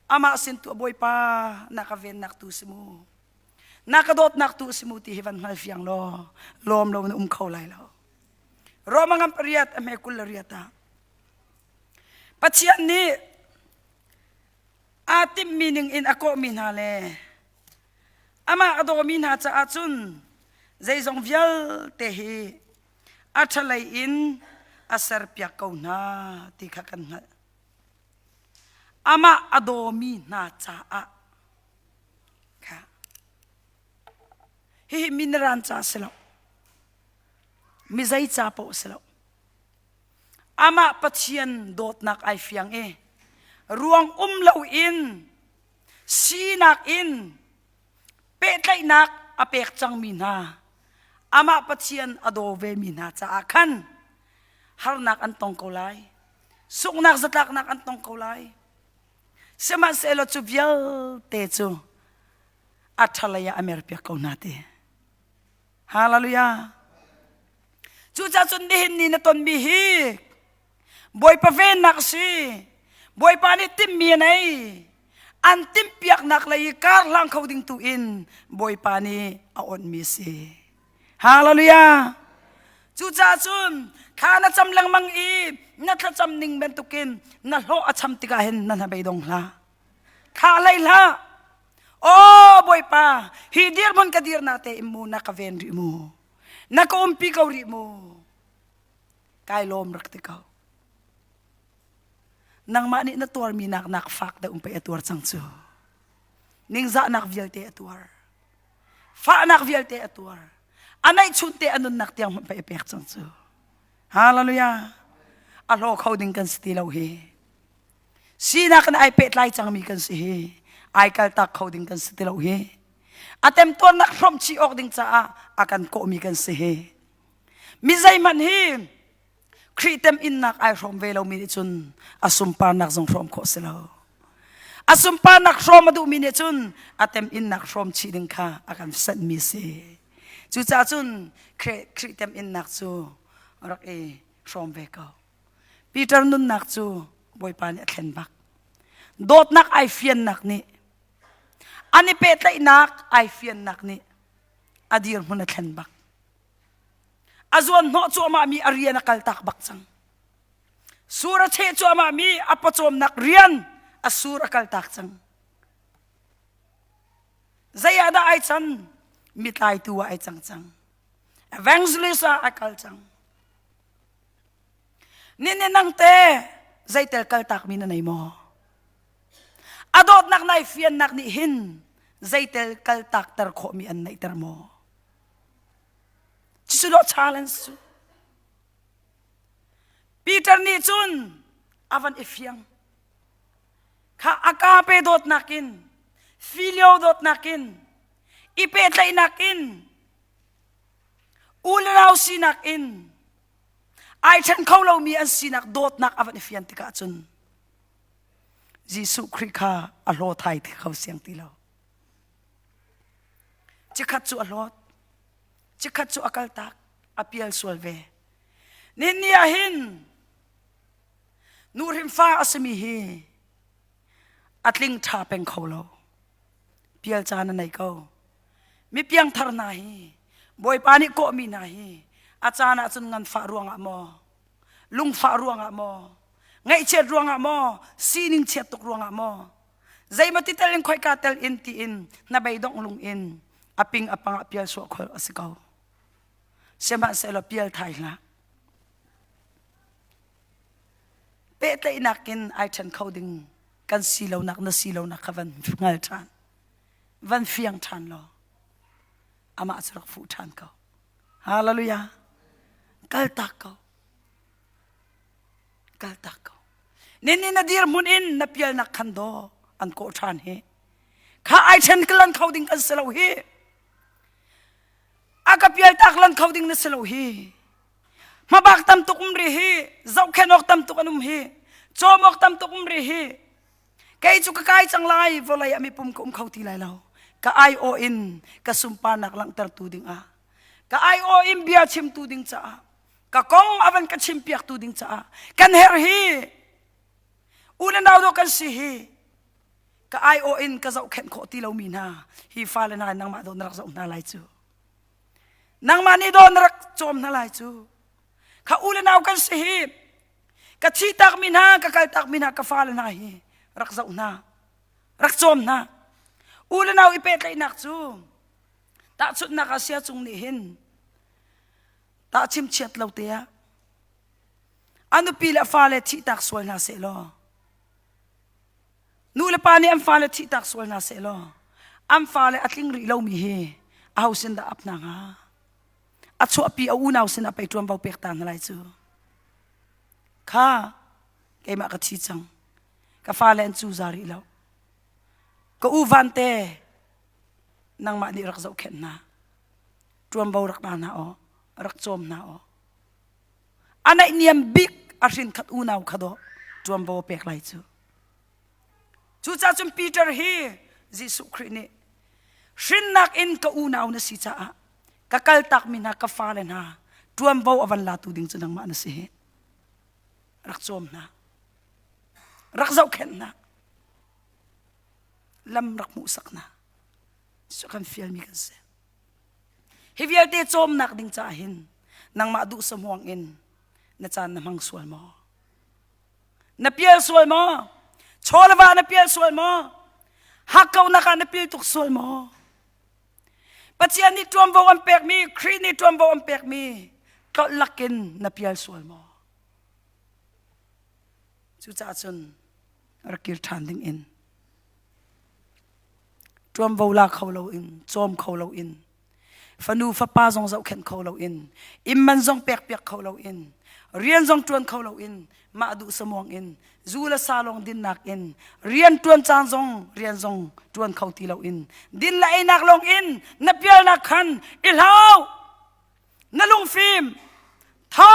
Amah sin tu Bawipa na ka vennak tu si mu. Na ka dawtnak tu si mu ti hi van hngal fiang law lawm lo na um kho lai lo. Roma ngam pariat a hme kul le riat ah Pathian nih aa timhmi ning in a kawhmi hna le amah a dawmi hna caah cun zeizong vialte hi a ṭhalei in a serpiak ko hna ti kha kan hngalh. Amah a dawmi hna caah kha hihi miniran ca si lo mi zei ca paoh si lo Amah Pathian dawtnak ai fiang i ruang um loin sinak in pehtlaihnak a pek cangmi hna amah Pathian a daw vemi hna caah khan harnak an tong ko lai sunghnak zatlaknak an tong ko lai sihmanhsehlaw cu vialte cu. A ṭhalei ah a merpiak ko hna ti. Hallelujah. Cucaah cun nihin ni na tonmi hi Bawipa vennak a si. Bawipa nih timhmi a nei. An timhpiaknak lei i kar hlang kho ding tu in Bawipa nih a onhmi a si. Hallelujah. Cucaah cun thla na cam lengmang i na thlacam ning bantukin na hlawh a cham tikah hin na hnabei dong hlah. Thla hlei hlah. Aw Bawipa, hi dirhmun ka dirnak te in mu na ka ven rih mu. Na ka umpi ko rih mu. Kai lawm rak ti ko. Nangmah nih na tuarmi nak nak fak deuh pei a tuar cang cu. Ningzahnak vialte a tuar. Fahnak vialte a tuar. A neihchun te a nunnak tiang hmanh pei a pek cang cu. Hallelujah. A hlaw kho ding kan si ti lo hi. Sinak in ai pehtlai cangmi kan si hi. Ai kaltak kho ding kan si ti lo hi. A temtuarnak hrawmh chih awk ding caah a kan kawhmi kan si hi. Mi zeihmanh hi Khrih teminnak ai hrawm ve lomi nih cun a sunparnak zong hrawm khawh si lo. A sunparnak hrawm a duhmi nih cun a teminnak hrawm chih ding kha a kan senhmi si. Cucaah cun Khrih teminnak cu rak i hrawm ve ko. Peter nunnak cu Bawipa nih a thlen bak. Dawtnak ai fiannak nih an i pehtlaihnak ai fiannak nih a dirhmun a thlen bak. A zuan hnawh cuahmahmi a rian a kaltak bak cang. Sur a cheh cuahmahmi a pawcawmnak rian a sur a kaltak cang. Zei ah dah ai can? Mitlaitu ah ai cang cang. Evangelist ah ai kal cang. Nini nang te zeitel kaltakmi na nei maw? A dawtnak nai fiannak nih hin zeitel kaltakter khawhmi an neihter maw? Cucu dawh challenge cu. Peter nih cun a van i fiang. Kha agape dawtnak in, filio dawtnak in, i pehtlaihnak in, u le nau sinak in, ai ṭhen kho lomi an sinak dawtnak a van i fian tikah cun Jesuh Khrih kha a hlaw thai ti kho siang ti lo. Cikhat cu a hlawt, cikhat cu a kaltak, a pial sual ve. Nihin ni ah hin nuhrin fa a simi hi a tling ṭha peng kho lo. Pial caan a nei ko. Mi piangthar hna hi Bawipa nih kawhmi hna hi a caan ah cun nganfah ruangah maw, lungfah ruangah maw, ngaihchiat ruangah maw, sining chiat tuk ruangah maw, zeimaw ti tel in khoika tel in tiin hnabeidongh lung in a ping a pang ah pial suah khol a si ko. Sihmanhsehlaw pial thai hlah. Pehtlaihnak in ai ṭhen kho ding kan si lonak na si lonak kha van hngal ṭhan. Van fiang ṭhan law amah cu rak fuh ṭhan ko. Hallelujah. Kaltak ko. Kaltak ko. Nini na dirhmun in na pialnak khan daw an kawh ṭhan hi. Kha ai ṭhen lan kho ding kan si lo hi. A ka pial tak lan kho ding na si lo hi. Hmabak tam tuk um ri hi. Zohkhenh awk tam tuk an um hi. Cawm awk tam tuk um ri hi. Kei cu ka kai cang lai vawlei ah mipum ka um kho ti lai lo. Ka aiawh in ka sunparnak langhtertu ding ah. Ka aiawh in bia chimtu ding caah ka kong a van ka chimpiaktu ding caah kan herh hi u le nau dawh kan si hi ka aiawh in ka zohkhenh khawh ti lomi hna hi fale hna nangmah dawh na rak zoh hna lai cu nangmah nih dawh na rak cawm hna lai cu kha u le nau kan si hi ka thihtakmi hna ka kaltakmi hna ka fale hna hi rak zoh hna rak cawm hna u le nau i pehtlaihnak cu tahchunhnak ah sia cung nih hin Tah chimchiat lo te ah a nupi le a fale thihtak sual hna seh law nu le pa nih an fale thihtak sual hna seh law an fale a tling rih lomi hi aho sin dah ap hna hnga a chuahpi a unau sin ah pei ṭuanvo pek ta hna lai cu kha keimah ka thi cang ka fale an cuza rih lo ka u vante nangmah nih rak zohkhenh hna ṭuanvo rak la hna aw rak cawm hna aw a naihniam bik a hrinkhat unau kha dawh ṭuanvo a pek lai cu cucaah cun Peter hi Jesuh Khrih nih Hrinnak in ka unau na si caah ka kaltakmi hna ka fale hna ṭuanvo a van latu ding cu nangmah na si hi. Rak cawm hna. Rak zohkhenh hna. Lam rak hmuhsak hna. Cu kan fialmi kan si. Hi vialte cawmnak ding caah hin nangmah duh samuang in na caan na hmang sual maw? Na pial sual maw? Chaw le va na pial sual maw? Hakkauhnak ah na pil tuk sual maw? Pathian nih ṭuanvo an pekmi, Khrih nih ṭuanvo an pekmi tlolh lakin na pial sual maw? Cucaah cun rak kir ṭhan ding in ṭuanvo la kho loin cawm kho loin fanu fapa zong zohkhenh kho loin inn man zong pekpiak kho loin rian zong ṭuan kho loin mah duh samuang in zu le sa lawng dinnak in rian ṭuan caan zong rian zong ṭuan kho ti loin din le einak lawng in na pialnak khan i hlau na lungfim tho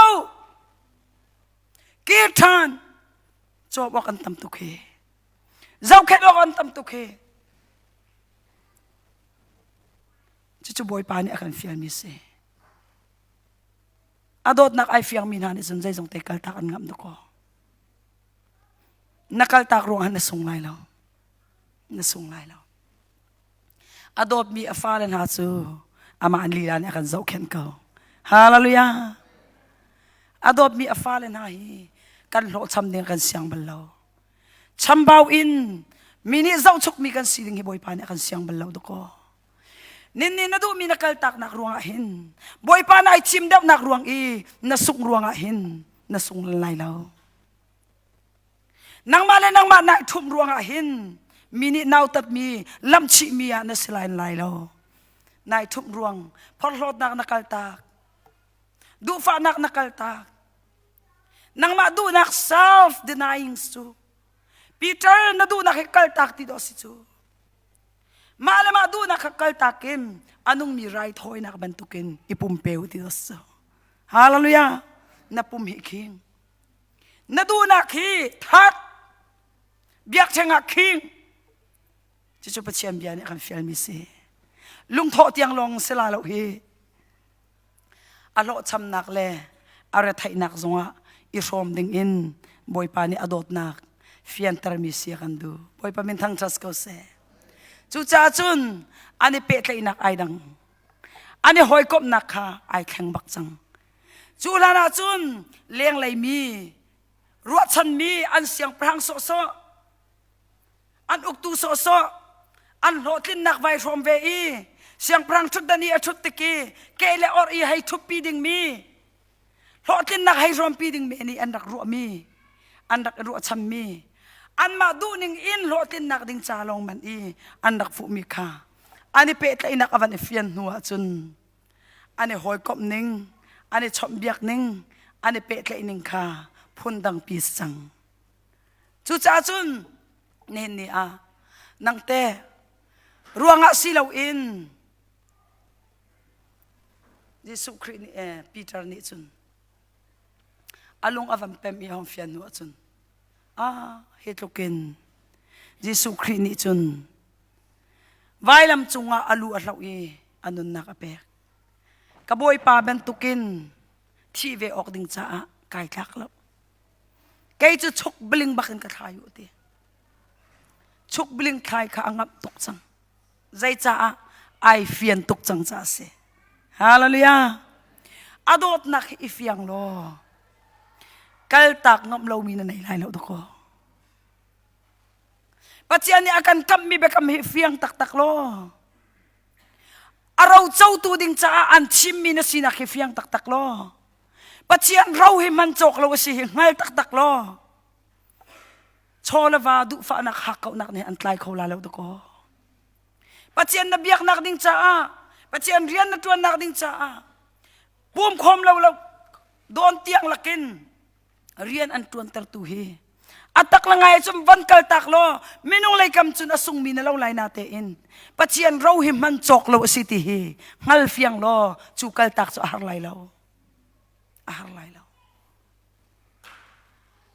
kir ṭhan cawm awk an tam tuk hi zohkhenh awk an tam tuk hi cucu bawipa nih a kan fialmi si a dawtnak ai fiangmi hna nih cun zeizong te kaltak an ngamh dakaw na kaltak ruangah na sung lai lo na sung lai lo A dawtmi a fale hna cu amah lila nih a kan zohkhenh ko. Hallelujah. A dawtmi a fale hna hi kan hlawhcham ding kan siang bal lo. Chambau in mi nih zohchukmi kan si ding hi Bawipa nih a kan siang bal lo dakaw. Nin nih na duhmi na kaltaknak ruangah hin Bawipa na ai thim deuhnak ruang i na sungh ruangah hin na sung lai lo. Nangmah le nangmah nai ṭhumh ruangah hin mi nih nautatmi lamhchihmi ah na si lai lai lo. Nai ṭhumh ruang phorhlawtnak na kaltak. Duhfahnak na kaltak. Nangmah duhnak self denying cu Peter na duhnak hi kaltak ti dawh si cu. Mah le mah duhnak kha kaltak in a nungmi raithawinak bantukin i pumpeu ti dawh si cu. Hallelujah. Na pum hi khing. Na duhnak hi that biakṭheng ah khing cucu Pathian bia nih a kan fialmi si lungthawh tiang lawng si la lo hi a hlawhchamnak le a retheihnak zongah i hrawm ding in Bawipa nih a dawtnak fiantermi si a kan duh Bawipa min thangṭhat ko seh cucaah cun an i pehtlaihnak ai dang an i hawikomhnak kha ai thleng bak cang Cu hlan ah cun lenglei mi ruahchanmi an siangpahrang sawhsawh an uktu sawhsawh an hlawhtlinnak vai hrawm ve i siangpahrang ṭhutdan i a ṭhut tik i ke le orh i hei ṭhutpi dingmi hlawhtlinnak hei hrawmpi dingmi nih an rak ruahmi an rak i ruahchanmi anmah duhning in hlawhtlinnak ding ca lawng man i an rak fuhmi kha an i pehtlaihnak a van i fian hnu ahcun an i hawikomh ning, an i chawnhbiak ning, an i pehtlaih ning kha phundangpi si cang. Cucaah cun nihin ni ah nangte ruangah si loin Jesuh Khrih nih eh, Peter nih cun a lung a van pem i hong fian hnu ahcun ah hi tlukin Jesuh Khrih nih cun vailam cungah a lu a hloh i a nunnak a pek. Ka bawipa bantukin thih ve awk ding caah kai tlak lo. Kei cu chuk bling bak in ka thlai u ti. Chuk bling thlai kha a ngamh tuk cang. Zeicaah ai fian tuk cang caah si. Hallelujah. A dawtnak hi i fiang law kaltak ngamh lomi na nei lai lo dakaw. Pathian nih a kan kamhmi biakam hi fiang taktak law a ro cotu ding caah an thimmi na sinak hi fiang taktak law Pathian ro hi man cawk lo a si hi hngal taktak law chaw le va duhfahnak hakkauhnak nih an tlai kho la lo dakaw Pathian na biaknak ding caah Pathian rian na ṭuannak ding caah pum khawm lo lo dawn tiang lakin rian an ṭuantertu hi a tak le ngai cun van kal tak law minung lei kam cun a sungmi na lo lai na tein Pathian ro hi hman cawk lo a si ti hi hngal fiang law cu kal tak cu a har lai lo a har lai lo.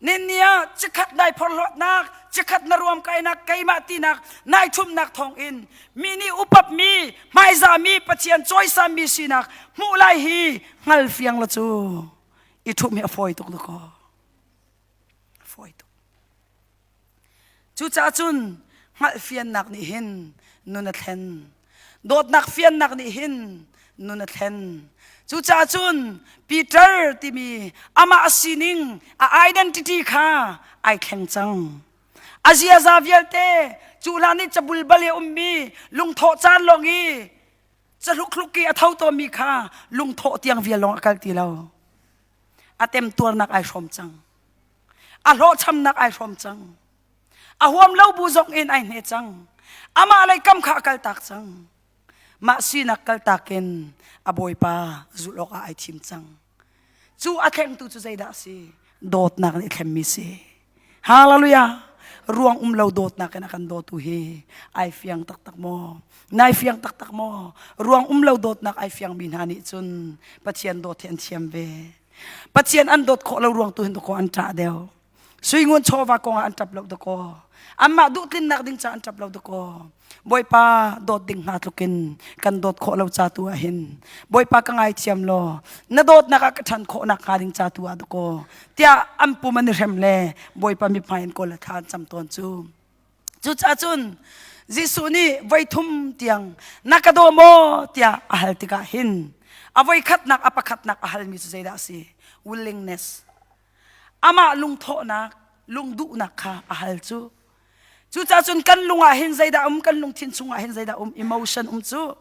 Ninni ah chikkhat nai phorhlawtnak, chikkhat na ruam kainak, keimah tinak, nai ṭhumnak thawngin mi nih upatmi, hmaizahmi, Pathian cawisanmi sinak hmuh lai hi hngal fiang la cu i ṭhumh hi a fawi tuk dakaw. A fawi tuk. Cucaah cun hngalhfiannak nih hin nun a thlen. Dawtnak fiannak nih hin nun a thlen. Cucaah cun Peter timi amah a sining, a identity kha ai thleng cang. A ziaza vialte cu hlan i cabulbal i a ummi lungthawh caan lawng i cahlukhluk i a tho tawnmi kha lungthawh tiang vial lawng a kal ti lo. A temtuarnak ai hrawm cang. A hlawhchamnak ai hrawm cang. A huam lo bu zong in ai hne cang. Amah lei kam kha a kaltak cang. Mah sinak kaltak in a bawipa zulh awkah ai thim cang. Cu a thlengtu cu zeidah a si? Dawtnak nih thlemmi si. Hallelujah! Ruang um lo dawtnak in a kan dawtu hi ai fiang taktak maw? Nai fiang taktak maw? Ruang um lo dawtnak ai fiangmi hna nih cun Pathian dawt hi an thiam ve. Pathian an dawt khawh lo ruang tu hin dakaw an ṭah deuh. Suingun chawva kong ah an ṭap lo dakaw. Anmah duhtlinnak ding ca an ṭap lo dakaw. Bawipa dawt ding hnga tlukin kan dawt khawh lo ca tu ah hin Bawipa ka ngaithiam law na dawtnak ah ka ṭhan khawh nak hnga ding ca tu ah dakaw tiah an pum an i hrem le Bawipa mithmai in kawl le thla an cam tawn cu. Cucaah cun Jesuh nih voi thum tiang na ka daw maw tiah a hal tikah hin a voi khatnak a pakhatnak a halmi cu zeidah a si? Willingness. Amah lungthawhnak, lungduhnak kha a hal cu. Cucaah cun kan lung ah hin zeidah um, kan lungthin chungah hin zeidah um, emotion um cu,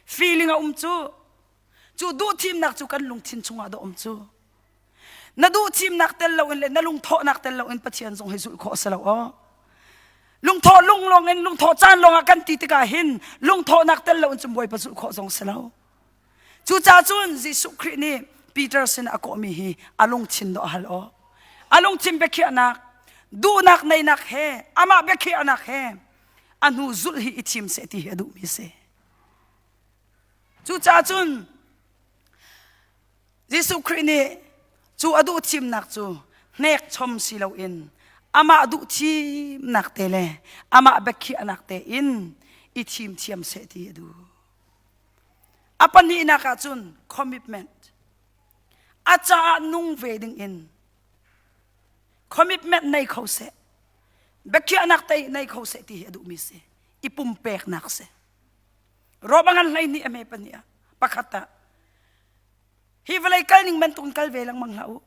feeling a um cu. Cu duhthimnak cu kan lungthin chungah dah um cu. Na duhthimnak tel loin le na lungthawhnak tel loin Pathian zong hi zulh khawh a si lo aw. Lungthawh lung lawng in lungthawh caan lawng ah kan ti tikah hin lungthawhnak tel loin cun Bawipa zulh khawh zong si lo. Cucaah cun Jesuh Khrih nih Peter sin a kawhmi hi a lungthin dawh a hal aw. A lungthin biakhiahnak, duhnak neinak he, amah biakhiahnak he a hnu zulh hi i thim seh ti hi a duhmi si. Cucaah cun Jesuh Khrih nih cu a duh thimnak cu hnekchom si loin amah duh thimnak te le amah biakhiahnak te in i thim thiam seh ti a duh. A pahnihnak ah cun commitment. A caah nung ve ding in commitment nei kho seh. Biakhiahnak te nei kho seh ti hi a duhmi si. I pumpeknak si. Rom a ngan 12 a hme pahnih ah pakhat ah Hi vawlei kal ning bantuk in kal ve lengmang hlah u.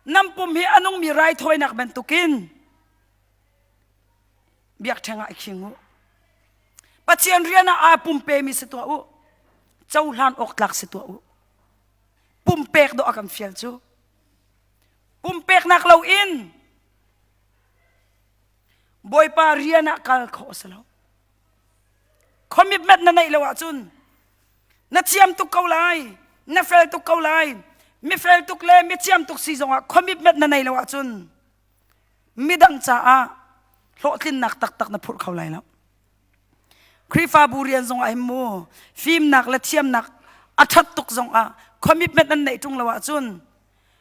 Nam pum hi a nungmi raithawinak bantukin biakṭheng ah i khing u. Pathian rian ah aa pumpemi si tuah u. Cohlan awk tlak si tuah u. Pumpek dawh a kan fial cu. Pumpeknak loin Bawipa rian ah kal khawh a si lo. Commitment na neih lo ahcun na thiam tuk ko lai, na fel tuk ko lai, mi fel tuk le mi thiam tuk si zongah commitment na nei lo ahcun midang caah hlawhtlinnak taktak na phurh kho lai lo. Khrihfabu rian zongah hin mu fimnak le thiamnak a ṭhat tuk zongah commitment an neih ṭung lo ahcun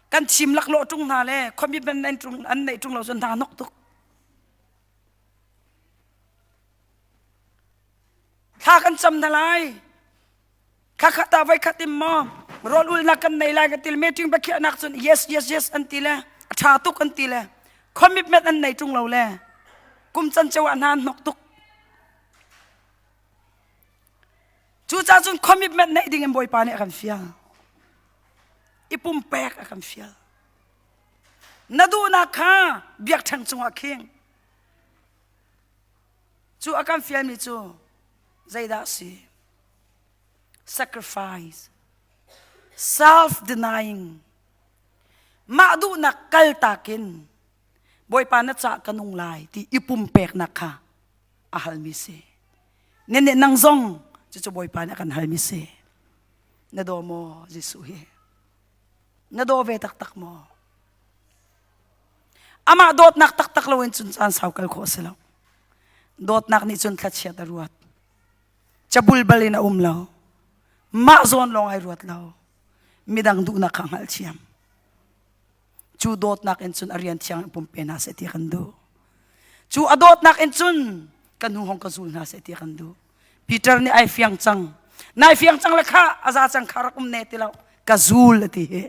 kan thim laklawh ṭung hna le commitment an neih ṭung lo cun hna hnok tuk. Thla kan cam hna lai. Thla khat ah voi khat in maw rawl ulnak kan nei lai kan ti le meeting biakhiahnak cun yes yes yes an ti le a ṭha tuk an ti le commitment an nei ṭung lo le kum can ceu ah hna an hnok tuk. Cucaah cun commitment neih ding in Bawipa nih a kan fial. I pumpek a kan fial. Na duhnak kha biakṭheng cungah khing. Cu a kan fialmi cu zeidah a si? Sacrifice. Self-denying. Mah duhnak kaltak in Bawipa na cah ka nung lai ti i pumpeknak kha a halmi si. Ne nih nang zong cucu Bawipa nih a kan halmi si. Na daw maw Jesuh hi? Na daw ve taktak maw? Amah dawtnak taktak loin cun caan sau kal khawh a si lo. Dawtnak nih cun thlachiat a ruat. Cabulbal in a um lo. Mah zawn lawng ai ruat lo. Midang duhnak kha hngalhthiam. Cu dawtnak in cun a rian thiang in pumpe hna seh ti kan duh. Cu a dawtnak in cun kan hnu hong ka zul hna seh ti kan duh. Peter nih ai fiang cang. Nai fiang cang le kha a za cang kha rak um ne ti lo. Ka zul a ti hi.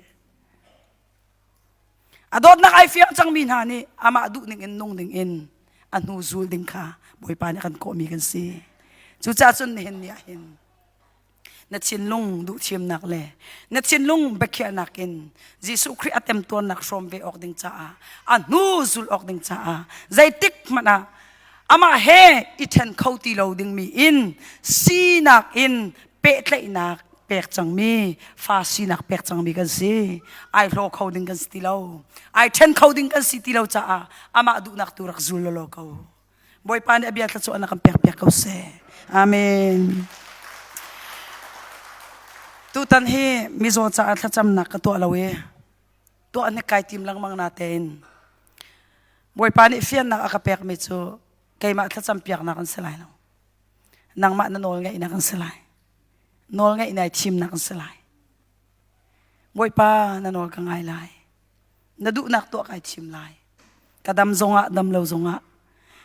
A dawtnak ai fiang cangmi hna nih amah duh ning in nung ding in a hnu zul ding kha Bawipa nih kan kawhmi kan si. Cucaah cun nihin ni ah hin na thinlung duhthimnak le na thinlung biakhiahnak in Jesuh Khrih a temtuarnak hrawm ve awk ding caah a hnu zul awk ding caah zeitik hmanh ah amah he i ṭhen kho ti lo dingmi in sinak in pehtlaihnak pek cangmi fa sinak pek cangmi kan si ai hlaw kho ding kan si ti lo ai ṭhen kho ding kan si ti lo caah amah duhnak tu rak zul lawlaw ko Bawipa nih a bia thluachuahnak kan pek piak ko seh. Amen. Tutan hi mizaw caah thlacamnak ka tuah lo i tuah hnik kai tim lengmang na tein Bawipa nih fiannak a ka pekmi cu keimah thlacam piaknak an si lai lo. Nangmah na nawl ngeihnak an si lai. Nawl ngeih nai thimnak an si lai. Bawipa na nawl ka ngai lai. Na duhnak tuah kai thim lai. Ka dam zongah dam lo zongah,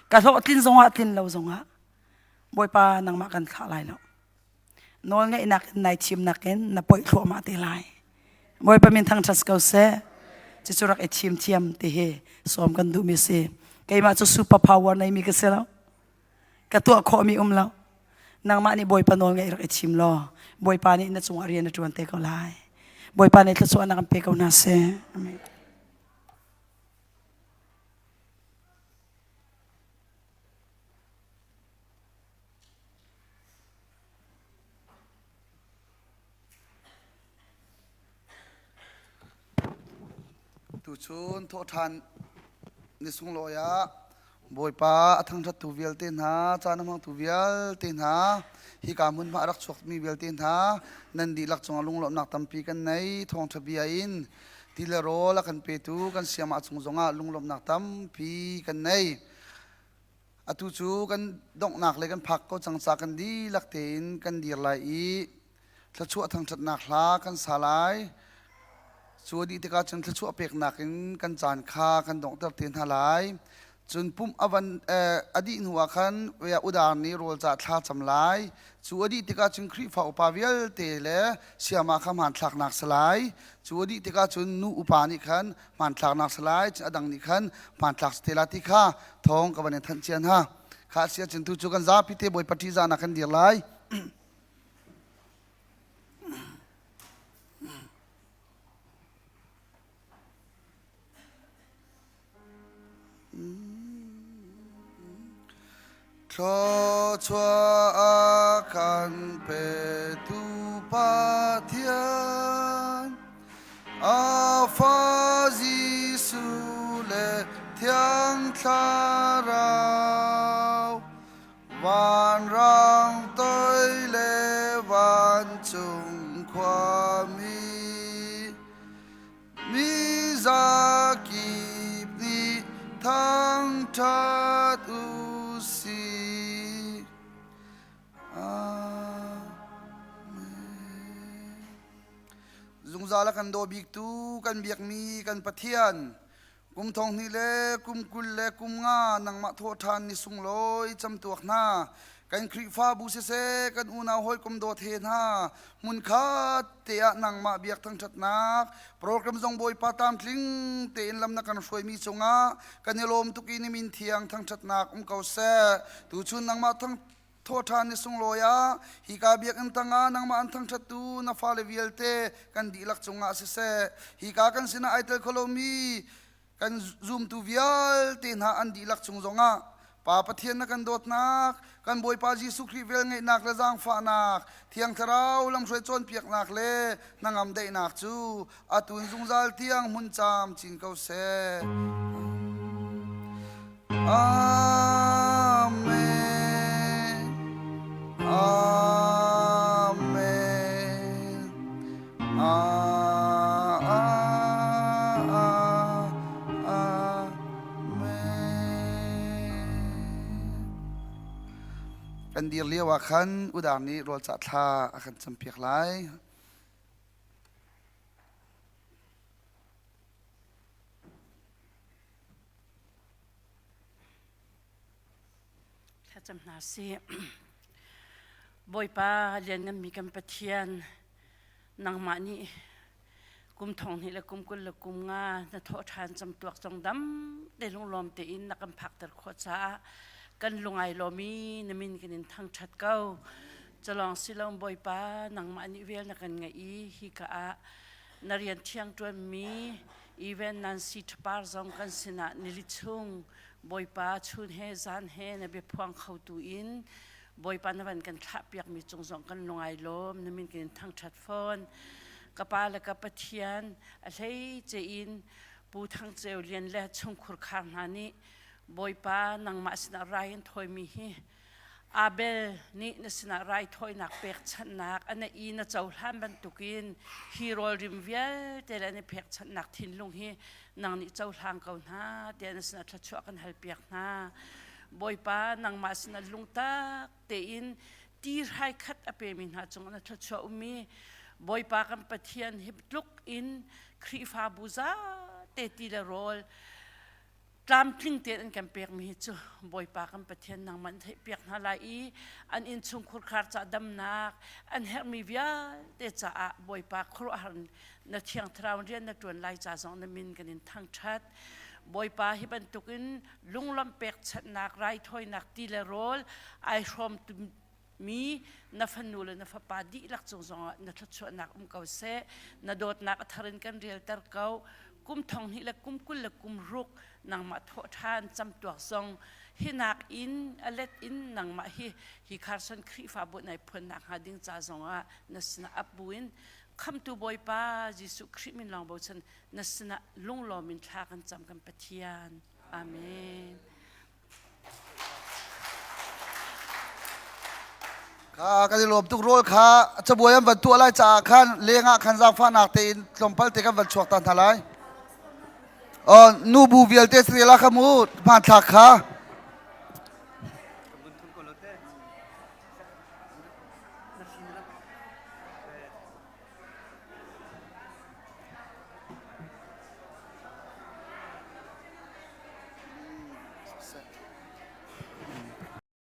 ka hlawhtlin zongah tlin lo zongah, Bawipa nangmah kan thlah lai lo. Nawl ngeihnak in nai thimnak in na poih thluahmah te lai. Bawipa min thangṭhat ko seh. Cucu rak i thim thiam ti hi sawm kan duhmi si. Keimah cu super power neimi ka si lo. Ka tuah khawhmi um lo. Nangmah nih Bawipa nawl ngeih rak i thim law Bawipa nih na cungah rian a ṭuan te ko lai. Bawipa nih thluachuahnak an pe ko hna seh. Amen. Tuchun thawhṭhan ni sunglawi ah Bawipa a thangṭhattu vialte hna, caan a hmangtu vialte hna, hika hmunhma a rak chuakmi vialte hna, nan dihlak cungah lunglawmhnak tampi kan nei. Thawngṭha bia in ti le rawl a kan petu kan siamah cung zongah lunglawmhnak tampi kan nei. Atu cu kan donghnak le kan phak ko cang ca kan dihlak tein kan dir lai i thluachuah thangṭhatnak hla kan sa lai. Cu a dih tikah cun thluachuah peknak in kan caan kha kan donghter te hna lai. Cun pumh a van a dih hnuah khan udar nih rawl cah thla cam lai. Cu a dih tikah cun Khrihfa upa vialte le siama kha hmanthlaknak si lai. Cu a dih tikah cun nu upa nih khan hmanthlaknak si lai. Cun a dang nih khan hmanthlak si te la ti kha thawng ka van in thanh cia hna. Kha a si ahcun tu cu kan zapi te Bawipa ṭihzahnak kan dir lai. Thluachuah a kan petu Pathian, a fa Jesuh le Thiang Thlarau, Vanrang toi le vancung khuami mi zakip nih thangṭhat u sih. Amen. Zungzal a kan daw biktu kan biakmi kan Pathian Kum thong hnih le kum 20 le kum nga nangmah thawhṭhan ni sunglawi camtuak hna. Kan Khrihfabu siseh, kan unau hawikom dawt he hna, hmunkhat te ah nangmah biak thangṭhatnak program zong Bawipa tlamtling tein lam na kan hruaimi cungah kan i lawm tuk i ni min thiang thangṭhatnak um ko seh. Tuchun nangmah thang thawhṭhan ni sunglawi ah hika biakinn tangah nangmah an thangṭhattu na fale vialte kan dihlak cungah siseh hika kan sinah ai tel kho lomi kan zumtu vialte hna an dihlak cung zongah Pa Pathian na kan dawtnak kan Bawipa Jesuh Khrih velngeihnak le zaangfahnak Thiang Thlarau lamhruai cawnpiaknak le hnangam daihnak cu atu in zungzal tiang hmun caam cin ko seh. Amen. Amen. Amen. Kan dir lio ah khan udar nih rawlcah thla a kan campiak lai. Thlacam hna sih. Bawipa liannganmi kan Pathian, nangmah nih kum thong hnih le kum 20 le kum nga na thawh ṭhan camtuak zong dam te lunglawm tein na kan phakter khawh caah kan lungai lawmi na min kan in thangṭhat ko. Calawng silom Bawipa nangmah nih vel na kan ngeih i hi ka ah na rian thiang ṭuanmi even Nancy Thapar zong kan sinah nili chung Bawipa chun he zan he na biaphuang khotu in Bawipa na van kan thlahpiakmi cung zong kan lungai lawm na min kan in thangṭhat fawn. Ka pa le ka Pathian a hleice in Pu Thang Ceu Lian le chungkhur khar hna nih Bawipa nangmah sinah rai an thawimi hi Abel nih na sinah raithawinak pekchanhnak a na i na cohlan bantukin hi rawlrim vialte le an i pekchanhnak thinlung hi nang nih cohlang ko hna tiah na sinah thluachuah kan halpiak hna. Bawipa nangmah sinah lungtak tein ti hrai khat a pemi hna cungah na thluachuah ummi Bawipa kan Pathian hi tluk in Khrihfabu zate ti le rawl tlamtling tein an kan pekmi hi cu Bawipa kan Pathian nangmah an theihpiak hna lai i an innchung khurkhar ca damnak an herhmi vialte caah Bawipa khuaruahhar na thiang thlarau rian na ṭuan lai ca zong na min kan in thangṭhat. Bawipa hi bantukin lunglawmh pekchanhnak raithawinak ti le rawl ai hrawm mi na fanu le na fapa dihlak cung zongah na thluachuahnak um ko seh na dawtnak a thar in kan relter ko kum thong hnih le kum 20 le kum ruk nangmah thawh ṭhan camtuak zong hinak in a let in nangmah hi hi Carson Khrihfabu nai phuannak hnga ding ca zongah na sinah ap buin khamtu Bawipa Jesuh Khrih min lawng bochan na sinah lunglawm in thla kan cam kan Pathian Amen. Kha kan i lawm tuk rawl kha cabuai an van tuah lai caah khan leng ah khan zaangfahnak tein tlawmpal te kan van chuak ta hna lai. Oh, nu bu vialte srela kha mu hmanthlak kha.